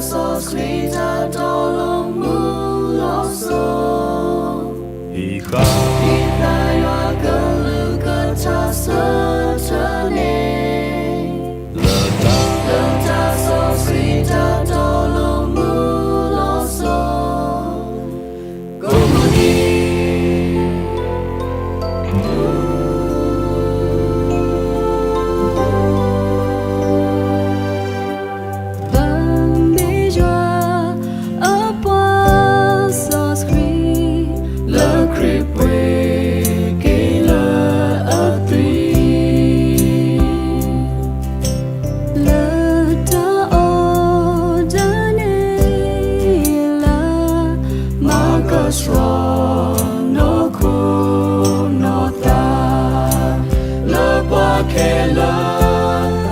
စီဆှံတၢ်တီလိၤမူလီၤစိၤ, ဟံးဃာ်, ဟံးဃာ်ယွၤကလုၢ်ကထါဆၢထၢန့ၣ်, လၢတၢ်, လၢတၢ်စီဆှံတၢ်တီလိၤမူလီၤစိၤ, ကိးမုၢ်နံၤ ပမ့ၢ်ယွၤအပှၤစီဆှံ, လၢခရံာ်ပှ့ၤက့ၤလၢအသွံၣ်, လၢတၢ်အီၣ်တၢ်န့ၣ်လၢ မၤကဆှီနီၢ်ခိနီၢ်သး လၢပှၤခဲလၢာ်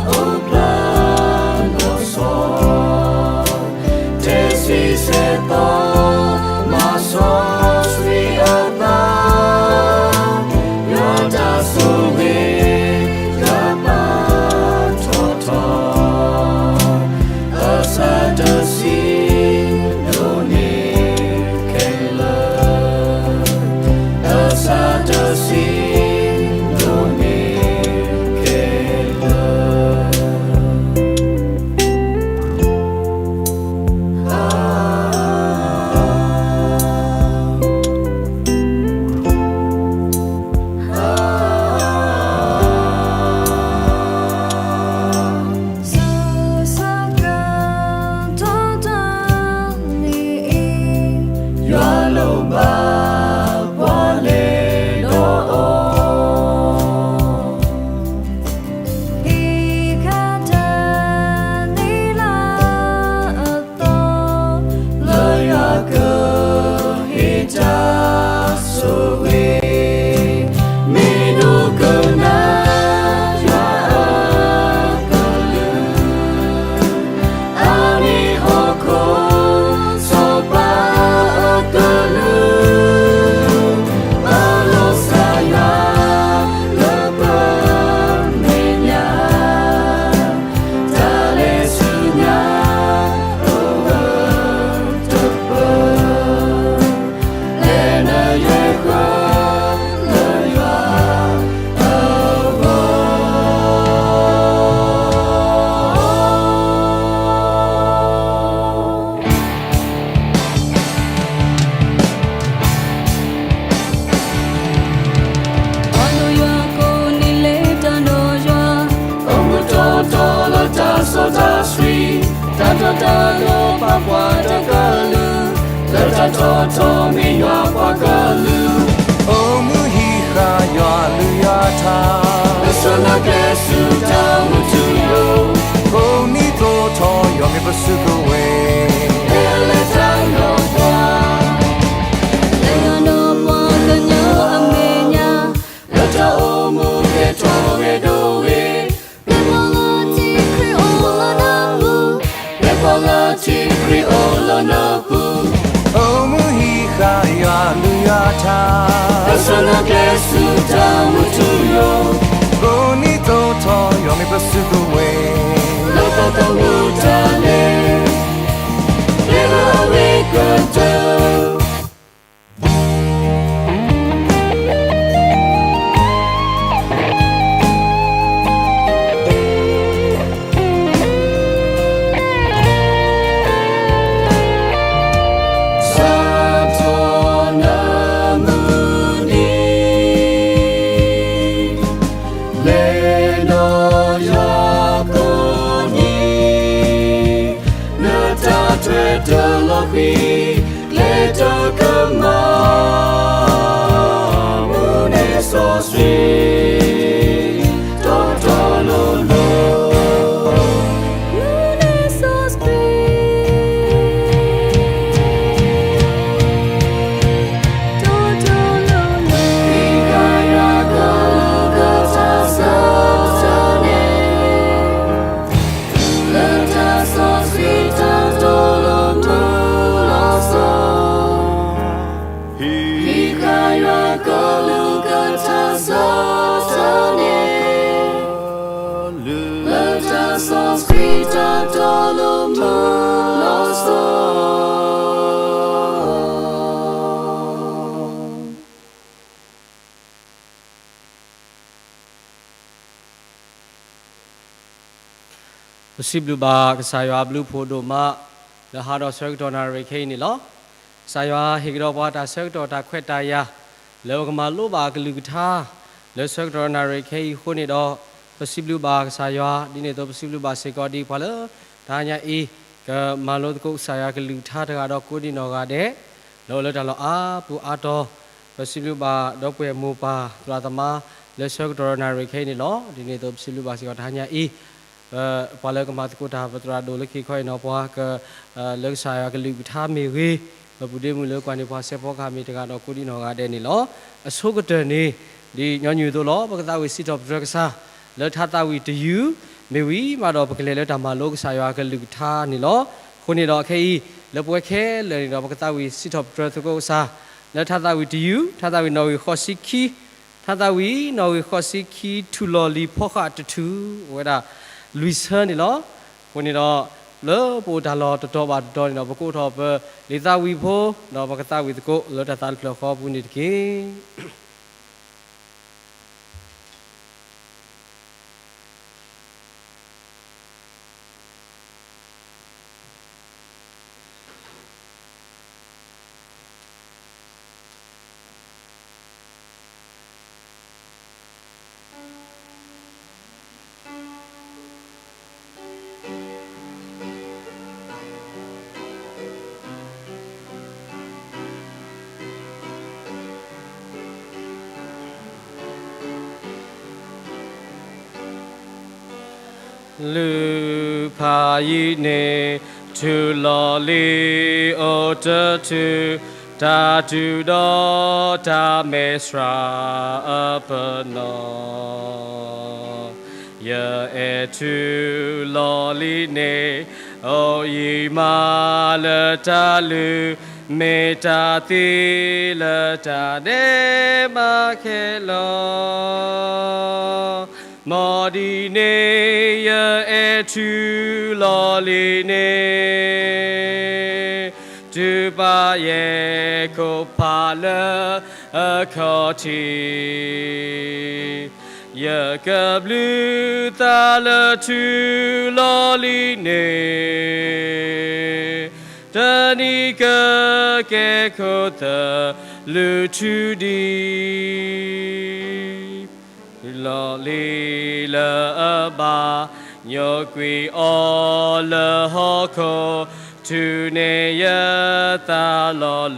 အိၣ်ဖျါလီၤဆီ, တဲဆံဆဲးသီ မၤစီဆှံအသး, ယွၤတၢ်ဆိၣ်ဂ့ၤကပာ်ထီၣ်ထီ အဆၢတဆံဒိၣ်န့ၢ်ခဲလၢာ်, အဆၢတဆံဒိၣ်န့ၢ်ခဲလၢာ်. ဆူစကတီၢ်တနံၤအံၤ, ယွၤလိၣ်ဘၣ်ပှၤလဲၤဒီးအီၤ, ဟံးဃာ်တၢ်သ့လၢအသီ, လၢယွၤကဟ့ၣ်တၢ်ဆိၣ်ဂ့ၤ, မ့ၢ်ဒိကနၣ်ယွၤအကလုၢ်, အါန့ၢ်ဟီၣ်ခိၣ်စီၤပၤအကလုၢ်, ပလီၤစၢ်ယွၤလၢပမဲာ်ညါ, တၢ်လဲၤဆူညါအိၣ်ဝဲတပၢၢ်, လဲၤနုာ်ယဲၢ်ဃၢလၢယွၤအဂီၢ်. ပှၤဒိၣ်ယွၤကိးနံၤလၢတၢ်ဒိၣ်ယွၤ, အိၣ်မူတီတီလၢတၢ်စီတၢ်ဆှံ, တၢ်တီတၢ်လိၤပာ်ပှၤတကလုာ်, လၢတၢ်ထီၣ်ထီမ့ၢ်ယွၤပှၤကလုာ်, အိၣ်မူဟံးဃာ်ယွၤအကလုၢ်ယွၤအထါ, လၢဆၢနါကျဲဆူတၢ်မူထူယိာ်, ကိးနံၤသိးထီၣ်ယွၤမ့ၢ်ပစုကဝဲၤ, လၢလၢတၢ်နီၢ်ပှၤ, လၢယွၤနီၢ်ပှၤကညီအမဲာ်ညါ, လၢတၢ်အိၣ်မူကဲထီၣ်ဂဲၤဒိဝဲ, ပှၤလၢထံခရံာ်အိၣ်လၢနပူၤ, ပှၤလၢထံခရံာ်အိၣ်လၢနပူၤ, အိၣ်မူဟံးဃာ်ယွၤအကလုၢ်ယွၤအထါ, လၢဆၢနါကျဲဆူတၢ်မူထူယိာ်, ကိးနံၤသိးထီၣ်ယွၤမ့ၢ်ပစုကဝဲၤ, လၢတၢ်သမူတၢ်လဲၤ, လဲၤလၢအဝဲကတၢၢ် စးထီၣ်နမုၢ်နံၤ, လဲၤဒီးယွၤကိးနံၤ, နတၢ်ထွဲတၢ်လီၤဃံၤ, ကျဲတကမၣ်, မူန့ၢ်စီဆှံ, တီတီလိၤလိၤ, မူန့ၢ်စီဆှံ, တီတီလိၤလိၤ, ဟံးဃာ်ယွၤကလုၢ်ကထါဆၢထၢန့ၣ်, လၢတၢ်စီဆှံတၢ်တီလိၤမူလီၤစိၤ, ဟံး ပစံးဘျုးဘၣ်ကစၢ်ယွၤအဘျုးအဖှိၣ်ဒိၣ်မး လၢဟါဒီးဆၢကတီၢ်နၣ်ရံၣ်ခဲအံၤန့ၣ်လီၤ. ကစၢ်ယွၤဟ့ၣ်ကဒီးပှၤတၢ်ဆၢကတီၢ်တၢ်ခွဲးတၢ်ယာ် လၢပကမၤလိဘၣ်အကလုၢ်ကထါ လၢဆၢကတီၢ်နၣ်ရံၣ်ခဲအံၤအဃိန့ၣ်ဒီး ပစံးဘျုးဘၣ်ကစၢ်ယွၤ ဒ်န့ၣ်အသိးပစံးဘျုးဘၣ်စ့ၢ်ကီးဒ်ပှၤလၢ တဟါညါအံၤ ကမၤလိသကိးကစၢ်ယွၤကလုၢ်ကထါတဂၤဒီးကိးဒံနီၢ်ဂၤဒဲး လၢအိၣ်လၢတၢ်လီၢ်အါပူၤအါတီၤ ပစံးဘျုးဘၣ်ဒီပုၢ်ဝဲၢ်မိၢ်ပၢ်သရၣ်သမါ လၢဆၢကတီၢ်နၣ်ရံၣ်ခဲအံၤန့ၣ်လီၤ. ဒ်န့ၣ်အသိးပစံးဘျုးဘၣ်စ့ၢ်ကီးတဟါညါအံၤ ပှၤလၢကမၤသကိးတၢ်ပသရၣ်ဒိၣ်လၢခံခီအံၤနီၤ ပှၤက လၢကစၢ်ယွၤကလုၢ်ကထါမ့ၢ်ဂ့ၤ ပပုၢ်ဒ့မုၣ်လၢကွၢ်န့ၢ်ပှၤစဲးဖီကဟၣ်မ့ၢ်တဂၤဒီးကိးဒံနီၢ်ဂၤဒဲးန့ၣ်လီၤ. အဆိကတၢၢ်န့ၣ် ဒ်ညီနုၢ်အသိးလီၤ ပကသးဝံၣ်စံးထီၣ်ပတြၢၤကစၢ် လၢထါသးဝံၣ်တယုၢ် မ့ၢ်ဝံၤမးဒီးပကလဲၤလၢတၢ်မၤလိကစၢ်ယွၤကလုၢ်ကထါန့ၣ်လီၤ. အဃိန့ၣ်ဒီးခဲအံၤ လၢပဝဲခဲလၢာ်န့ၣ်ဒီး ပကသးဝံၣ်စံးထီၣ်ပတြၢၤသကိးကစၢ် လၢထါသးဝံၣ်တယုၢ် ထါသးဝံၣ်နီၣ်ဂံၢ်ဃိးဆံခံ ထါသးဝံၣ်နီၣ်ဂံၢ်ဃိးဆံခံ ထူၣ်လီၤလံၤဖီဃာ်တထူၣ် အိၣ်ဝဲဒၣ်လွံၢ်ဆၢန့ၣ်လီၤ. အဃိန့ၣ်ဒီး လၢပအိၣ်တၢ်လီၢ်တတီၤဘၣ်တတီၤန့ၣ်ဒီး ပကအိးထီၣ်ပလံာ်သးဝံၣ်ဖိ ဒီးပကသးဝံၣ်သကိးလၢတၢ်သးတဖျၢၣ်ဃီပူၤန့ၣ်တက့ၢ်. လုၢ်ဖးယံာ်န့ၣ် ထူၣ်လီၤလံၤအိၣ်တထူၣ် တၢ်တုၤဒီးတၢ်မဲာ်ဆှးအပနီၣ် ယအဲၣ်ထူၣ်လီၤလံၤန့ၣ် အိၣ်ယံၤမးလၢတၢ်လုၢ် မ့ၢ်တၢ်သ့လၢတၢ်ဒဲးဘးခဲလၢာ် မ်ဒ်န့ၣ်ယအဲၣ်ထူၣ်လီၤလံၤန့ၣ် တုၤဘၣ်ယဲၢ်ခိၣ်ဖးလၢအခီၣ်ထံး ယကဘျုးသးလၢထူၣ်လီၤလံၤန့ၣ် တနံၤကကဲခိၣ်သလုးထူဒံး လီၤလံၤလၢအဘၣ် ညိကွံာ်အီၤလၢဟီၣ်ခိၣ် ထူၣ်န့ၢ်ယသးလီၤ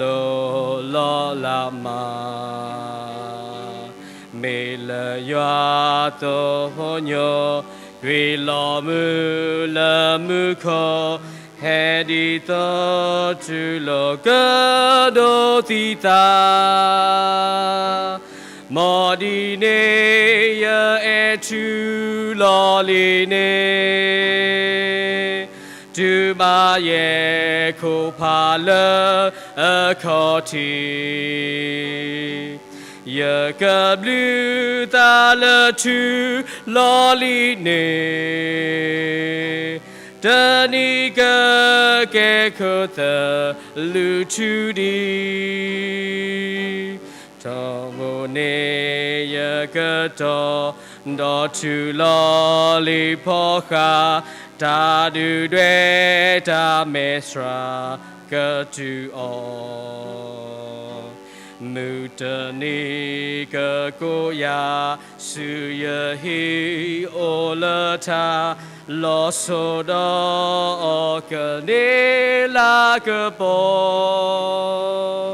လိၤလီၤလးမး မ့ၢ်လၢယွၤသိၣ်ဖိညိ ကွံာ်လီၤမုၢ်လၢမူခိၣ် ဟဲဒ်သိးထူၣ်လိၤကဒိးသံသး မ်ဒ်န့ၣ်ယအဲၣ်ထူၣ်လီၤလံၤန့ၣ် တုၤဘၣ်ယဲၢ်ခိၣ်ဖးလၢအခီၣ်ထံး ယကဘျုးသးလၢထူၣ်လီၤလံၤန့ၣ် တနံၤကကဲခိၣ်သလုးထူဒံး ထီဘိန့ၣ်ယကတီၢ် ဒီးထူၣ်လီၤလံၤဖီဃာ် တၢ်ဒုၣ်ဒွဲၣ်တၢ်မဲာ်ဆှးကတုၤအီၤ မုၢ်တနံၤကကိးယၤ ဆူယဟံၣ်အိၣ်လၢထး လီၤစိၤဒီးအီၤကန့ၢ်လၤကပီၤ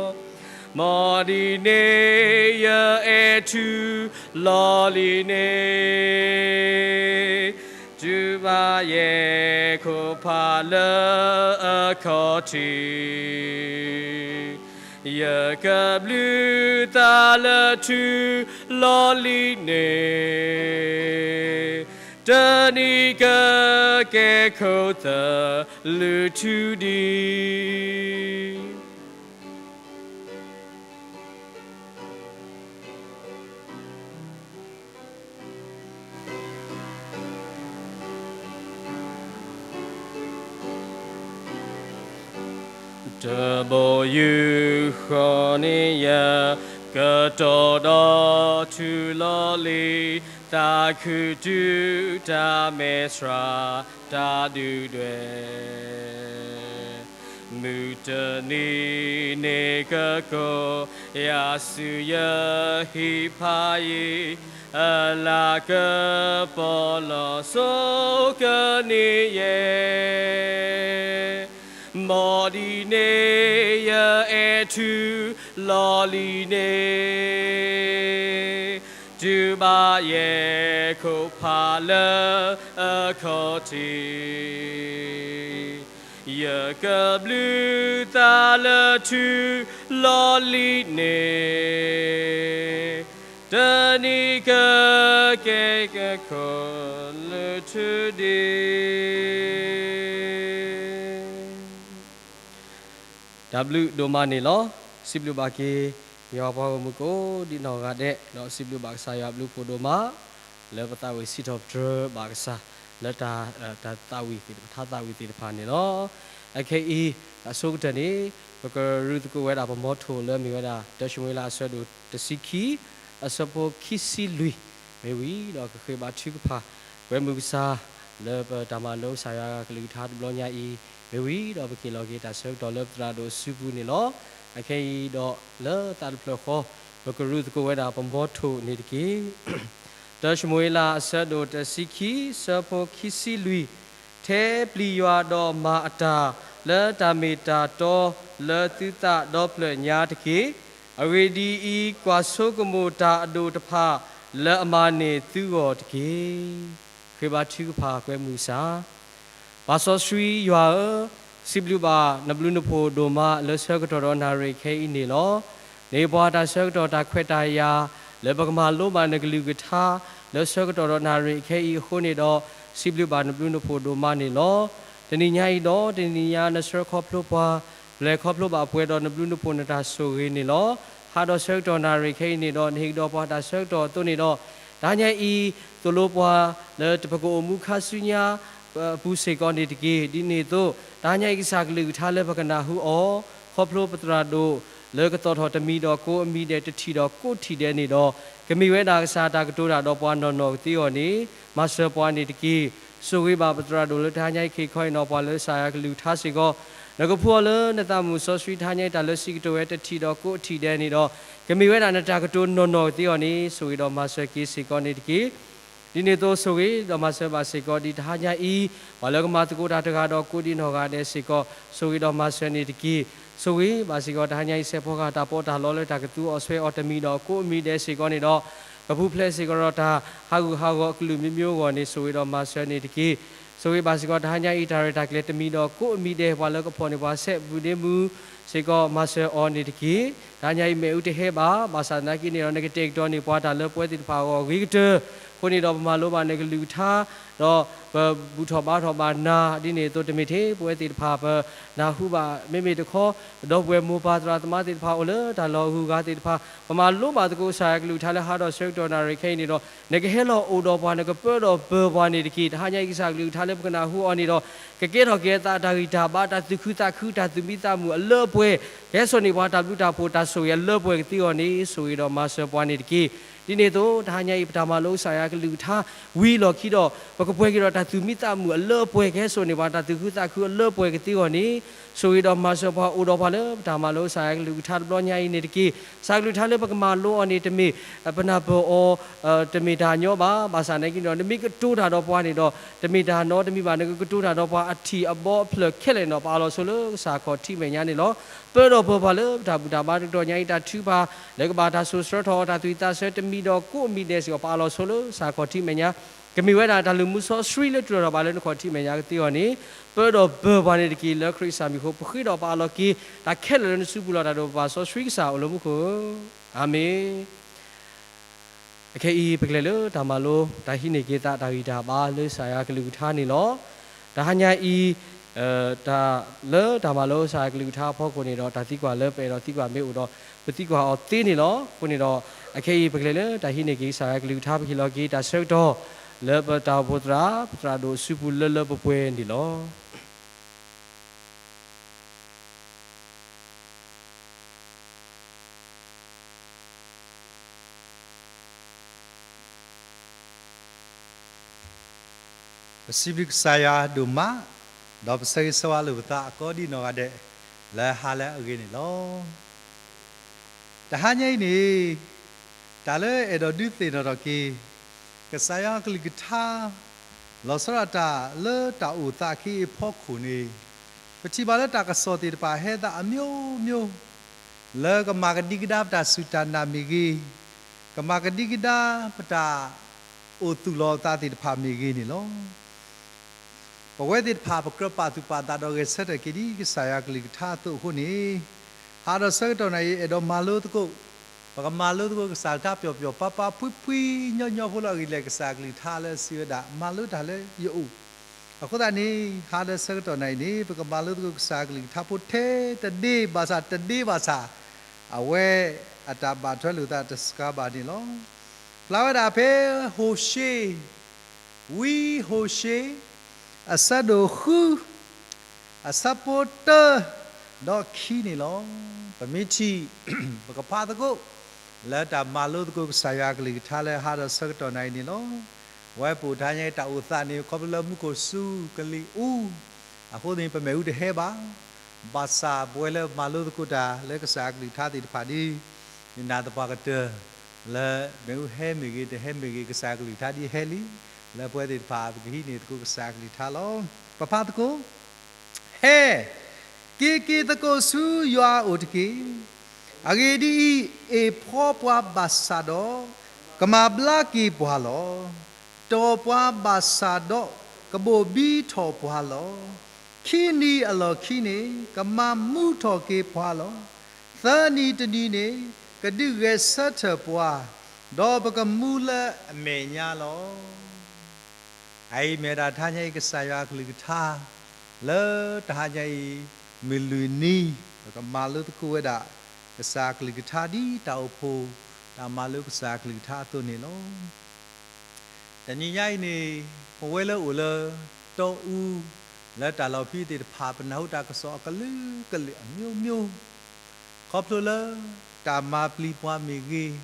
မ်ဒ်န့ၣ်ယအဲၣ်ထူၣ်လီၤလံၤန့ၣ် တုၤဘၣ်ယဲၢ်ခိၣ်ဖးလၢအခီၣ်ထံး ယကဘျုးသးလၢထူၣ်လီၤလံၤန့ၣ် တနံၤကကဲခိၣ်သလုးထူဒံး တဘိယူၢ်ဃီန့ၣ်ယကတီၢ်ဒီးထူၣ်လီၤလံၤ တၢ်ခူၣ်တုၤတၢ်မဲာ်ဆှး တၢ်ဒုၣ်ဒွဲၣ် မုၢ်တနံၤန့ၣ်ကကိး ယၤဆူယဟံၣ်ဖးယံၤ အလၤကပီၤလီၤ ဆိကမိၣ်ကန့ၢ်ယဲ မ်ဒ်န့ၣ် ယအဲၣ်ထူလီၤလံန့ၣ် တုၤဘၣ်ယဲၢ်ခိၣ်ဖးလၢအခီၣ်ထံး ယကဘျုးသးလၢထူလီၤလံန့ၣ် တနံၤကကဲကခိၣ်လၢထူဒံး တၢ်ဘျုးဒိၣ်မးန့ၣ်လီၤ. စံးဘျုးဘၣ်က့ၤ ယွၤပှၤဂီၢ်မုၢ်ကိးဒံနီၢ်ဂၤဒဲး ဒီးစံးဘျုးဘၣ်ကစၢ်ယွၤဘျုးဖှိၣ်ဒိၣ်မး လၢပသးဝံၣ်စံးထီၣ်ပတြၢၤဘၣ်ကစၢ် လၢတၢ် တၢ်သးဝံၣ်သ့ၣ်တဖၣ် တၢ်သးဝံၣ်သ့ၣ်တဖၣ်န့ၣ်လီၤ. အခဲအံၤ အဆိကတၢၢ်န့ၣ် ပကရူးသကိးဝဲဒၣ်ပမီထိၣ်လၢမ့ၢ်ဝဲဒၣ် တၢၡမူၤအ့လးအဆၢဒိၣ်တဆံခံ အဆၢဖိခံဆံလွံၢ် မ့ၢ်ဝံၤဒီးကဃ့ဘါထုကဖၣ် ကွဲမုာ်ကစၢ် လၢပတၢ်မၤလိကစၢ်ယွၤကလုၢ်ကထါတဘျီညါအံၤ မ့ၢ်ဝံၤဒီးပက့ၤလီၤက့ၤတၢ်ဆၢကတီၢ်လၢပသရၣ်ဒိၣ်အစုပူၤန့ၣ်လီၤ. အခဲအံၤဒီးလၢသးတဖျၢၣ်ဃီ ပကရူးသကိးဝဲဒၣ်ပမီထိၣ်န့ၣ်တက့ၢ်. တၢၡမူၤအ့လးအဆၢဒိၣ်တဆံခံ ဆၢဖိခံဆံလွံၢ်, ထဲပျံၤယွၤဒီးမၤအတၢ် လၢတၢ်မ့ၢ်တၢ်တီလၢသုသးဒီဖျၢၣ်ညါတက့ၢ်. အဂ့ၢ်ဒ်အံၤ, ကွၢ်ဆိကမိၣ်တၢ်အဒိၣ်တဖၣ် လၢအမၤန့ၢ်သုဂီၢ်တက့ၢ်. ဃ့ဘါထုကဖၣ်ကွဲမုာ်ကစၢ် ပၢ်စီဆှံယွၤဧၢ, စံးဘျုးဘၣ်နဘျုးနဖှိၣ်ဒိၣ်မးလၢဆၢကတီၢ်ဒီးနၣ်ရံၣ်ခဲအံၤန့ၣ်လီၤ. န့ၢ်ပှၤတၢ်ဆၢကတီၢ်တၢ်ခွဲးတၢ်ယာ် လၢပကမၤလိဘၣ်နကလုၢ်ကထါ လၢဆၢကတီၢ်ဒီးနၣ်ရံၣ်ခဲအံၤအဃိန့ၣ်ဒီး စံးဘျုးဘၣ်နဘျုးနဖှိၣ်ဒိၣ်မးန့ၣ်လီၤ. တနံၤညါအံၤဒီးတနံၤညါနဆှၢခီဖျိပှၤ ပျဲၢ်ခီဖျိဘၣ်ပှဲၤဒီးနဘျုးနဖှိၣ်နတၢ်ဆိၣ်ဂ့ၤန့ၣ်လီၤ. ဟးဒီးဆၢကတီၢ်နၣ်ရံၣ်ခဲအံၤန့ၣ်ဒီး နဟ့ၣ်ကဒီးပှၤတၢ်ဆၢကတီၢ်အသိးန့ၣ်ဒီး တဟါညါအံၤ သိၣ်လိပှၤလၢပကအိၣ်မူခါဆူညါ ပူၤစ့ၢ်ကီးန့ၣ်တက့ၢ်. ဒ်န့ၣ်အသိး တဟါညါအံၤကစၢ်ကလုၢ်ကထါလၢပကနၢ်ဟူအီၤ ခီဖျိပသရၣ်ဒိၣ် လၢကသီၣ်ထီၣ်တမံၤဒီးကိးအမံၤဒဲး တထံၣ်ဒီးကိးထံၣ်ဒဲးန့ၣ်ဒီး ကမ့ၢ်ဝဲဒၣ်ကစၢ်တၢ်ကတိၤတၢ်ဒီးပှၤနီၢ်နီၢ်ကသ့အဂီၢ်န့ၣ် မၤစၢၤပှၤန့ၣ်တက့ၢ်. ဆိၣ်ဂ့ၤဘၣ်ပသရၣ်ဒိၣ်လၢတဟါညါအံၤ ခ့ခီအံၤနီၤ ပှၤလၢကစၢ်ယွၤကလုၢ်ကထါစ့ၢ်ကီး နကဖှူအီၤလၢနသးမုၢ်စီဆှံ တဟါညါအံၤတၢ်လၢစံးကတိၤဝဲတထံၣ်ဒီးကိးထံၣ်ဒဲးန့ၣ်ဒီး ကမ့ၢ်ဝဲဒၣ်နတၢ်ကတိၤနီၢ်နီၢ်ကသ့အဂီၢ်န့ၣ် ဆိၣ်ဂ့ၤဒီးမၤစၢၤက့ၤစ့ၢ်ကီးန့ၣ်တက့ၢ်. ဒ်န့ၣ်အသိးဆိၣ်ဂ့ၤဒီးမၤစၢၤဘၣ်စ့ၢ်ကီးဒ်တဟါညါအံၤ ပှၤလၢကမၤသကိးတၢ်တဂၤဒီးကိးဒံနီၢ်ဂၤဒဲးစ့ၢ်ကီး ဆိၣ်ဂ့ၤဒီးမၤစၢၤန့ၣ်တက့ၢ်. ဆိၣ်ဂ့ၤဘၣ်စ့ၢ်ကီးတဟါညါအံၤ စဲးဖီကဟၣ်တၢ်ပီးတၢ်လီလၢတၢ်ကသူအီၤဆွဲအီၤတမံၤဒီးကိးအမံၤဒဲးစ့ၢ်ကီးန့ၣ်ဒီး ကပူၤဖျဲးစ့ၢ်ကီးဒီးတၢ်ဟးဂူာ်ဟးဂီၤအကလုာ်မ့ၢ်မ့ၢ်အဂီၢ်န့ၣ် ဆိၣ်ဂ့ၤဒီးမၤစၢၤန့ၣ်တက့ၢ်. ဆိၣ်ဂ့ၤဘၣ်စ့ၢ်ကီးတဟါညါအံၤ တၢ်ရဲၣ်တၢ်ကျဲၤတမံၤဒီးကိးအမံၤဒဲး ပှၤလၢကဖီၣ်န့ၢ်ပှၤစဲးဘုဒ့မူ စ့ၢ်ကီးမၤစၢၤအီၤန့ၣ်တက့ၢ်. တဟါညါအံၤမ့ၣ်အူတဟဲဘၣ် ဘၣ်ဆၣ်သနာ်က့န့ၣ်ဒီး နကတဲာ်ကတီၤန့ၢ်ပှၤတၢ်လၢပဝဲသ့ၣ်တဖၣ်အဂီၢ်ဂ့ၤကတၢၢ် အဃိန့ၣ်ဒီးပမၤလိဘၣ်နကလုၢ်ကထါ ဒီးပဘူၣ်ထီၣ်ဘါထီၣ်ဘၣ်နၤ ဒ်န့ၣ်အသိးတမ့ၢ်ထဲပဝဲသ့ၣ်တဖၣ်ပနၢ်ဟူဘၣ် မ့မ့ၢ်တခီ ဒီပုၢ်ဝဲၢ်မိၢ်ပၢ်သရၣ်သမါသ့ၣ်တဖၣ်အိၣ်လၢတၢ်လီၢ်အဂုၤအဂၤသ့ၣ်တဖၣ် ပမၤလိဘၣ်သကိးကစၢ်ယွၤကလုၢ်ကထါလၢဟးဒီးဆၢကတီၢ်နၣ်ရံၣ်ခဲအံၤန့ၣ်ဒီး နကဟဲလီၤအိၣ်ဒီးပှၤ နကပၢဒီးပၢၤပှၤန့ၣ်တက့ၢ်. တဟါညါအံၤကစၢ်ကလုၢ်ကထါလၢပကနၢ်ဟူအီၤန့ၣ်ဒီး ကကဲထီၣ်က့ၤအသးတၢ်ဂံၢ်တၢ်ဘါ တၢ်သူၣ်ခုသးခု တၢ်သူၣ်မံသးမုာ်အလၢအပှဲၤ ကဟဲစိာ်န့ၢ်ပှၤတၢ်ဘျုးတၢ်ဖှိၣ်တၢ်ဆိၣ်ဂ့ၤအလၢအပှဲၤကသ့အဂီၢ်န့ၣ် ဆိၣ်ဂ့ၤဒီးမၤစၢၤပှၤန့ၣ်တက့ၢ်. ဒ်န့ၣ်အသိး တဟါညါအံၤ ပတၢ်မၤလိကစၢ်ယွၤကလုၢ်ကထါ ဝံၤအလီၢ်ခံဒီး ပကပှဲၤက့ၤဒီးတၢ်သူၣ်မံသးမုာ်အလၢအပှဲၤ ကဟဲစိာ်န့ၢ်ပှၤ တၢ်သူၣ်ခုသးခုအလၢအပှဲၤကသ့အဂီၢ်န့ၣ် ဆိၣ်ဂ့ၤဒီးမၤစၢၤပှၤ အိၣ်ဒီးပှၤလၢပတၢ်မၤလိကစၢ်ယွၤကလုၢ်ကထါတဘျီညါအံၤန့ၣ်တက့ၢ်. ကစၢ်ကလုၢ်ကထါလၢပကမၤလိအီၤန့ၣ် တမ့ၢ် ပနၢ်ပၢၢ်အီၤ တမ့ၢ်တၢ်ညီဘၣ်. ဘၣ်ဆၣ်သနာ်က့န့ၣ်ဒီး နမ့ၢ်ကတိၤတၢ်ဒီးပှၤန့ၣ်ဒီး တမ့ၢ်တၢ်နီတမံၤဘၣ် နကကတိၤတၢ်ဒီးပှၤအထံၣ်အဘီအဖျၢၣ်ခဲလၢာ်န့ၣ်ဒီး ပအးလီၤဆိလၢကစၢ်ခီၣ်ထံးမဲာ်ညါန့ၣ်လီၤ. ပၢဒီးပၢၤပှၤလၢပတၢ်ဘူၣ်တၢ်ဘါတကတီၢ်ညါအံၤ တၢ်ထုကဖၣ် လၢကဘၣ်တၢ်စိၤဆှၢထီၣ်အီၤ တၢ်သူၣ်ဝံၣ်သးဆၢတမံၤဒီးကိးအမံၤဒဲးစ့ၢ်ကီး ပအးလီၤဆိလၢကစၢ်ခီၣ်ထံးမဲာ်ညါ ကမ့ၢ်ဝဲဒၣ်တၢ်လုၢ်မူစီဆှံလၢတြူာ်ထီၣ်ဘၣ်လၢနခီၣ်ထံးမဲာ်ညါကသ့အဂီၢ်န့ၣ် ပၢဒီးပၢၤပှၤန့ၣ်တက့ၢ်. လၢခရံာ်ကစၢ်မံၤအဃိ ပဃ့ဒီးပအးလီၤက့ၤ တၢ်ခဲလၢာ်လၢနစုပူၤလီၤ. တၢ်ဒိၣ်ပပၢ်စီဆှံကစၢ်အိၣ်လၢမူခိၣ်ဧၢ, အၤမ့ၣ်. အခဲအံၤ ပကလဲၤလၢတၢ်မၤလိ တၢ်ဟံးန့ၢ်က့ၤသးတၢ်ဂံၢ်တၢ်ဘါလၢကစၢ်ယွၤကလုၢ်ကထါန့ၣ်လီၤ. တဟါညါအံၤ တၢ်လၢတၢ်မၤလိကစၢ်ယွၤကလုၢ်ကထါအဖီခိၣ်န့ၣ်ဒီး တၢ်သံကွၢ်လၢပအဲၣ်ဒိးသံကွၢ်မ့ၢ်အိၣ်ဒီး ပသံကွၢ်အီၤသ့န့ၣ်လီၤ. အဃိန့ၣ်ဒီး အခဲအံၤ ပကလဲၤလၢတၢ်ဟံးန့ၢ်က့ၤကစၢ်ယွၤကလုၢ်ကထါ ပကဟ့ၣ်လီၤက့ၤတၢ်ဆၢကတီၢ် လၢပတၢ်အိၣ်ဖှိၣ်သရၣ် ပသရၣ်ဒိၣ်အစုပူၤလၢလၢပှဲၤပှဲၤန့ၣ်လီၤ. တၢ် ပစံးဘျုးကစၢ်ယွၤဒိၣ်မး, ဒီးပဆၢဂ့ၤဆၢဝါလိာ်ပသးအကိးဒံးနီၢ်ဂၤဒဲး လၢဟါလၢအဂ့ၤန့ၣ်လီၤ. တဟါညါအံၤန့ၣ်, တၢ်လၢအဲၣ်ဒိးဒုးသ့ၣ်နီၣ်ထီၣ်က့ၤ ကစၢ်ယွၤအကလုၢ်ကထါ လီၤဆီဒၣ်တၢ်လၢတၢ်အိၣ်သးအခံအဖီခိၣ်န့ၣ်, ပထံၣ်ဘၣ်လၢတၢ်ကစီၣ်သ့ၣ်တဖၣ်ဟဲသးအမျိုးမျိုး လၢကမၤကဒံကဒါပတၢ်စူၢ်တၢ်နာ်မ့ၢ်ဂ့ၤ, ကမၤကဒံကဒါပတၢ်အိၣ်သူၣ်လီၤအသးသ့ၣ်တဖၣ်မ့ၢ်ဂ့ၤန့ၣ်လီၤ. ပဝဲသ့ၣ်တဖၣ် ပကြၢးပာ်သူၣ်ပာ်သးဒီးဂဲၤဆၢထၢၣ်က့ၤဒ်ကစၢ်ယွၤကလုၢ်ကထါအသိးအဃိန့ၣ်, ဟါဒီးဆၢကတီၢ်နၤအံၤ အဲၣ်ဒိးမၤလိသကိး, ပကမၤလိသကိးကစၢ်ကလုၢ်ကထါပျီၤပျီၤပၤပၤ ဖှံဖှံညီညီဖိလၢအဂ့ၢ်ဒ်လဲၣ် ကစၢ်ကလုၢ်ကထါလၢအစံးဝဲဒၣ် မၤလိတၢ်လၢယအိၣ်. အဃိသတးန့ၣ် ဟါဒီးဆၢကတီၢ်နၤအံၤန့ၣ် ပကမၤလိသကိးကစၢ်ကလုၢ်ကထါဖိထဲတဒ့ဘၣ်ဆၣ်တဒ့ဘၣ်ဆၣ်, အဝဲအတၢ်ဘၣ်ထွဲလိာ်သးတစှၤဘၣ်န့ၣ်လီၤ. ဖျါဝဲဒၣ်ဖဲ ဟိၤၡ့, ဝံဟိၤၡ့, အဆၢဒိၣ်ဃု, အဆၢဖိတၢ, ဒီးခံန့ၣ်လီၤ. ပမ့ၢ်ထံၣ်, ပကဖးသကိး, လၢတၢ်မၤလိသကိးကစၢ်ယွၤကလုၢ်ကထါလၢဟါဒီးဆၢကတီၢ်နၤအံၤန့ၣ်လီၤ. ဝဲပအိၣ်တဟါညါအံၤတၢ်အိၣ်သးန့ၣ် ခီဖျိလၢမူခိၣ်စူၤကလံၤအူ, အဃိန့ၣ် ပမ့ၣ်အူတဟဲဘၣ်. ဘၣ်ဆၣ်ပဝဲလၢမၤလိသကိးတၢ်လၢကစၢ်ကလုၢ်ကထါသ့ၣ်တဖၣ်ဒီး, ယနာ်သပှၢ်ကတၢၢ် လၢမ့ၣ်အူဟဲမ့ၢ်ဂ့ၤ တဟဲမ့ၢ်ဂ့ၤ ကစၢ်ကလုၢ်ကထါဒ်ဟဲလံ, လၢပဝဲသ့ၣ်တဖၣ် ပကဟံးန့ၢ်သကိးကစၢ်ကလုၢ်ကထါလီၤ. ပဖးသကိး, ဟဲ, က့ၤက့ၤသကိးဆူယွၤအအိၣ်တက့ၢ်. အဂ့ၢ်ဒ်အံၤ, အ့ၣ်ဖှီပှၤဘၣ်ဆၣ်ဒီး, ကမၤဘျါက့ၤပှၤလီၤ. တီၢ်ပှၤဘၣ်ဆၣ်ဒီး, ကဘိၣ်ဘံထီၣ်ပှၤလီၤ. ခံနံၤအလီၢ်ခံန့ၣ်, ကမၤမူထီၣ်က့ၤပှၤလီၤ. သၢနံၤတနံၤန့ၣ်, ကဒုးဂဲၤဆၢထၢၣ်ပှၤ, ဒီးပကမူလၢအမဲာ်ညါလီၤ. အအံၤမ့ၢ်ဝဲဒၣ်တဟါညါအံၤ ကစၢ်ယွၤအကလုၢ်ကထါ, လၢတဟါညါအံၤ မုၢ်လွံၢ်နံၤ ပကမၤလိသကိးဝဲဒၣ် ကစၢ်အကလုၢ်ကထါဒ်တၢ်အိၣ်ဖှိၣ် တၢ်မၤလိကစၢ်အကလုၢ်ကထါအသိးန့ၣ်လီၤ. တနံၤညါအံၤန့ၣ် ပဝဲလၢအိၣ်လၢ တီအူ လၢတၢ်လီၢ်ဖဲသ့ၣ်တဖၣ် ပနၢ်ဟူတၢ်ကစီၣ်အကလုာ်ကလုာ်အမျိုးမျိုး ခီဖျိလၢတၢ်မၤပျံၤပှၤမ့ၢ်ဂ့ၤ,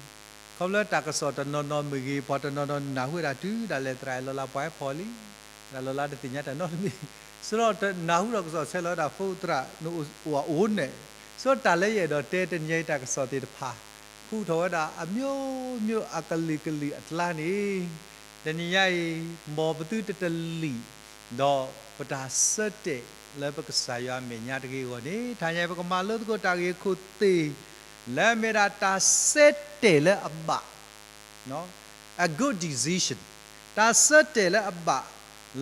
ခီဖျိလၢတၢ်ကစီၣ်တနီၤနီၤမ့ၢ်ဂ့ၤ, ပှၤတနီၤနီၤနၢ်ဟူဝဲဒၣ်တုၤဒၣ်လဲာ် သရၣ်အဲၣ်လီၤလးပှၤဟဲဖီၣ်လံ, သရၣ်လီၤလးတသ့ၣ်ညါတၢ်နီတမံၤ, ဆိဒီးနၢ်ဟူဒီးကစီၣ်ဆဲးလီၤဝဲဒၣ် ဖိသရၣ်နအိၣ်အအိၣ်န့ၣ်, ဆိတၢ်လၢယအဲၣ်ဒိးတဲတနံၤညါအံၤ တၢ်ကစီၣ်သ့ၣ်တဖၣ် ဟူးထီၣ်ဝဲဒၣ်အမျိုးမျိုးအကလုာ်ကလုာ်အကျါန့ၣ်, တနံၤညါအံၤ မ်ပသုတတလံာ် ဒီးပတၢ်ဆၢတဲာ်လၢပကစၢ်ယွၤအမဲာ်ညါတဂ့ၤအဂီၢ်န့ၣ်, တဟါညါအံၤ ပကမၤလိသကိးတၢ်ဂ့ၢ်ခိၣ်သ့ၣ် လၢအမ့ၢ်ဒၣ်တၢ်ဆၢတဲာ်လၢအဘၣ် a good decision, တၢ်ဆၢတဲာ်လၢအဘၣ်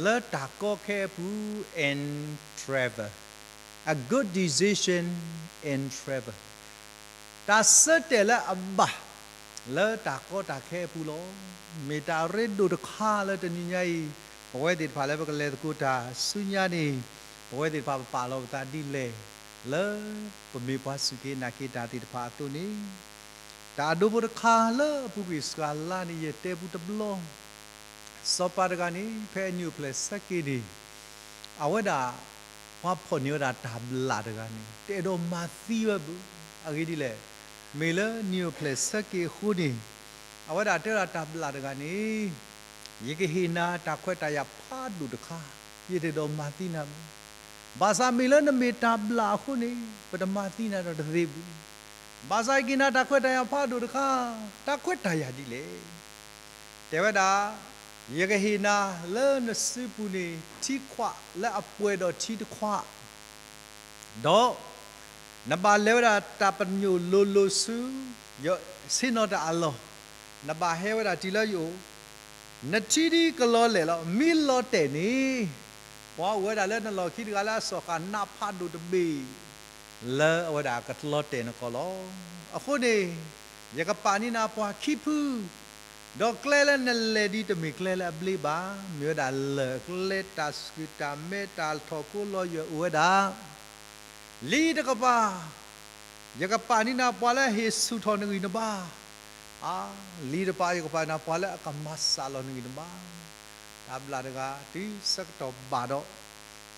လၢတၢ်ကီခဲအပူၤ and travel, a good decision and travel, တၢ်ဆၢတဲာ်လၢအဘၣ် လၢတၢ်ကီတၢ်ခဲအပူၤလီၤ. မ့ၢ်တၢ်ရ့ဒိၣ်တခါလၢတနံၤညါအံၤ ပဝဲသ့ၣ်တဖၣ်လၢပကလဲၤသကိးတၢ်ဆူညါန့ၣ်, ပဝဲသ့ၣ်တဖၣ်ပပာ်လီၤပသးဒ်လဲၣ် လၢပမ့ၢ်ပှၤစူၢ်က့ၤနာ်က့ၤတၢ်သ့ၣ်တဖၣ်အသိးန့ၣ်, တၢ်အဒိဖိတခါလၢအပူၤကွံာ်စှၤလါန့ၣ် ယတဲပူတဘျီ စီၤပၤတဂၤန့ၣ် ဖဲအနံၣ်အိၣ်ဖျဲၣ်ဆၢက့ၤန့ၣ်, အဝဲဒၣ် ပှၤဖီၣ်န့ၢ်ဝဲဒၣ်တၢ်ဘျၣ်တဂၤန့ၣ် တအဲၣ်ဒိးမၤသံဝဲဘၣ်. အဂ့ၢ်ဒ်လဲၣ်, မ့ၢ်လၢနံၣ်အိၣ်ဖျဲၣ်ဆၢက့ၤအဃိန့ၣ်, အဝဲဒၣ်တဲဝဲဒၣ်တၢ်ဘျၣ်တဂၤန့ၣ်, ယကဟ့ၣ်နၤတၢ်ခွဲးတၢ်ယာ်ဖးဒိၣ်တခါ, ယတအဲၣ်ဒိးမၤသံနၤဘၣ်. ဘၣ်ဆၣ်မ့ၢ်လၢနမ့ၢ်တၢ်ဘျၣ်အဃိန့ၣ် ပတမၤသံနၤဒီးတသ့ဘၣ်. ဘၣ်ဆၣ်ယကဟ့ၣ်နၤတၢ်ခွဲးတၢ်ယာ်ဖးဒိၣ်တခါ, တၢ်ခွဲးတၢ်ယာ်ဒ်လဲၣ် တဲဝဲဒၣ်, ယကဟ့ၣ်နၤလၢနစုပူၤန့ၣ် ထံခွးလၢအပှဲၤဒီးထံတခွး, ဒီး နဘၣ်လဲၤဝဲဒၣ်တၢ်ပညိၣ်လိၤလိၤဆူ ဆ့ၣ်နီၤတၢ်အလီၢ်, နဘၣ်ဟဲဝဲဒၣ်တုၤလၢယအိၣ်, နထံဒ်ကလီၤလဲၢ်လီၤ. မ့ၢ်လီၤတဲာ်န့ၣ်, ပှၤအိၣ်ဝဲဒၣ်လၢနလီၢ်ခံတဂၤလၢအစီၣ်ဃာ်နးဖးဒိၣ်တဘ့ၣ် လၢအဝဲဒၣ်ကလီၤတဲာ်နကီၢ်လီၤ. အဃိန့ၣ်, ယကပာ်န့ၢ်နၤပှၤခံဖု, ဒီးကျဲလၢနလဲၤဒ်တမ့ၢ်ကျဲလၢအဘျ့ဘၣ်, မ့ၢ်ဝဲဒၣ်လၢၢ်ကျဲ တၢ်ဆှုၣ်တၢ်မဲ တၢ်ထီၣ်ကိးလီၤယွဲၢ်အိၣ်ဝဲဒၣ် လံာ်တကပၤ, ယကပာ်န့ၢ်နၤပှၤလၢဟ့ၣ်ဆူၣ်ထီၣ်နဂံၢ်နဘါ, အါ, လံာ်တကပၤ ယကပာ်န့ၢ်နၤပှၤလၢအကမၤစှၤလီၤနဂံၢ်နဘါ, တၢ်ဘျၣ်တဂၤတုၤဆၢကတီၢ်ဘၣ်ဒီး,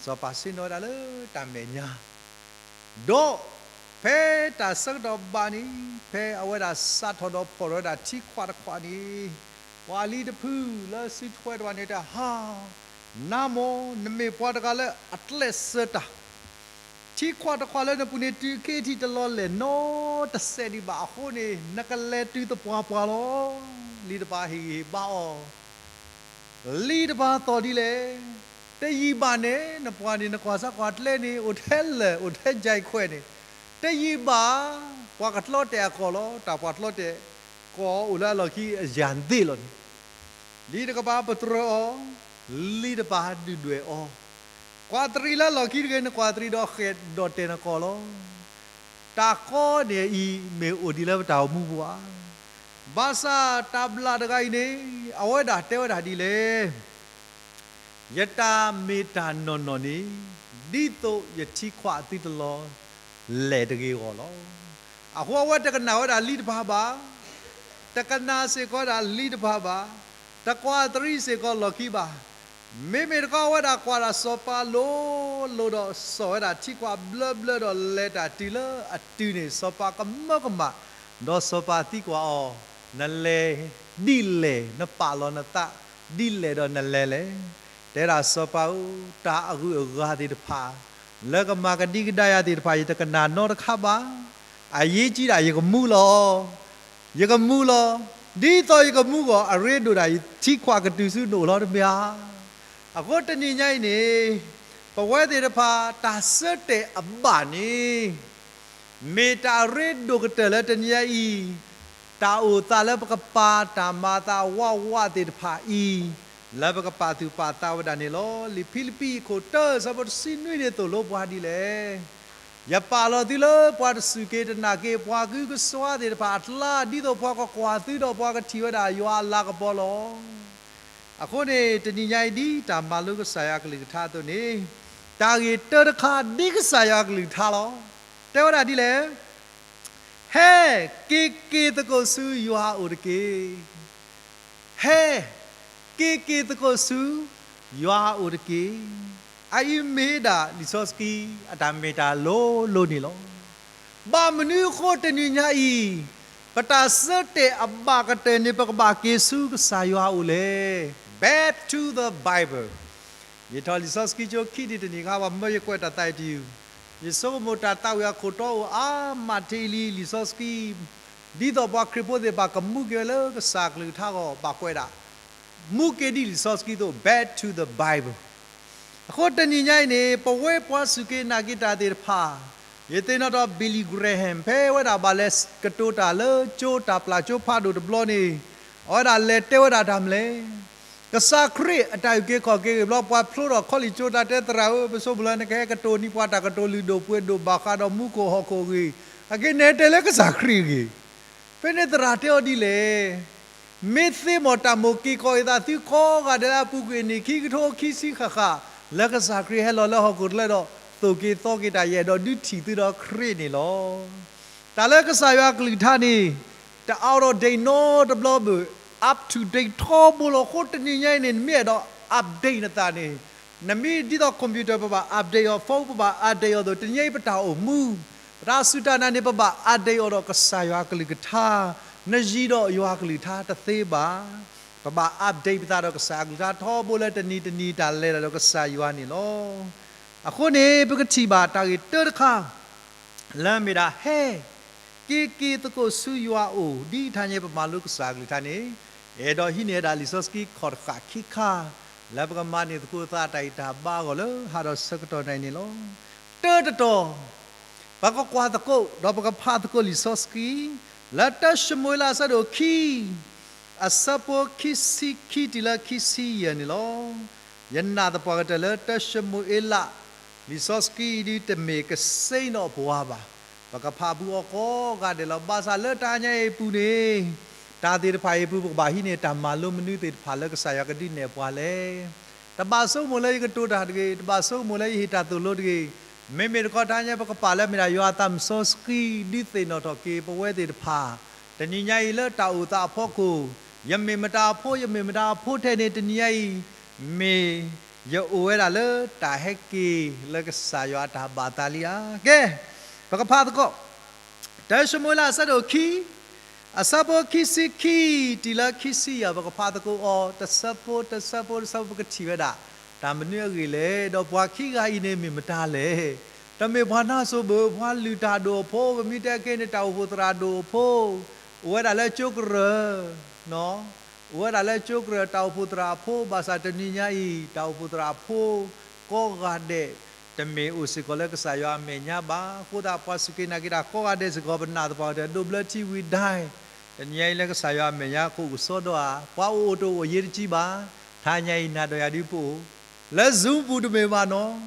စီၤပၤဆ့ၣ်နီၤဝဲဒၣ်လၢတၢ်မဲာ်ညါ ဒီးဖဲတၢ်ဆၢကတီၢ်ဘၣ်န့ၣ်, ဖဲအဝဲဒၣ်စးထီၣ်ဒီးဖီၣ်ထီၣ်ဝဲဒၣ်ထံခွးတခွးန့ၣ်, ပှၤလံၤတဖုလၢစုထွဲတဖၣ်န့ၣ်တဲ ဟါ, နမ့ၢ်ပှၤတဂၤလၢအကျဲးစၢးတၢ်, ထံခွးတခွးလၢနပူၤန့ၣ် တုၤခဲအံၤထံးတလီၤလဲၣ်နီတစဲးဒံးဘၣ်အဃိန့ၣ် နကလဲၤတုၤသပှၢ်ပှၢ်လီၤ. လံာ်တပၤဟ့ၣ်ဂံၢ်ဟ့ၣ်ဘါအီၤ, လံာ်တပၤသီၣ်ဒ်လဲၣ်. တယံာ်ဘၣ်န့ၣ် နပှၤန့ၣ် နကွၢ်စၢ်ကွၢ်ကျဲန့ၣ် အိၣ်ထဲလၢၢ် အိၣ်ထဲယဲၢ်ခွဲးန့ၣ်, တယံာ်ဘၣ် ပှၤကကျီတဲာ်အကီၢ်လီၤ. တၢ်ပှၤကျီတဲာ်ကီၢ်အိၣ်လၢအလီၢ်ခံအယၤသ့ၣ်လီၤန့ၣ် လံာ်တကပၤပတြၢၤအီၤ, လံာ်တပၤဒုၣ်ဒွဲၣ်အီၤ, ကွၢ်တရံးလၢလီၢ်ခံတဂ့ၤ နကွၢ်တရံးဒီးဃဲၣ်ဒီးတဲာ်နကီၢ်လီၤ. တၢ်ကီန့ၣ်အံၤ မ့ၢ်အိၣ်ဒံးလၢပတၢ်အိၣ်မူပူၤဧါ. ဘၣ်ဆၣ်တၢ်ဘျၣ်တဂၤအံၤန့ၣ် အဝဲဒၣ်တဲဝဲဒၣ်ဒ်လဲၣ်. ယတၢ်မ့ၢ်တၢ်နီၢ်နီၢ်န့ၣ် ဒ်သိးယထံခွးသုတလီၤလဲၣ်တဂ့ၤအဂီၢ်လီၤ. အဃိအဝဲတကနၣ်ဝဲဒၣ်လံာ်တပၤဘၣ်, တကနၣ်စ့ၢ်ကီးဒၣ်လံာ်တပၤဘၣ်, တကွၢ်တရံးစ့ၢ်ကီးလီၢ်ခံဘၣ်. မ့မ့ၢ်တခီအဝဲဒၣ်ကွၢ်ဒၣ်စီၤပၤလိၤလိၤဒီး စိာ်ဝဲဒၣ်ထံခွးဘျၢဘျၢဒီးလဲၤတၢ်တုၤလၢအတုၤန့ၣ် စီၤပၤကမၢကမၣ်, ဒီးစီၤပၤသံကွၢ်အီၤ, နလဲၤဒ်လဲၣ်, နပာ်လီၤနသးဒ်လဲၣ်ဒီးနလဲၤလဲၣ်. တဲဒၣ်စီၤပၤဧၢ, တၢ်အဂုၤအဂၤသ့ၣ်တဖၣ် လၢကမၤကဒံကဒါယၤသ့ၣ်တဖၣ် ယတကနၣ်နီတခါဘၣ်. အရေးကြီးတာ ယကမူလီၤ. ယကမူလီၤ. ဒ်သိးယကမူအဂီၢ် အရ့ဒိၣ်ဒၣ်ယထံခွးကတုၤဆူနအိၣ်လီၤတမ့ၢ်ဧါ. အဃိတနံၤညါအံၤန့ၣ် ပဝဲသ့ၣ်တဖၣ် တၢ်ဆၢတဲာ်အဘၣ်န့ၣ် မ့ၢ်တၢ်အရ့ဒိၣ်ကတၢၢ်လၢတနံၤညါအံၤ, တၢ်အိၣ်သးလၢပကပာ်တၢ်မၤအသးဝးဝးသ့ၣ်တဖၣ်အံၤ, လၢပကပာ်သူၣ်ပာ်သးဝဲဒၣ်န့ၣ်လီၤ. လံာ်ဖံလံးပံးအခိၣ်တၢ အဆၢဖိတဆံနွံန့ၣ်သိၣ်လိပှၤဒ်လဲၣ်. ယပာ်လီၤသုလၢပှၤတစူၢ်က့ၤတနာ်က့ၤ ပှၤကဟုကစွါသ့ၣ်တဖၣ်အကျါ, ဒ်သိးပှၤကကွၢ်သုဒီးပှၤကထံၣ်ဝဲဒၣ်ယွၤအလၤကပီၤလီၤ. အဃိန့ၣ် တနံၤညါအံၤ ဒ်တၢ်မၤလိကစၢ်ယွၤကလုၢ်ကထါအသိးန့ၣ်, တၢ်ဂ့ၢ်တၢတခါ ဒ်ကစၢ်ယွၤကလုၢ်ကထါလီၤ. တဲဝဲဒၣ်ဒ်လဲၣ်. ဟဲ, က့ၤက့ၤသကိးဆူယွၤအအိၣ်တက့ၢ်. ဟဲ, က့ၤက့ၤသကိးဆူယွၤအအိၣ်တက့ၢ်. အအံၤမ့ၢ်ဒၣ်လံာ်စီဆှံ အတၢ်မ့ၢ်တၢ်လိၤလိၤန့ၣ်လီၤ. ဘၣ်မနုၤအဃိတနံၤညါအံၤ ပတၢ်ဆၢတဲာ်အဘၣ်ကတၢၢ်န့ၣ် ပကဘၣ်က့ၤဆူကစၢ်ယွၤအအိၣ်လဲၣ်. Back to the Bible. ယထီၣ်လံာ်စီဆှံကၠိခံဒံးတနံၤခါ ပှၤမၢယကွဲးတၢ်သးအံၤတယုၢ်, ယဆိကမိၣ်တၢ်သးဝံၣ်အခိၣ်တီအိၣ်အါမးထံလံ လံာ်စီဆှံ ဒ်သိးပှၤခရံာ်ဖိသ့ၣ်တဖၣ်ကမူက့ၤဝဲလၢကစၢ်ကလုၢ်ကထါအဂီၢ် ဘၣ်ကွဲးဒၣ် မူက့ၤဒ်လံာ်စီဆှံအသိး back to the Bible. အဃိတနံၤညါအံၤန့ၣ် ပဝဲပှၤစူၢ်က့ၤနာ်က့ၤတၢ်သ့ၣ်တဖၣ်, ယသ့ၣ်နီၣ်ထီၣ် Billy Graham ဖဲဝဲဒၣ်ဘၣ်လဲၤကတိၤတၢ်လၢကၠိတၢ်ပျၢ်ကၠိဖးဒိၣ်တဘျီန့ၣ်, အဝဲဒၣ်လဲၤတဲဝဲဒၣ်တၢ်မနုၤလဲၣ်. ကစၢ်ခရံာ်အတၢ်အုၣ်က့ၤခီၣ်က့ၤဂ့ၢ်ဘျီ ပှၤဖျိထီၣ်ခီလ့ၣ်ကၠိ တၢ်တဲသရၣ်ဧၢ, ပဆိမိၣ်လၢနကဟဲကတိၤန့ၢ်ပှၤတၢ်ကတိၤလုၢ်ဒိၣ်ပှ့ၤဒိၣ်ဘၣ်ဃးဒီးမူခိၣ်ဟီၣ်ခိၣ်အဂ့ၢ်, အက့ၤနဲတဲလၢကစၢ်ခရံာ်အဂ့ၢ်, ဖဲန့ၣ်သရၣ်တဲအီၤဒ်လဲၣ်. မ့ၢ်သ့မ့ၢ်တၢ်မိၣ်က့ၤကီးက့ၤသးသုကိးဂၤဒဲးလၢအပူၤကွံာ်န့ၣ် ခံကထိခံဆံဃၣ်ဃၣ် လၢကစၢ်ခရံာ်ဟဲလီၤလၢဟီၣ်ခိၣ်ချၢဒီး သိၣ်က့ၤသီက့ၤတၢ်ယဲၢ်ဒီး ဒုးထံၣ်သုဒီးခရံာ်န့ၣ်လီၤ. တၢ်လၢကစၢ်ယွၤကလုၢ်ကထါန့ၣ် တ out of date နီတဘျီဘၣ်, up to date ထီဘိလီၤ. အဃိတနံၤညါအံၤန့ၣ် နမ့ၢ်အဲၣ်ဒိး update နသးန့ၣ်, နမ့ၢ်ဒ်သိး computer ပဘၣ် update အီၤ, phone ပဘၣ် update အီၤအသိး တနံၤညါအံၤပတၢ်အိၣ်မူ ပတၢ်စူၢ်တၢ်နာ်န့ၣ် ပဘၣ် update အီၤဒီးကစၢ်ယွၤကလုၢ်ကထါ, နယံၤဒီးယွၤကလုၢ်ကထါတသ့ဘၣ်. ပဘၣ် update ပသးဒီးကစၢ်ကလုၢ်ကထါထီဘိလၢတနံၤတနံၤတၢ်လဲၤတၢ်ဒီးကစၢ်ယွၤန့ၣ်လီၤ. အဃိန့ၣ် ပကထံၣ်ဘၣ်တၢ်ဂ့ၢ်တၢတခါ လၢမ့ၢ်ဒၣ်ဟဲ က့ၤက့ၤသကိးဆူယွၤအအိၣ် ဒ်တနံၤအံၤပမၤလိကစၢ်ကလုၢ်ကထါန့ၣ်, အဲၣ်ဒိးဟံးန့ၢ်ဝဲဒၣ်လံာ်စီဆှံခီၣ်တဃာ်ခံခါ လၢပကမၤန့ၢ်သကိးသးတၢ်ဂံၢ်တၢ်ဘါအဂီၢ်လၢဟါဒီးဆၢကတီၢ်နံၤအံၤန့ၣ်လီၤ. တၢတတီၤ ပကကွၢ်သကိး ဒီးပကဖးသကိးလံာ်စီဆှံ လၢတၢၡမူၤအ့လးအဆၢဒိၣ်ခံ အဆၢဖိခံဆံခံတုၤလၢခံဆံယဲၢ်န့ၣ်လီၤ. ယနာ်သပှၢ်ကတၢၢ်လၢတၢၡမူၤအ့လး လံာ်စီဆှံဒုးတမ့ၢ်ကစ့နီၣ်ပှၤဘၣ်. ပကဖးဘူးအီၤကိးဂၤဒဲးလီၤ. ဘၣ်ဆၣ်လၢတၢ်ညါအံၤအပူၤန့ၣ် တၢ်သ့ၣ်တဖၣ်အံၤအပူၤ ပကဘၣ်ဟံးန့ၢ်တၢ်မၤလိမနုၤသ့ၣ်တဖၣ်လၢကစၢ်ယွၤကဒုးနဲၣ်ပှၤလဲၣ်. တဘၣ်ဆိကမိၣ်လၢယကတိၤတၢ်တဂ့ၤ, တဘၣ်ဆိကမိၣ်လၢယဟ့ၣ်တၢ်သိၣ်လိတဂ့ၤ. မ့မ့ၢ်တခီတၢ်ညါ ပကပာ်လၢမ့ၢ်ဒၣ်ယွၤအသးစီဆှံ ဒုးသ့ၣ်နီၣ်ထီၣ်က့ၤပဝဲသ့ၣ်တဖၣ် တနံၤညါအံၤလၢတၢ်အိၣ်သးအဖီခိၣ်, ယမ့ၢ်မတၤအဖိ, ယမ့ၢ်မတၤအဖိထဲန့ၣ် တနံၤညါအံၤ မ့ၢ်ယအိၣ်ဝဲဒၣ်လၢတၢ်ဟဲက့ၤလၢကစၢ်ယွၤအတၢ်ဘၣ်သးလံဧါ. ကဲ, ပကဖးသကိး တၢၡမူၤအ့လးအဆၢဒိၣ်ခံ အဆၢဖိခံဆံခံ တုၤလၢခံဆံယဲၢ် ပကဖးသကိးအီၤ တဆၢဖိ တဆၢဖိ တဆၢဖိ ပကထံၣ်ဝဲဒၣ် တၢ်မနုၤအဂ့ၢ်လဲၣ်, ဒီးပှၤခံဂၤအံၤန့ၣ်မ့ၢ်မတၤလဲၣ်. တမ့ၢ်ပှၤနါစိၤဘၣ်, ပှၤလုၢ်တၢ်ဒိၣ်အဖိ, ပမ့ၢ်တဲက့ၤန့ၣ် တၢ်အိၣ်ဖှိၣ်သရၣ်ဒိၣ်အဖိ, အိၣ်ဝဲဒၣ်လၢကၠိကရၢၢ်, အိၣ်ဝဲဒၣ်လၢကၠိကရၢၢ် တၢ်အိၣ်ဖှိၣ်သရၣ်အဖိ, ဘၣ်ဆၣ်တနံၤညါအံၤ တၢ်အိၣ်ဖှိၣ်သရၣ်အဖိကိးဂၤဒဲး တမ့ၢ်အိၣ်စ့ၢ်ကီးလၢကစၢ်ယွၤအမဲာ်ညါဘၣ်. အဃိသတး ပှၤစူၢ်က့ၤနာ်က့ၤတၢ်ကိးဂၤဒဲးစ့ၢ်ကီး ပနာ်သပှၢ်ကတၢၢ် ဒိးဘျၢထံဝံၤဒၣ်, တနံၤညါအံၤလၢကစၢ်ယွၤအမဲာ်ညါ ကအိၣ်ကစီဒီဧါ, ပှၤအိၣ်အိၣ်တအိၣ်အရေးတကြီးဘၣ်. ထါညါအံၤနၤဒီးယၤဒုးပအိၣ်လၢ Zoom ပူၤတမ့ၢ်ဘၣ်နီၤ.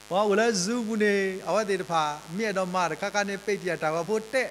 ပှၤအိၣ်လၢ Zoom ပူၤန့ၣ် အဝဲသ့ၣ်တဖၣ် မ့ၢ်အဲၣ်ဒိးမၤတခါခါန့ၣ် ပ့းတံၢ်အတၢ်ဂီၤဖိတဲာ်,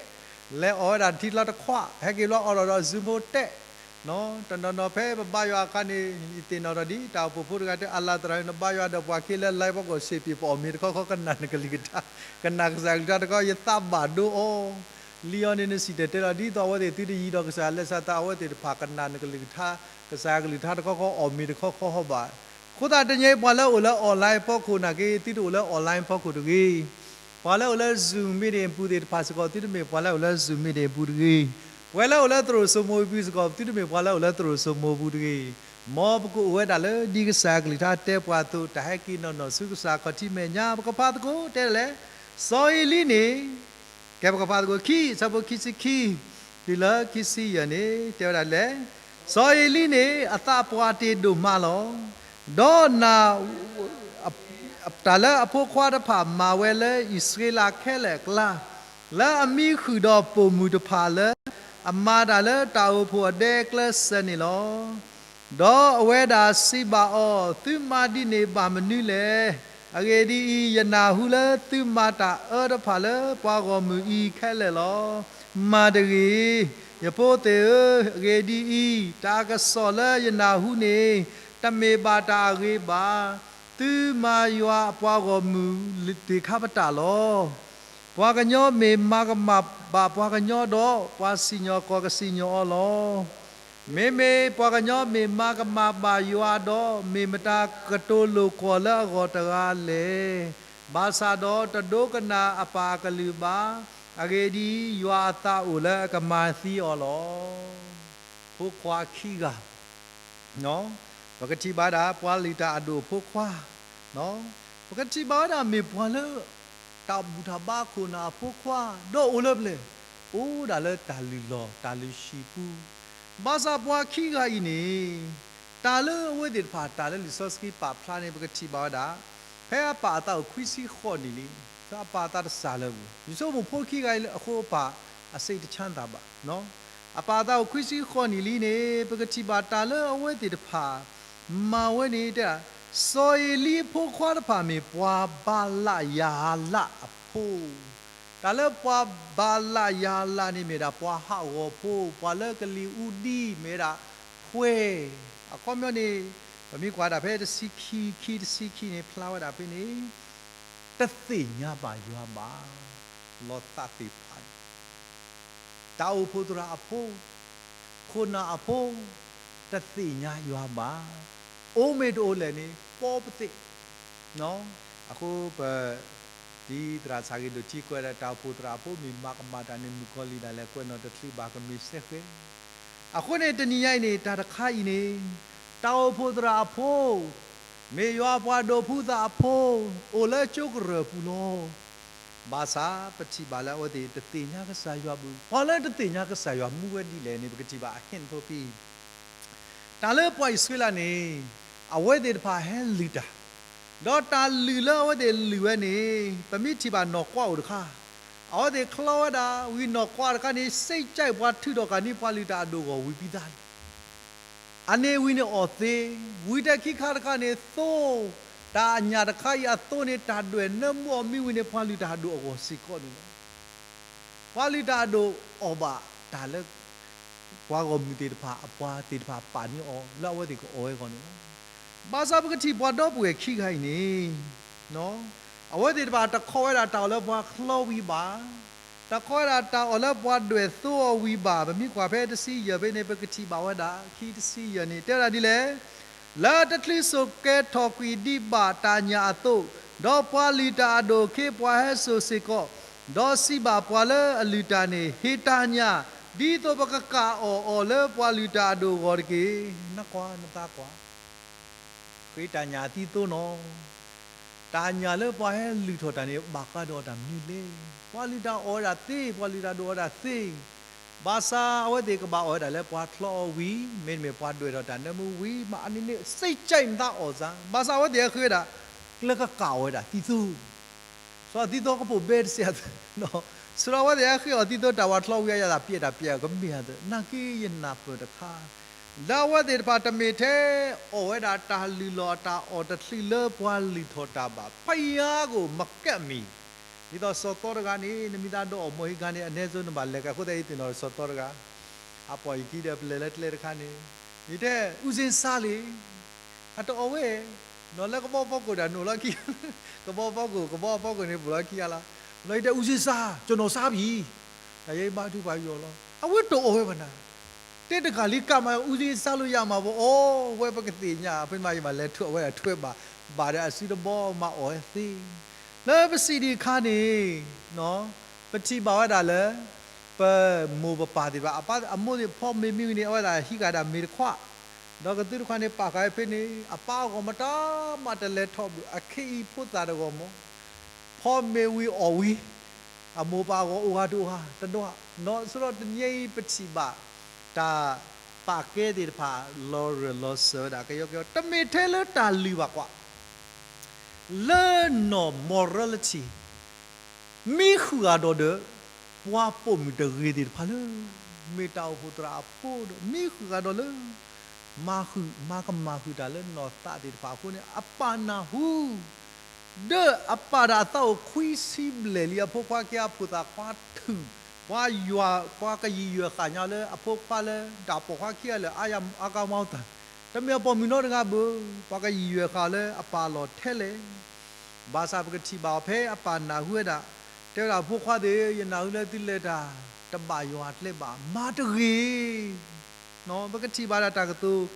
လဲၤအီၣ်ဝဲဒၣ်ထံချီတခွး, ဟဲက့ၤဘျီအီၣ်ဒီးဒီး Zoom ဖိတဲာ်, တနီၤနီၤဖဲပဘါယွၤအခါန့ၣ် ယသ့ၣ်နီၣ်ထီၣ်ဒ်တၢ်အိၣ်ဖှိၣ်ဖိတဂၤတဲ အလၤသရၣ် နဘါယွၤဒီးပှၤခ့လၢ live ဖီခိၣ် စ့ၢ်ပ့ၤ ပအီၣ်မ့ၤတခီခီ ကနၣ်နကလုၢ်ကထါ, ကနၣ်ကစၢ်ကလုၢ်ကထါတခီ ယသးဘၣ်ဒိအီၤ လံအီၤန့ၣ် နစံၣ်တဲၤတဲလီၤ ဒ်သိးအဝဲသ့ၣ်သုတယံၤဒီးကစၢ် လၢစးသး အဝဲသ့ၣ်တဖၣ်ကနၣ်နကလုၢ်ကထါ, ကစၢ်ကလုၢ်ကထါတခီခီ အီၣ်မ့ၤတခီခီဟီဘၣ်. အဃိသတးတနံၤအံၤ ပှၤလၢအိၣ်လၢ online ဖီခိၣ်နာ်က့ သုတအိၣ်လၢ online ဖီခိၣ်တဂ့ၤ. ပှၤလၢအိၣ်လၢ Zoom meeting အပူၤသ့ၣ်တဖၣ်စ့ၢ်ကီး သုတမ့ၢ်ပှၤလၢအိၣ်လၢ Zoom meeting အပူၤတဂ့ၤ. ပှၤလၢအိၣ်လၢသရိာ်စိမိၤအပူၤစ့ၢ်ကီး သုတမ့ၢ်ပှၤလၢအိၣ်လၢသရိာ်စိမိၤအပူၤတဂ့ၤ. မ်ပကအိၣ်ဝဲဒၣ်လၢဒ်ကစၢ်ကလုၢ်ကထါတဲပှၤအသိး တၢ်ဟဲက့ၤနီၢ်နီၢ်ဆူကစၢ်ခီၣ်ထံးမဲာ်ညါ ပကဖးသကိးတဲဒ်လဲၣ်. စီၤအ့လံန့ၣ် ကဲပကဖးသကိး ခံ အဆၢဖိခံဆံခံ တုၤလၢခံဆံယဲၢ်န့ၣ် တဲဝဲဒၣ်လဲၣ်. စီၤအ့လံန့ၣ် အသးပှၢ်တ့ၢ်ဒိၣ်မးလီၤ. ဒီးနၢ် တၢ်လၢအဖိခွါတဖၣ်မၤဝဲလၢအံၣ်စရ့လးခဲလၢာ်အကျါ, လၢအမံဃုာ်ဒီးပိာ်မုၣ်တဖၣ်လၢ အမၤတၢ်လၢတၢ်အိၣ်ဖှိၣ်အဒဲအကျဲစၢၤန့ၣ်လီၤ. ဒီးအဝဲဒၣ်စံးဘၣ်အီၤ, သုမၤဒ်န့ၣ်ဘၣ်မနုၤလဲၣ်. အဂ့ၢ်ဒ်အံၤ, ယနၢ်ဟူလၢသုမၤတၢ်အၢတဖၣ်လၢပှၤဂီၢ်မုၢ်အံၤခဲလၢာ်လီၤ. မၤတဂ့ၤ, ယဖိသ့ၣ်ဧၢ, အဂ့ၢ်ဒ်အံၤ, တၢ်ကစီၣ်လၢယနၢ်ဟူန့ၣ် တမ့ၢ်ဘၣ်တၢ်အဂ့ၤဘၣ်. သုမၤယွၤအပှၤဂီၢ်မုၢ်သ့ၣ်ခါပတာ်လီၤ. ပှၤကညီမ့ၢ်မၤကမၣ်ဘၣ်ပှၤကညီဒီး, ပှၤစံၣ်ညီၣ်ကွီၢ်ကစံၣ်ညီၣ်အီၤလီၤ. မ့မ့ၢ်ပှၤကညီမ့ၢ်မၤကမၣ်ဘၣ်ယွၤဒီး, မ့ၢ်မတၤကတိၤလိာ်ကွီၢ်လၢအဂီၢ်တဂၤလဲၣ်. ဘၣ်ဆၣ်ဒီးတဒိကနၣ်အပၢ်အကလုၢ်ဘၣ်. အဂ့ၢ်ဒ်အံၤ, ယွၤအသးအိၣ်လၢအကမၤသံအီၤလီၤ. ဖိခွါခံဂၤ ပကထံၣ်ဘၣ်ဒၣ် ပှၤလုၢ်တၢ်အဒိၣ်အဖိခွါ, ပကထံၣ်ဘၣ်ဝဲဒၣ်မ့ၢ်ပှၤလၢ တၢ်ဘူၣ်တၢ်ဘါခိၣ်နၢ်အဖိခွါ, ဒီးအိၣ်လၢပျဲၢ်, အိၣ်ဒၣ်လၢတၢ်လုၢ်လီၢ် တၢ်လုၢ်ဟံၣ်ပူၤ, ဘၣ်ဆၣ်ပှၤခံဂၤအံၤန့ၣ် တၢ်လၢအဝဲသ့ၣ်တဖၣ် တၢ်လၢလံာ်စီဆှံပာ်ဖျါန့ၣ် ပကထံၣ်ဘၣ်ဝဲဒၣ် ဖဲအပၢ်အသးအိၣ်ခွံဆံဃိးနံၣ်လံ, အပၢ်အသးတစၢ်လၢၤဘၣ်. ယဆိကမိၣ်ဖိခံဂၤအံၤအဃိ အပၢ်အစ့တဆါသးဘၣ်. အပၢ်အသးအိၣ်ခွံဆံဃိးနံၣ်လံန့ၣ် ပကထံၣ်ဘၣ်တၢ်လၢအဝဲသ့ၣ်တဖၣ် မၤဝဲန့ၣ်တဲ, စီၤအ့လံအဖိခွါတဖၣ်မ့ၢ်ပှၤဘၤလးယၤလးအဖိ, တၢ်လၢပှၤဘၤလးယၤလးန့ၣ်မ့ၢ်ဒၣ်ပှၤဟးဂီၤဖိ, ပှၤလၢကလံၤအူဒံမ့ၢ်ဒၣ် ဖှဲ, အခီပညီန့ၣ် ပမ့ၢ်ကွၢ်ဒၣ်ဖဲတဆံခံ ခံတဆံခံန့ၣ် ဖျါဝဲဒၣ်ဖဲန့ၣ် တသ့ၣ်ညါဘၣ်ယွၤဘၣ်, လီၤသးသ့ၣ်ဖးန့ၣ် တၢ်အိၣ်ဖှိၣ်သရၣ်အဖိ, ခိၣ်နၢ်အဖိ, တသ့ၣ်ညါယွၤဘၣ်. အိၣ်မ့ၢ်တအိၣ်လဲၣ်န့ၣ် ပိာ်ပသ့ၣ်. အဃိပ ဒ်သရၣ်ဆၣ်ဂ့ၤဒိၣ်ထံကွဲးဒီး တၢ်အိၣ်ဖှိၣ်သရၣ်အဖိမ့ၢ်မၤကမၣ်တၢ်န့ၣ် မုၣ်ကီၤလံၢ်ဒၣ်လဲာ်ကွဲးနီၣ်တချုးဘၣ်ကမ့ၢ်စဲဃဲ. အဃိန့ၣ်တနံၤညါအံၤန့ၣ် တၢ်တခါအံၤန့ၣ် တၢ်အိၣ်ဖှိၣ်သရၣ်အဖိ မ့ၢ်ယွၤပှၤဒိးဖှူသးအဖိ အိၣ်လၢကၠိကရၢၢ်ပူၤလီၤ. ဘၣ်ဆၣ်ပထံၣ်ဘၣ်လၢအဝဲသ့ၣ်တသ့ၣ်ညါကစၢ်ယွၤဘၣ်. ပှၤလၢတသ့ၣ်ညါကစၢ်ယွၤမူဝဲဒ်လဲၣ်န့ၣ် ပကထံၣ်ဘၣ်အဟ့ၣ်ဖိဖံ တၢ်လၢပှၤအံၣ်စရ့လးန့ၣ် အဝဲသ့ၣ်တဖၣ်ဟဲလုၢ်တၢ်, ဒီးတၢ်လုၢ်လၢအဝဲသ့ၣ်လုၢ်ဝဲန့ၣ် ပမ့ၢ်ထံၣ်ဘၣ်နီၢ်ကွးအိၣ်တခါ, အဝဲသ့ၣ်ချီဝဲဒၣ်ဝံၤနီၢ်ကွးတခါန့ၣ် စ့ကၠဲးပှၤထုးထီၣ်ကၣ်န့ၣ် ပှၤလုၢ်တၢ်အဒိၣ်အဂီၢ်ဝံၤပံသးန့ၣ် အန့ၣ်ဝံၤန့ၣ်အီၣ်သ့, ဝံၤတခံခါတခါန့ၣ်သိ, တၢ်အညၣ်တခါအံၤအသိန့ၣ် တၢ်ဒွဲၣ်နၢမူအီၤမ့ၢ်ဝံၤန့ၣ် ပှၤလုၢ်တၢ်အဒိၣ်အဂီၢ်စ့ၢ်ကီးန့ၣ်လီၤ. ပှၤလုၢ်တၢ်အဒိၣ်အီၣ်ဘၣ်တၢ်လၢ ပှၤဂီၢ်မုၢ်သ့ၣ်တဖၣ် အပှၤသ့ၣ်တဖၣ်ပာ်န့ၢ်အီၤလၢအဝဲသ့ၣ်ကအီၣ်ဝဲအဂီၢ်န့ၣ်လီၤ. ဘၣ်ဆၣ်ပကထံၣ်ပှၤဒီပုၢ်ဝဲၢ်ခံဂၤအံၤန့ၣ် အဝဲသ့ၣ်တဖၣ်တခီဝဲဒၣ်တၢ်အီၣ်လၢပှၤချီဝံၤဘၣ်, တခီဝဲဒၣ်တၢ်အီၣ်လၢပှၤဒွဲၣ်သိအီၤဝံၤဘၣ်. ပမ့ၢ်ကွၢ်ဖဲတဆံယဲၢ်ဖဲန့ၣ် ပကထံၣ်ဘၣ်ဝဲဒၣ် ခံတဆံယဲၢ်န့ၣ် တဲဝဲဒၣ်ဒ်လဲၣ်, လၢတချုးစိာ်ကဲထီၣ်ကွံာ်ဒံးဘၣ်တၢ်ညၣ်အသိး, ဒီးပှၤလုၢ်တၢ်အဒိၣ်အခ့အပှၤဟဲစိာ်စ့ၢ်ကီး, ဒီးစံးဘၣ်ပှၤလၢအလုၢ်တၢ်န့ၣ်, ဟ့ၣ်တၢ်ညၣ်, ဒ်သိးပကကၣ်အီၣ်အီၤလၢပှၤလုၢ်တၢ်အဒိၣ်အဂီၢ်တက့ၢ်. နကွၢ်နသးကွၢ် ဃ့တၢ်ညၣ်အသံသိနီၤ. တၢ်ညၣ်လၢပှၤဟဲလုၢ်ထီၣ်တၢ်န့ၣ် ဘၣ်ဃးဒီးတၢ်မနုၤလဲၣ်. ပှၤလုၢ်တၢ်အီၣ်ဝဲဒၣ်သ့, ပှၤလုၢ်တၢ်ဒိၣ်အီၣ်ဝဲဒၣ်သ့, ဘၣ်ဆၣ်အဝဲသ့ၣ်ကဘၣ်အီၣ်ဝဲဒၣ်လၢပှၤချီအီၤဝံၤ, မ့တမ့ၢ်ပှၤဒွဲၣ်ထီၣ်တၢ်နၢမူဝံၤ, မ့ၢ်အန့ၣ်န့ၣ် စိတ်ကြိုက်မသား အီၣ်စၢ်, ဘၣ်ဆၣ်အဝဲသ့ၣ်ဟဲဃ့ဝဲဒၣ် ကျဲကကးအီၣ်ဝဲဒၣ်သံသိ စီၤသံသိကပိာ်ဘဲတစဲးအသိး, စီၤအဝဲသ့ၣ်ဟဲဃ့အီၣ်သံသိ တၢ်ဝၤချီဝံၤအယၤသးပျဲးတၢ်ပျဲးအကမ့ၢ်အသိး, နာ်က့ယနၢ်ပၢၢ်တခါ, လၢအဝဲသ့ၣ်တဖၣ်တမ့ၢ်ထဲအီၣ်ဝဲဒၣ်တၢ်လုၢ်လီၢ်တၢ်အီၣ်တချုးလၢပှၤလုၢ်ထီၣ်တၢ်ဘၣ်, ဖယါကိၣ်မကဲမံၤ, ဒ်သိးစီၤသီတဂၤန့ၣ် နမ့ၢ်သးဒိးအီၣ်မိၢ်ဟံးခါန့ၣ် အနဲစိနဘၣ်လဲၤကး အဃိသတးအံၤသ့ၣ်နီၣ်စီၤသီတဂၤ, အပီၢ်ယခံဒီးပလဲၤလၢကျဲတခါန့ၣ်, ယတဲ ဦးစင်းစားလေ အတအီၣ်ဝဲ, နီၢ်လၢကဘီဖီခိၣ်ဒၣ်နအိၣ်လီၤခံ, ကဘီဖီခိၣ်, ကဘီဖီခိၣ်န့ၣ်ပူၤလီၤခံဂၤလီၤ, ဘျီယတဲ ဦးစင်းစား, ကျွန်တော်စားပြီ, တၢ်ယဲဘါထုကဖၣ်ယီၤလီၤ, အဝဲတအီၣ်ဝဲဘၣ်နၤ, တဲတဂၤလံကးမး ဦးစင်းစားလို့ရမှာပေါ့, အီၣ်ဝဲပကသ့ၣ်ညါ, ဖဲမးယမၤလဲၤထွဲအီၣ်ဝဲဒၣ်ထွဲဘၣ်, ဘၣ်ဒီးအစုတဘီမၤအီၣ်ဝဲသ့, လၢပစံးဒံးအခါန့ၣ် ပထံၣ်ဘၣ်ဝဲဒၣ်လၢ ပမိၢ်ပပၢ်သ့ၣ်တဖၣ် အမိၢ်သ့ၣ်ဖီမ့ၤမ့ၢ်ဝံၤန့ၣ် အဝဲဒၣ်ဟံးဃာ်ဒၣ်မ့ၤတခွး, ဒီးကသုတခွးန့ၣ် ပာ်ဃာ်ဝဲဖဲန့ၣ် အပၢ်အဂီၢ်မတၤမးတလဲၤထီၣ်ဘၣ်, အခ့အံၤဖိသၣ်တဂီၢ်မး, ဖီမ့ၤဝံၤအီၣ်ဝံၤ, အမိၢ်ပၢ်အဂီၢ်အိၣ်ဂၤတအိၣ်ဂၤတဒွး, နီၢ်စရီတနံၤအံၤပထံၣ်ဘၣ် တၢ်ပာ်ကဲသ့ၣ်တဖၣ် လီၤရၢၢ်လီၤစၢၤဝဲဒၣ်ကယီကယီ, တမ့ၢ်ထဲလၢတၢ်လုၢ်ဘၣ်ကွၢ် လၢနီၢ် morality မံဃုာ်ဂၤဒီးဒီး ပှၤပိာ်မုၣ်တဂ့ၤသ့ၣ်တဖၣ်လၢ မ့ၢ်တၢ်အိၣ်ဖှိၣ်သရၣ်အဖိဒီး မံဃုာ်ဂၤဒီးလၢ မၤဃုာ် မၤကမၣ်ဃုာ်တၢ်လၢနီၢ်သးသ့ၣ်တဖၣ်အဃိန့ၣ် အပၢ်နၢ်ဟူ ဒီးအပၢ်ဒီးအသးအိၣ်ခွံဆံဘျဲၣ်လံ အဖိခွါခံဂၤဖိသၣ်ခွါထုး, ပှၤယွၤ ပှၤကယံာ်ယွဲၢ်ဃာ်ညါလၢအဖိခွါလၢ တၢ်ပိာ်ခွါခံဂၤလၢာ် အါယါအါကါမီတၢ်, တမ့ၢ်အပိာ်မုၣ်နီတဂၤဘၣ်, ပှၤကယံာ်ယွဲၢ်ဃာ်လၢအပၢ်အလီၢ်ထဲလဲၣ်. ဘၣ်ဆၣ်ပကထံၣ်ဘၣ်အီၤဖဲအပၢ်နၢ်ဟူဝဲဒၣ်, တဲဝဲဒၣ်ဖိခွါသ့ၣ် ယနၢ်ဟူလၢသုလဲၤတၢ် တဘၣ်ယွၤအကျဲဘၣ်, မၤတဂ့ၤ ပကထံၣ်ဘၣ်ဒၣ်တၢ်ကတိၤ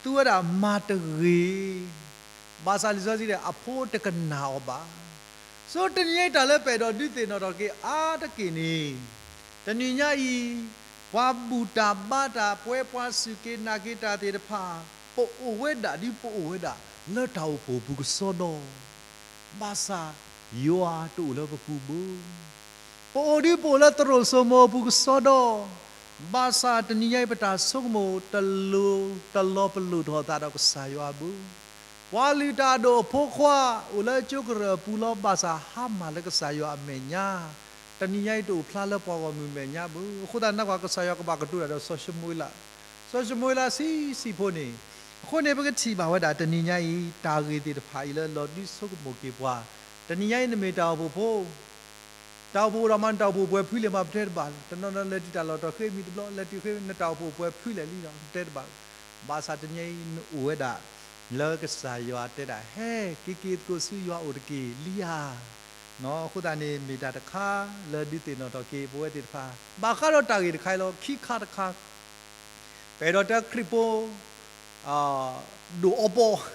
သူဝဲဒၣ်မၤတဂ့ၤ, ဘၣ်ဆၣ်လံာ်စီဆှံတဲ အဖိတကနၣ်အီၤဘၣ်. ဆိတနံၤညါအံၤတၢ်လၢပအဲၣ်ဒိးဒုးသ့ၣ်နီၣ်ထီၣ်က့ၤအါတက့ၢ်န့ၣ်, တနံၤညါအံၤ ပှၤဘူၣ်တၢ်ဘါတၢ် ပဝဲပှၤစူၢ်က့ၤနာ်က့ၤတၢ်သ့ၣ်တဖၣ် ပအိၣ်ဝဲဒၣ်ဒ်ပအိၣ်ဝဲဒၣ် လၢတၢ်အိၣ်ဖှိၣ်အပူၤကစီဒီ, ဘၣ်ဆၣ် ယွၤတအိၣ်လၢပပူၤဘၣ်. ပအိၣ်ဒ်ပအိၣ်လၢသရိာ်စိမိၤအပူၤကစီဒီ, ဘၣ်ဆၣ်တနံၤညါအံၤပတၢ်ဆိကမိၣ် တလီၤပလိာ်ထီၣ်သးဒီးကစၢ်ယွၤဘၣ်. ပှၤလုၢ်တၢ်အဒိၣ်အဖိခွါ အိၣ်လၢကၠိကရၢၢ်အပူၤလီၤ, ဘၣ်ဆၣ်ဟါမၢ်လၢကစၢ်ယွၤအမဲာ်ညါ, တနံၤညါအံၤတအိၣ်ဖျါလၢပှၤဂီၢ်မုၢ်မဲာ်ညါဘၣ်. အဃိသတး နကွၢ်ကစၢ်ယွၤကဘၣ်ကတိၤတၢ်ဒီးစီၤၡမူၤအ့လး, စီၤၡမူၤအ့လးဆံးဆံးဖိန့ၣ်, အဃိန့ၣ် ပကထံၣ်ဘၣ်ဝဲဒၣ်တနံၤညါအံၤ တၢ်ဂ့ၢ်သ့ၣ်တဖၣ်အံၤလၢလီၤဒုးဆိကမိၣ်က့ၤပှၤ, တနံၤညါအံၤနမ့ၢ်တၢ်အိၣ်ဖှိၣ်ဖိ တၢ်အိၣ်ဖှိၣ်အိၣ်ဒီးမး နတၢ်အိၣ်ဖှိၣ်ပှဲၤဖုလဲၣ်မး ပတဲတဘၣ်, တနီၤနီၤလဲၤတုၤတၢ်လီၢ်တတီၤဃ့မံၤတဘျီ, လဲၤတုၤဃ့ နတၢ်အိၣ်ဖှိၣ်ပှဲၤဖုလဲၣ်လံဒီး ပတဲတဘၣ်, ဘၣ်ဆၣ်တနံၤညါအံၤနအိၣ်ဝဲဒၣ် လၢကစၢ်ယွၤတဲဒၣ် ဟဲက့ၤက့ၤသကိးဆူယွၤအိၣ်တက့ၢ်လံဧါ. အဃိသတးန့ၣ် မ့ၢ်တၢ်တခါလၢဒုးသ့ၣ်နီၣ်ထီၣ်က့ၤပဝဲသ့ၣ်တဖၣ်, ဘၣ်ဃးဒီးတၢ်ဂ့ၢ်တခါအံၤလီၤ. ခံခါတခါ ပအဲၣ်ဒိးတဲခရံာ်ဖိ ဒိၣ်အီပီ,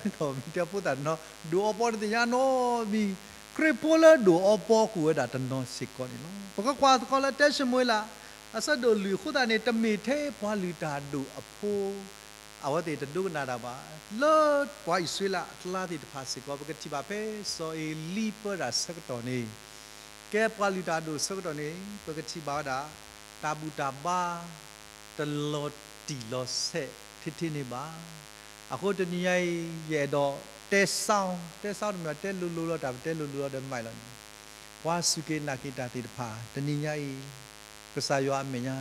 မ့ၢ်တဲဖိသၣ်တနီၤ ဒိၣ်အီပီတသ့ၣ်ညါနီတမံၤ, ခရံာ်ဖိလၢဒိၣ်အီပီကအိၣ်ဝဲဒၣ်တနီၤစ့ၢ်ကီးန့ၣ်လီၤ. ပကကွၢ်သကိးလၢတၢၡမူၤအ့လး အဆၢဒိၣ်လွံၢ်အဃိသတးန့ၣ် တမ့ၢ်ထဲပှၤလုၢ်တၢ်ဒိၣ်အဖိ အဝဲသ့ၣ်တဒိကနၣ်တၢ်ဘၣ်, လၢပှၤအံၣ်စရ့လးအကျါသ့ၣ်တဖၣ်စ့ၢ်ကီး ပကထံၣ်ဘၣ်ဖဲစီၤအ့လံပၢတၢ်ဆၢကတီၢ်န့ၣ်, ကဲပှၤလုၢ်တၢ်ဒိၣ်ဆၢကတီၢ်န့ၣ် ပကထံၣ်ဘၣ်ဝဲဒၣ် တၢ်ဘူၣ်တၢ်ဘါ တလီၤတံၢ်လီၤဆဲးထဲထဲန့ၣ်ဘၣ်. အဃိတနံၤညါအံၤ ယအဲၣ်ဒိးတဲ sound, တဲ sound တမ့ၢ် တဲလိၤလိၤလီၤ, တၢ်ပတဲလိၤလိၤလီၤဒီးမၤလီၤန့ၣ်, ပှၤစူၢ်က့ၤနာ်က့ၤတၢ်သ့ၣ်တဖၣ် တနံၤညါအံၤ ကစၢ်ယွၤအမဲာ်ညါ,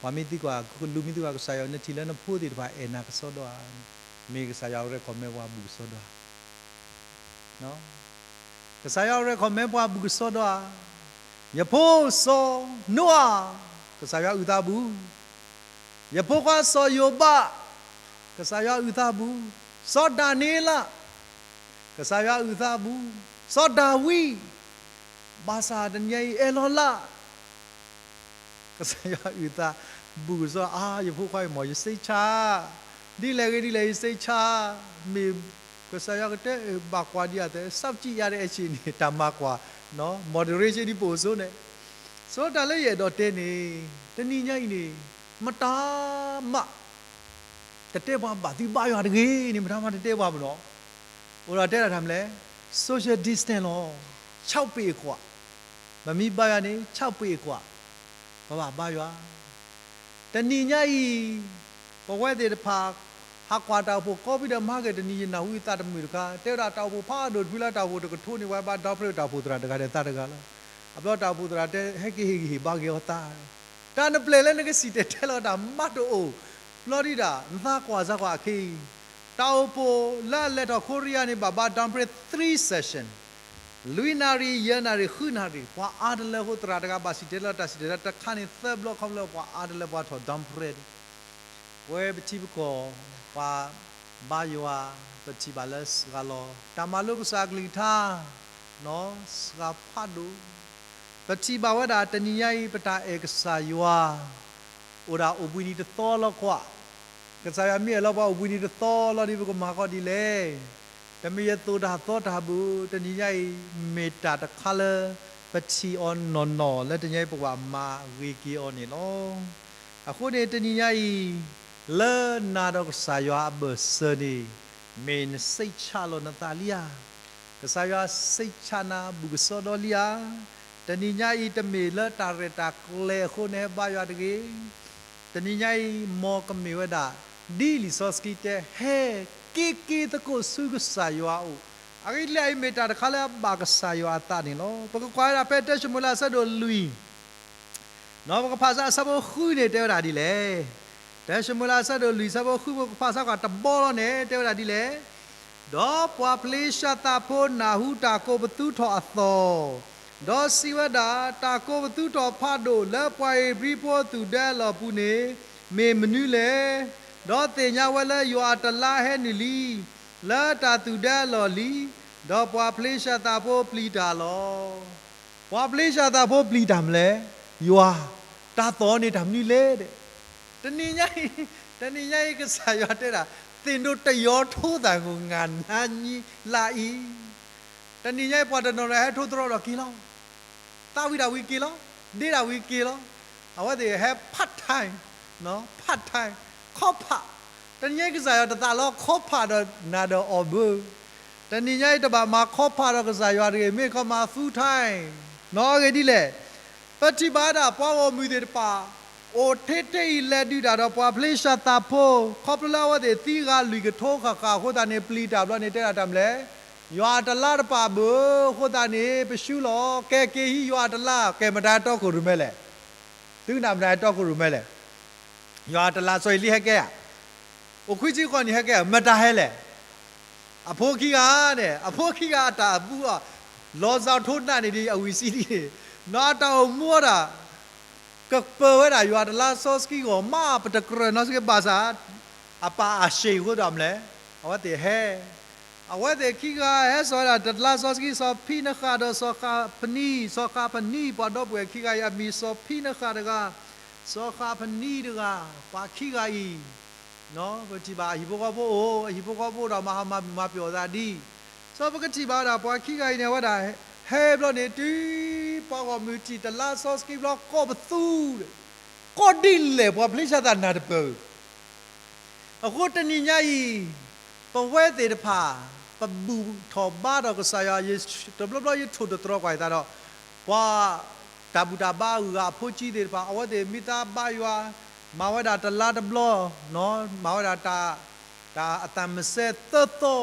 ပှၤမ့ၢ်သံကွၢ်, လူၤမ့ၢ်သံကွၢ်ကစၢ်ယွၤ နထံၣ်လၢနဖိသ့ၣ်တဖၣ်အဲၣ်နၤကစီဒီဧါ, မ့ၢ်ကစၢ်ယွၤ recommend ပှၤဘူၣ်ကစီဒီဧါ. ကစၢ်ယွၤ recommend ပှၤဘူၣ်ကစီဒီဧါ. ယဖိစီၤနိအၤ, ကစၢ်ယွၤအုၣ်သးဘူၣ်. ယဖိခွါစီၤယိၤဘး, ကစၢ်ယွၤအုၣ်သးဘူၣ်. စီၤဒၤနံးယ့လး, ကစၢ်ယွၤအုၣ်သးဘူၣ်. စီၤဒၤဝံး, ဘၣ်ဆၣ်တနံၤညါအံၤ အဲၣ်လီၤလး ကစၢ်ယွၤအုၣ်သးဘူၣ်ကစီဒီ, အါ ယဖိခွါအံၤမ့ၢ် ယစိတ်ချ, ဒ်လဲၣ်ဂ့ၤဒ်လဲၣ် ယစိတ်ချ, မ့ၢ်ကစၢ်ယွၤကတဲ ဘၣ်ကွၢ်ဒံးအသး စောင့်ကြည့်ရတဲ့အချိန်န့ၣ် တၢ်မၤကွၢ်, moderation ဒ်ပအိၣ်ဆိန့ၣ်, စီၤတၢ်လၢယအဲၣ်ဒိးတဲန့ၣ်, တနံၤညါအံၤန့ၣ် မတၤမး တတဲပှၤဘၣ်သံဘၣ်ယွၤတဂ့ၤန့ၣ် မတၤမးတတဲပှၤဘၣ်နီၤ. အိၣ်ဒီးတဲဒၣ်တၢ်မနုၤလဲၣ်, social distance လီၤ. ခြောက်ပေအကွာ်, ပမ့ၢ်ဘါယွၤန့ၣ် ခြောက်ပေအကွာ်, ပဘၣ်ဘါယွၤ. တနံၤညါအံၤ ပဝဲသ့ၣ်တဖၣ် ဟးကွၢ်တၢ်အိၣ်ဖှိၣ်ကိးပံၤဒီး မဟါက့ၤတနံၤ ယနၢ်ဟူသးတမုာ်တခါ တဲဝဲဒၣ်တၢ်အိၣ်ဖှိၣ်ဖးဒိၣ်တဖုလၢတၢ်အိၣ်ဖှိၣ်တကထိန့ၣ် ပှၤဘါ downpray တၢ်အိၣ်ဖှိၣ်သရၣ်တဂၤဒီးသးတဂၤလီၤ. အဘျီတၢ်အိၣ်ဖှိၣ်သရၣ်တဲ ဟဲက့ၤဟ့ၣ်ဂံၢ်ဟ့ၣ်ဘါက့ၤအီၤသး, တၢ်နပျဲၢ်လၢနကစံၣ်တဲၤတဲလီၤတၢ်မးတအိၣ်, ဘျီဒံးဒၣ် နသးကွၢ်စၢ်ကွၢ်အခဲအံၤ, တၢ်အိၣ်ဖှိၣ်လၢအလဲၤထီၣ် Korea န့ၣ် ဘၣ်ဘါ downpray three session, လွံၢ်နၣ်ရံၣ်, ယဲၢ်နၣ်ရံၣ်, ဃုနၣ်ရံၣ်, ပှၤအါတလၢအဃိ သရၣ်တဂၤဘၣ်စံၣ်တဲၤတဲလီၤတၢ်စံၣ်တဲၤတဲလီၤတခါန့ၣ် သၢဘျီခီဖျိ ပှၤအါတလၢပှၤထီၣ် downpray ပဝဲပထံပကီၢ် ပှၤဘါယွၤ, ပထံၣ်ဘၣ်လၢစှၤလီၤ တၢ်မၤလိကစၢ်အကလုၢ်ကထါ, စှၤဖးဒိၣ်, ပထံၣ်ဘၣ်ဝဲဒၣ်တနံၤညါအံၤ ပတၢ်အဲၣ်ကစၢ်ယွၤ အိၣ်ဒၣ်အိၣ်ဘှံးနံၤတသီလီၤကွၢ်, ကစၢ်ယွၤမ့ၢ်အဲၣ်လီၤပှၤအိၣ်ဘှံးနံၤတသီလီၤဒီး ပကမၤဃီဒ်လဲၣ်. တမ့ၢ်ယသိၣ်တၢ်သီတၢ်ဘၣ်, တနံၤညါအံၤ မ့ၢ်တၢ်တခါလၢ ပထံၣ်အီၤနီၢ်နီၢ်လၢတနံၤညါအံၤ ပကဘၣ်မၤဂ့ၤက့ၤအီၤန့ၣ်လီၤ. အဃိန့ၣ် တနံၤညါအံၤ လၢနၤဒီးကစၢ်ယွၤအဘၢၣ်စၢၤန့ၣ် မ့ၢ်နစိတ်ချလီၤနသးလံဧါ. ကစၢ်ယွၤစိတ်ချနၤ ဘူးကစီဒီလံဧါ. တနံၤညါအံၤ တမ့ၢ်လၢတၢ်ရဲၣ်တၢ်ကျဲၤအဃိ နဟဲဘါယွၤတဂ့ၤ. တနံၤညါအံၤ မ်ကမ့ၢ်ဝဲဒၣ် ဒ်လံာ်စီဆှံတဲ ဟဲက့ၤက့ၤသကိးဆူကစၢ်ယွၤအအိၣ်. အဂ့ၢ်ဒ်လဲၣ် အံၤမ့ၢ်တၢ်တခါလၢအဘၣ်ကစၢ်ယွၤအသးန့ၣ်လီၤ. ပကကွၢ်ဝဲဒၣ်ဖဲတၢၡမူၤအ့လးအဆၢဒိၣ်လွံၢ် ပကဖးစးအဆၢဖိဃုန့ၣ် တဲဝဲဒၣ်ဒ်လဲၣ်. တၢၡမူၤအ့လးအဆၢဒိၣ်လွံၢ် အဆၢဖိဃု ပကဖးစးကွၢ်တဘီလီၤန့ၣ် တဲဝဲဒၣ်ဒ်လဲၣ်. ဒီးပှၤဖလ့ၡသးဖိနၢ်ဟူတၢ်ကိးပသူထီၣ်အသီၣ်, ဒီးစံးဝဲဒၣ်, တၢ်ကိးပသူထီၣ်ဖးဒိၣ်လၢပှၤဧ့ၤဘြံၤဖိအသူၣ်ဒၢအလီၢ်ပူၤန့ၣ် မ့ၢ်မနုၤလဲၣ်. ဒီးသ့ၣ်ညါဝဲလၢယွၤအတလါဟဲနုာ်လံ လၢတၢ်သူၣ်ဒၢအလီၢ်လံ, ဒီးပှၤဖလ့ၡသးဖိပျံၤတၢ်လီၤ. ပှၤဖလ့ၡသးဖိပျံၤတၢ်မနုၤလဲၣ်, ယွၤ, တၢ်သီၣ်န့ၣ်တၢ်မနုၤလဲၣ်. တနံၤညါအံၤ, တနံၤညါအံၤ ကစၢ်ယွၤတဲဒၣ်, သ့ၣ်ဒိးတယီၤထိသၣ်ငိၣ် ငါနၤနံၤလၢအံၤ. တနံၤညါအံၤ ပှၤတနီၤနီၤဟဲထိတရီဒီးက့ၤလီၤ. သးဝံၤဒၣ်ဝံၤက့ၤလီၤ, ဒ့ဒၣ်ဝံၤက့ၤလီၤ. အဝဲသ့ၣ်ဟဲ part time, part time, ခီဖး. တနံၤညါအံၤ ကစၢ်ယွၤတသးလီၤခီဖးဒီးနၤဒီးအီၤဘၣ်. တနံၤညါအံၤ တဘၣ်မၤခီဖးဒီးကစၢ်ယွၤတဂ့ၤ, မ့ၢ်ခီမၤ full time. နီၢ်အဂ့ၢ်ဒ်လဲၣ်. ပထံၣ်ဘၣ်ဝဲဒၣ်ပှၤဂီၢ်မုၢ်သ့ၣ်တဖၣ် အိၣ်ထဲထဲအံၤ လဲၤဒုးတၢ်ဒီးပှၤဖလ့ၡသးဖိ, ခီဖျိလၢအဝဲသ့ၣ်သံဂၤလွံၢ်ကထိဃၣ်ဃၣ်အဃိသတးန့ၣ် ပျံၤတၢ်ဘျီန့ၣ် တဲဒၣ်တၢ်မနုၤလဲၣ်, ယွၤအတလါတပာ်ဘၣ်အဃိသတးန့ၣ် ပဆူလီၤ ကဲက့ၤဟံးယွၤအတလါ, ကဲမတၤဟဲတီခိၣ်ရိၣ်မဲလဲၣ်. သုကနၣ်မတၤဟဲတီခိၣ်ရိၣ်မဲလဲၣ်. ယွၤအတလါစီၤအ့လံဟဲကဲဧါ. အိၣ်ခွံဆံဃီနံၣ်ဟဲကဲဧါ, မတၤဟဲလဲၣ်. အဖိခံဂၤန့ၣ်, အဖိခံဂၤအတၢ်အဘူးအီၤ, လီၤစၢ်ထိနၢ်န့ၣ်ဒ်အဝံၢ်စံဒ်န့ၣ်, နီၢ်အတၢ်အိၣ်မူအီၤဒၣ် ကပၢၤဝဲဒၣ်ယွၤတလါစီဆှံဂီၢ်မး ပတကြၢးနီတစှၤဘၣ်ဆၣ်, အပၢ်အၢၣ်စ့ၣ်အဃိဒီးမနုၤလဲၣ်, အဝဲသ့ၣ်ဟဲ, အဝဲသ့ၣ်ခံဂၤဟဲစိာ်ဝဲဒၣ်တလါစီဆှံ စီၤဖံနဃၣ်ဒီးစီၤဃးဖနံ, စီၤဃးဖနံ ပှၤဒီပုၢ်ဝဲၢ်ခံဂၤအံၤ အမံၤစီၤဖံနဃၣ်တဂၤ, စီၤဃးဖနံတဂၤ, ပှၤခံဂၤအံၤ ပထံၣ်ဘၣ်အဟံၣ်ဖိဃီဖိအိၣ်, အဟံၣ်ဖိဃီဖိဒီး မၤဟးမၤပျီၢ်သးဒ်, စီၤပကထံၣ်ဘၣ်ဝဲဒၣ် ပှၤခံဂၤအံၤန့ၣ် အဝဲဒၣ်ဟဲဘျီန့ၣ် တုၤပှၤဂီၢ်မုၢ်ထံၣ်တလါစီဆှံဘျီ ကိးပသူ, ကိးဒ်လဲၣ် ပှၤဖလ့ၡသးနၢ်တပၢၢ် အဃိတနံၤညါအံၤ, ပဝဲသ့ၣ်တဖၣ် ပဘူၣ်ထီၣ်ဘါထီၣ်ကစၢ်ယွၤ, တဘျီဘျီယထိၣ်သတြီၤကွၢ်ယသးဒီး, ပှၤတၢ်ဘူၣ်တၢ်ဘါအဂုၤအဂၤအဖိကၠံသ့ၣ်တဖၣ် အဝဲသ့ၣ်မ့ၢ်သးဘါယွၤ, မၤဝဲဒၣ်တလါတဘျီ, မၤဝဲဒၣ်တၢ်, တၢ်အသးမစဲသၢသီ,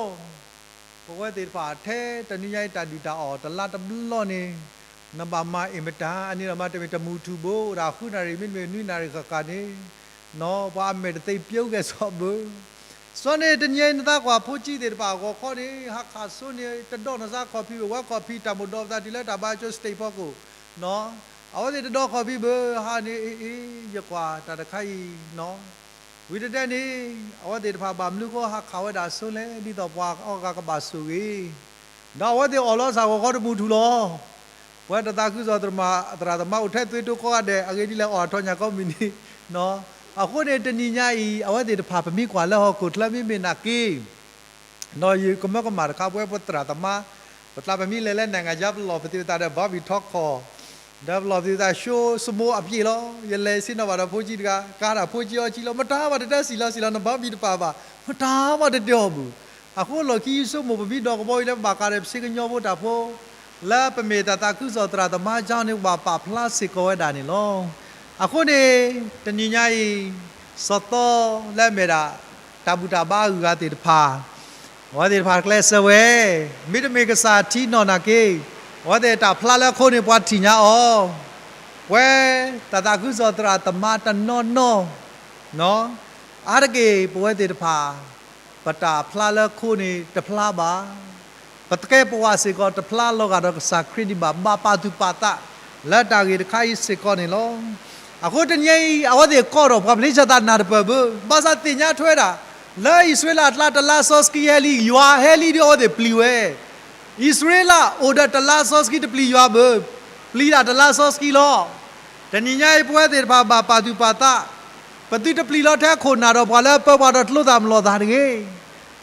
ပဝဲသ့ၣ်တဖၣ်ထဲတနံၤညါအံၤ တၢ်ဒုၣ်တၢ်အီၣ်တလါတဘျီန့ၣ်, နဘၣ်မၤအ့ၣ်မတၤ, အန့ၣ်ဒီးမ့တမ့ၢ်တမူထူၣ်ဘၣ်, အိၣ်ဒၣ်ဃုနၣ်ရံၣ် မ့တမ့ၢ်နွံနၣ်ရံၣ်ဃၣ်ဃၣ်န့ၣ်, ပှၤအမဲာ်တသ့ပျိကဲၣ်ဆိးဘၣ်. စီၤန့ၣ်တနံၤညါအံၤ နသးကွၢ်ဖိကၠံသ့ၣ်တဖၣ်အဂီၢ်ခီန့ၣ် ဟးခးစိန့ၣ် တဒီးနသးခီၣ်ဖံးဘၣ်, ဝဲခီၣ်ဖံးတၢ်မိၣ်ဒီးပသးတုၤလၢတၢ်ဘါကၠိ stage ဖီခိၣ်, အဝဲသ့ၣ်တဒီးခီၣ်ဖံးဘၣ်, ဟးန့ၣ်အ့ၣ်အ့ၣ် ယကွၢ်တၢ်တခါအံၤ ဝံၤတတဲန့ၣ်, အဝဲသ့ၣ်တဖၣ်ဘၣ်မနုၤဃိဟးခးဝဲဒၣ်စိလဲၣ်, ဒ်သိးပှၤအီၣ်ဂၤကဘၣ်ဆိၣ်ဂ့ၤ, ဒီးအဝဲသ့ၣ်အီၣ်လီၤစၢ်ဂီၢ်ခီတမူထူၣ်လီၤ. ပဝဲတသးခုကစီၣ်သရၣ်သမါအိၣ်ထဲသွ့တိကိးဂၤဒဲး အဂ့ၢ်ဒ်လဲၣ် အီၣ်အထီၣ်ညၣ်ကိးမုၢ်နံၤ, အဃိန့ၣ် တနံၤညါအံၤ အဝဲသ့ၣ်တဖၣ် ပမ့ၢ်ကွၢ်လၢဟီၣ်ခိၣ်ချၢမ့မ့ၢ်နာ်က့ ဒီးယကမၢကမၣ်တခါ ပဝဲပသရၣ်သမါ, ပသးပမံလဲၤလၢ နိုင်ငံခြား ပလီၢ်ပသ့ၣ်ပသးဒီး ဘီဘံၣ်ထီခီၣ်, ဒီးပလီၢ်ပသ့ၣ်ပသး show စမိအပျ့ၤလီၤ. ယလဲၤဆ့ၣ်နီၤဘၣ်ဒီးဖိကၠံတဂၤ, ကၤဒၣ်ဖိကၠံအီကၠံလီၤ. မတၤမးတတဲစံၣ်လီၤစံၣ်လီၤ နဘီဘံၣ်တပာ်ဘၣ်, မတၤမးတတဲအီၤဘၣ်. အဃိလီၢ်ခံယဆိကမိၣ် ပမ့ၢ်ဒီးကဘီယူၤလၢပဘၣ်ဃးဒီးပစ့ကညီဖိတၢ်ဖိ လၢပမ့ၢ်တၢ်သးခုကစီၣ်သရၣ်သမါကၠီန့ၣ် ပဘၣ်ပာ်ဖျါစ့ၢ်ကီးဝဲဒၣ်န့ၣ်လီၤ. အဃိန့ၣ် တနံၤညါအံၤ စီၤသီလၢအမ့ၢ်ဒၣ် တၢ်ဘူၣ်တၢ်ဘါအဂုၤအဂၤသ့ၣ်တဖၣ် အဝဲသ့ၣ်တဖၣ်ကျဲးစၢးဝဲ, မ့တမ့ၢ်ကစၢ်ထံနီၢ်နာ်က့ အဝဲသ့ၣ်တၢ်ဖျါလၢခိန့ၣ် ပှၤထံၣ်ညါအီၤ, ပဝဲတၢ်သးခုကစီၣ်သရၣ်သမါတနီၤနီၤ အါတက့ၢ်ပဝဲသ့ၣ်တဖၣ် ပတၢ်ဖျါလၢခိန့ၣ်တဖျါဘၣ်. ပသကဲးပဝးစ့ၢ်ကီးတဖျါလီၤဂာ်ဒီးကစၢ်ခရံာ်ဒံးဘၣ်, ဘၣ်ပာ်သူၣ်ပာ်သးလၢတၢ်ဂ့ၢ်တခါအံၤစ့ၢ်ကီးန့ၣ်လီၤ. အဃိတနံၤအံၤ အဝဲသ့ၣ်ကိးထီၣ်ပှၤဖလ့ၡသးနၢ်တပၢၢ်ဘၣ်, ဘၣ်ဆၣ်သ့ၣ်ညါထွဲဒၣ် လၢအံၣ်စရ့လးအကျါတလါစီဆှံဟဲလံ, ယွၤဟဲလံဒီးအဝဲသ့ၣ်ပျံၤဝဲ အံၣ်စရ့လးအိၣ်ဒီးတလါစီဆှံ တပျံၤယွၤဘၣ်, ပျံၤဒၣ်တလါစီဆှံလီၤ. တနံၤညါအံၤ ပဝဲသ့ၣ်တဖၣ်ဘၣ်ပာ်သူၣ်ပာ်သး, ပသုတပျံၤလီၤထဲခိၣ်နၢ်ဒီးပှၤလၢပၢပှၤဒီးတလိသးမလီၤသးတဂ့ၤ.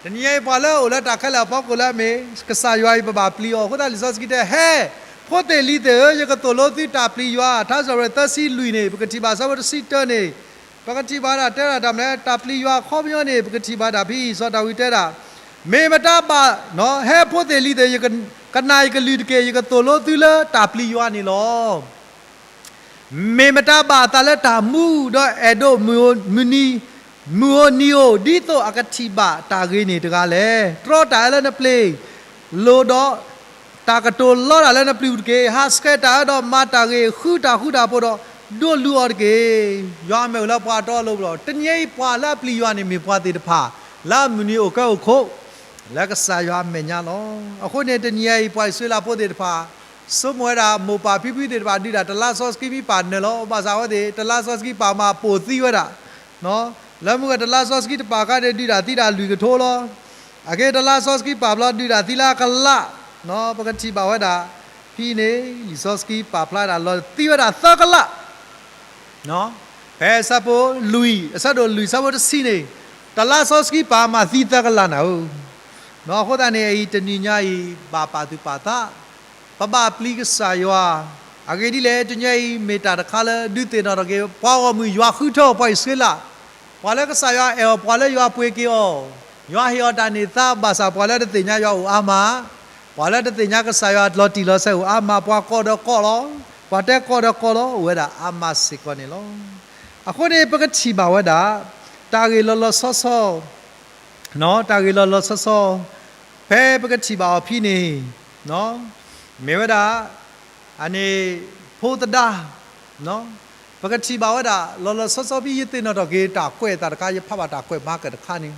တနံၤညါအံၤ ပှၤလၢအအိၣ်လၢတၢ်ခဲလၢာ်အဖီခိၣ်လၢအမ့ၢ် ကစၢ်ယွၤအံၤ ပဘၣ်ပျံၤအီၤ. အဃိသတးလံာ်စီဆှံတဲ ဟဲ, ဖိသ့ၣ်လံၤသ့ၣ်ဧၢ, ယကသိၣ်လိသုတၢ်ပျံၤယွၤ, ထါစံးပတြၢၤသၢဆံလွံၢ်န့ၣ် ပကထံၣ်ဘၣ်ဆၢဖိတဆံတၢန့ၣ်, ပကထံၣ်ဘၣ်ဒၣ်တဲဒၣ်တၢ်မနုၤလဲၣ်, တၢ်ပျံၤယွၤအခီပညီန့ၣ် ပကထံၣ်ဘၣ်ဒၣ်ဖဲအံၤ စီၤဒၤဝံးတဲဒၣ်, မ့ၢ်မတၤဘၣ်, ဟဲဖိသ့ၣ်လံၤသ့ၣ်, ကနၣ်ယကလုၢ်တက့ၢ်, ယကသိၣ်လိသုလၢတၢ်ပျံၤယွၤန့ၣ်လီၤ. မ့ၢ်မတၤဘၣ်အသးလၢတၢ်မူ, ဒီးအဲၣ်ဒိးမုၢ်ဧိၤနံၤဧိၤ, ဒ်သိးအကထံၣ်ဘၣ်တၢ်ဂ့ၤန့ၣ်တဂၤလဲၣ်. တြီတၢ်အၢလၢနပျ့ၤလိၤဒီး တၢ်ကတိၤလီတၢ်လၢနပျုၤတက့ၢ်. ဟးဆှဲးတၢ်အၢဒီးမၤတၢ်ဂ့ၤ, ဃုတၢ်ဃူတၢ်ဖိးဒီး ဒိးလူၤအီၤတက့ၢ်. ယွၤအမဲာ်အိၣ်လၢပှၤအတီအလိၤလီၤ. တနံၤအံၤပှၤလၢအပျံၤယွၤန့ၣ် မ့ၢ်ပှၤသ့ၣ်တဖၣ် လၢအမုၢ်နံၤအိၣ်ကဲအိၣ်ခိး လၢကစၢ်ယွၤအမဲာ်ညါလီၤ. အဃိန့ၣ် တနံၤအံၤ ပှၤအံၣ်စရ့လးဖိသ့ၣ်တဖၣ် ဆိကမိၣ်ဝဲဒၣ် မိၢ်ပၢ်ဖံဖုသ့ၣ်တဖၣ် ဒုးတၢ်တလါစီဆှံမ့ၢ်ပာ်နၢၤလီၤ. ဘၣ်ဆၣ်အဝဲသ့ၣ် တလါစီဆှံပာ်မးပိာ်သံဝဲဒၣ် လၢမုၢ်ဂီၤတလါစီဆှံတပာ်ခါန့ၣ် ဒုးတၢ်သံတၢ်လွံၢ်ကထိလီၤ. အခဲအံၤတလါစီဆှံပာ်ဘျီ ဒုးတၢ်သံလၢအကလး, ပကထံၣ်ဘၣ်ဝဲဒၣ် ဖဲအံၤန့ၣ် လံာ်စီဆှံပာ်ဖျါဒၣ်လီၤ သံဝဲဒၣ်သၢကလး, ဖဲအဆၢဖိလွံၢ်, အဆၢဒိၣ်လွံၢ် အဆၢဖိတဆံန့ၣ်, တလါစီဆှံပာ်မးသံသၢကလးနၤဧၢ. အဃိသတးန့ၣ် အံၤတနံၤညါအံၤ ဘၣ်ပာ်သူၣ်ပာ်သး, ပဘၣ်ပျံၤကစၢ်ယွၤ, အဂ့ၢ်ဒ်လဲၣ် တနံၤညါအံၤ မ့ၢ်တၢ်တခါလၢဒုးသ့ၣ်နီၣ်ထီၣ်က့ၤ ပှၤဂီၢ်မုၢ်ယွၤဃုထၢအီၤပှၤအံၣ်စရ့လး, ပှၤလၢကစၢ်ယွၤအဲၣ်အီၤ ပှၤလၢယွၤပှ့ၤက့ၤအီၤ, ယွၤဟ့ၣ်အီၤတၢ်န့ၢ်သါ ဘၣ်ဆၣ်ပှၤလၢတသ့ၣ်ညါယွၤအိၣ်အါမး, ပှၤလၢတသ့ၣ်ညါကစၢ်ယွၤလီၤတံၢ်လီၤဆဲးအိၣ်အါမး, ပှၤကိးဒီးကိးလီၤ, ပှၤတဲကိးဒီးကိးလီၤ အိၣ်ဝဲဒၣ်အါမးစ့ၢ်ကီးန့ၣ်လီၤ. အဃိန့ၣ် ပကထံၣ်ဘၣ်ဝဲဒၣ် တၢ်ဂ့ၢ်လီၤလီၤဆီဆီ တၢ်ဂ့ၢ်လီၤလီၤဆီဆီ ဖဲပကထံၣ်ဘၣ်အီၤဖဲန့ၣ်, မ့ၢ်ဝဲဒၣ် အန့ၣ် ဖိသဒါ, ပကထံၣ်ဘၣ်ဝဲဒၣ် လီၤလီၤဆီဆီဖဲယသ့ၣ်နီၣ်ထီၣ်က့ၤတၢ်ကွဲးအသးတခါ ယဖးဘၣ်တၢ်ကွဲးမၤကၢၣ်တခါန့ၣ်,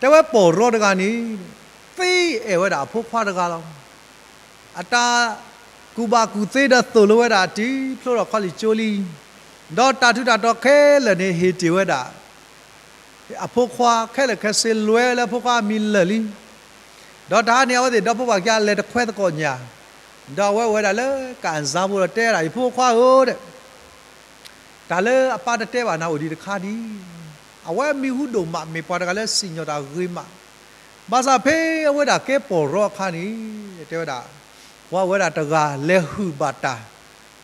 တဲဝဲပီၢ်ရီတဂၤန့ၣ် သ့အဲၣ်ဝဲဒၣ်အဖိခွါတဂၤလီၤ. အတၢ်ကူၣ်ဘၣ်ကူၣ်သ့ဒီးသိၣ်လိဝဲဒၣ်တုၤဖျိထီၣ်ခီလ့ၣ်ကၠိလံ, ဒီးတၢ်ထူးတၢ်တီၤခဲလၢာ်န့ၣ် ဟ့ၣ်တ့ၢ်ဝဲဒၣ် အဖိခွါခဲလၢာ်ခဲဆ့ လဲၤလၢအဖိခွါအမံၤလၢာ်လံ. ဒီးတဟါန့ၣ် အဝဲသ့ၣ်ဒီဖိပၢ်ခံဂၤလဲၤတခွဲသကိးညၣ်, ဒီးအဝဲအိၣ်ဝဲဒၣ်လၢကၣ်အစါဖိဒီးတဲဒၣ် ယဖိခွါဧၢ, တၢ်လၢအပၢ်တတဲဘၣ်နၤအိၣ်ဒံးတခါဒံး, အဝဲမံၤဟူဒိၣ်မး မ့ၢ်ပှၤတဂၤလၢစံၣ်ညီၣ်တၢ်ဂ့ၤမး, ဘၣ်ဆၣ်ဖဲအဝဲဒၣ်ကဲပီၢ်ရီအခါန့ၣ် တဲဝဲဒၣ် ပှၤဝဲဒၣ်တဂၤလဲၤဟုၣ်ဘၣ်တၢ်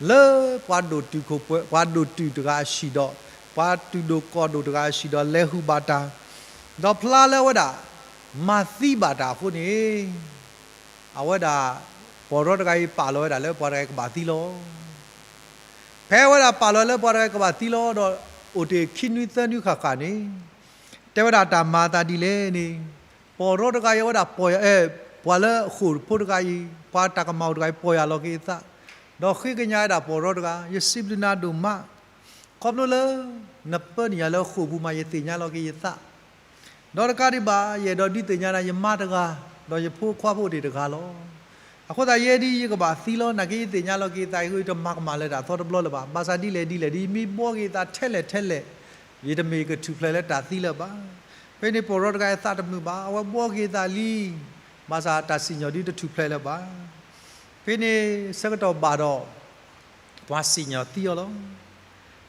လၢပှၤဒိၣ်တုာ်ခိၣ်ပှဲၤ ပှၤဒိၣ်တုာ်တဂၤအဟံၣ်ဒီး ပှၤတုာ်ဒိၣ်ကီၢ်ဒိၣ်တဂၤအဟံၣ်ဒီးလဲၤဟုၣ်ဘၣ်တၢ်, ဒီးဖျါလၢအဝဲဒၣ် မၤသံဘၣ်တၢ်အဃိန့ၣ် အဝဲဒၣ် ပီၢ်ရီတဂၤအံၤပာ်လီၤဝဲဒၣ်လၢပှၤတဂၤအံၤကဘၣ်သံလီၤ. ဖဲအဝဲဒၣ်ပာ်လီၤလၢပှၤတဂၤအံၤကဘၣ်သံလီၤဒီး အိၣ်တ့ၢ်ခံနွံသၢနွံဃၣ်ဃၣ်န့ၣ် တဲဝဲဒၣ်တၢ်မၤအသးဒ်လဲၣ်န့ၣ်, ပီၢ်ရီတဂၤအံၤအဝဲဒၣ်ပီၢ်ယၤ ပှၤလၢအဃိာ်ဖိတဂၤအံၤ ပှၤတၢ်ကမၣ်အိၣ်တဂၤအံၤ ပီၢ်ယၤလီၤက့ၤအသး, ဒီးဃ့ကညးဝဲဒၣ်ပီၢ်ရီတဂၤ ယစံးဘျုးနၤဒိၣ်မး, ခီဖျိလၢ နပၢနုာ်ယၤလၢဃိာ်ပူၤမး ယသ့ၣ်ညါလီၤက့ၤယသး ဒီးတကးဒံးဘၣ် ယအဲၣ်ဒိးဒုးသ့ၣ်ညါနၤ ယမါတဂၤ, ဒီးယဖိခွါဖိအိၣ်တ့ၢ်တဂၤလီၤ. အဃိသတးယဲဒ်ယကဘၣ်သံလီၤ, နာ်က့ယသ့ၣ်ညါလီၤက့ၤယသးအဃိ ယတမၤကမၣ်လၢၤတၢ်သီတဘျီလၢၤဘၣ်. ဘၣ်ဆၣ်ဒ်လဲၣ်ဒ်လဲၣ်ဒ် ယမ့ၢ်ဘှီက့ၤယသးထဲလဲၣ်ထဲလဲၣ် ယတမ့ၢ်ကထူၣ်ဖျဲးလၢတၢ်သံလၢၤဘၣ်. ဖဲန့ၣ်ပီၢ်ရီတဂၤအသးတမုာ်ဘၣ်, အဝဲဘှီက့ၤအသးလံ, ဘၣ်ဆၣ်တၢ်စံၣ်ညီၣ်ဒ်တထူၣ်ဖျဲးလၢၤဘၣ်. ဖဲန့ၣ်ဆၢကတီၢ်ဘၣ်ဒီး ပှၤစံၣ်ညီၣ်သံအီၤလီၤ.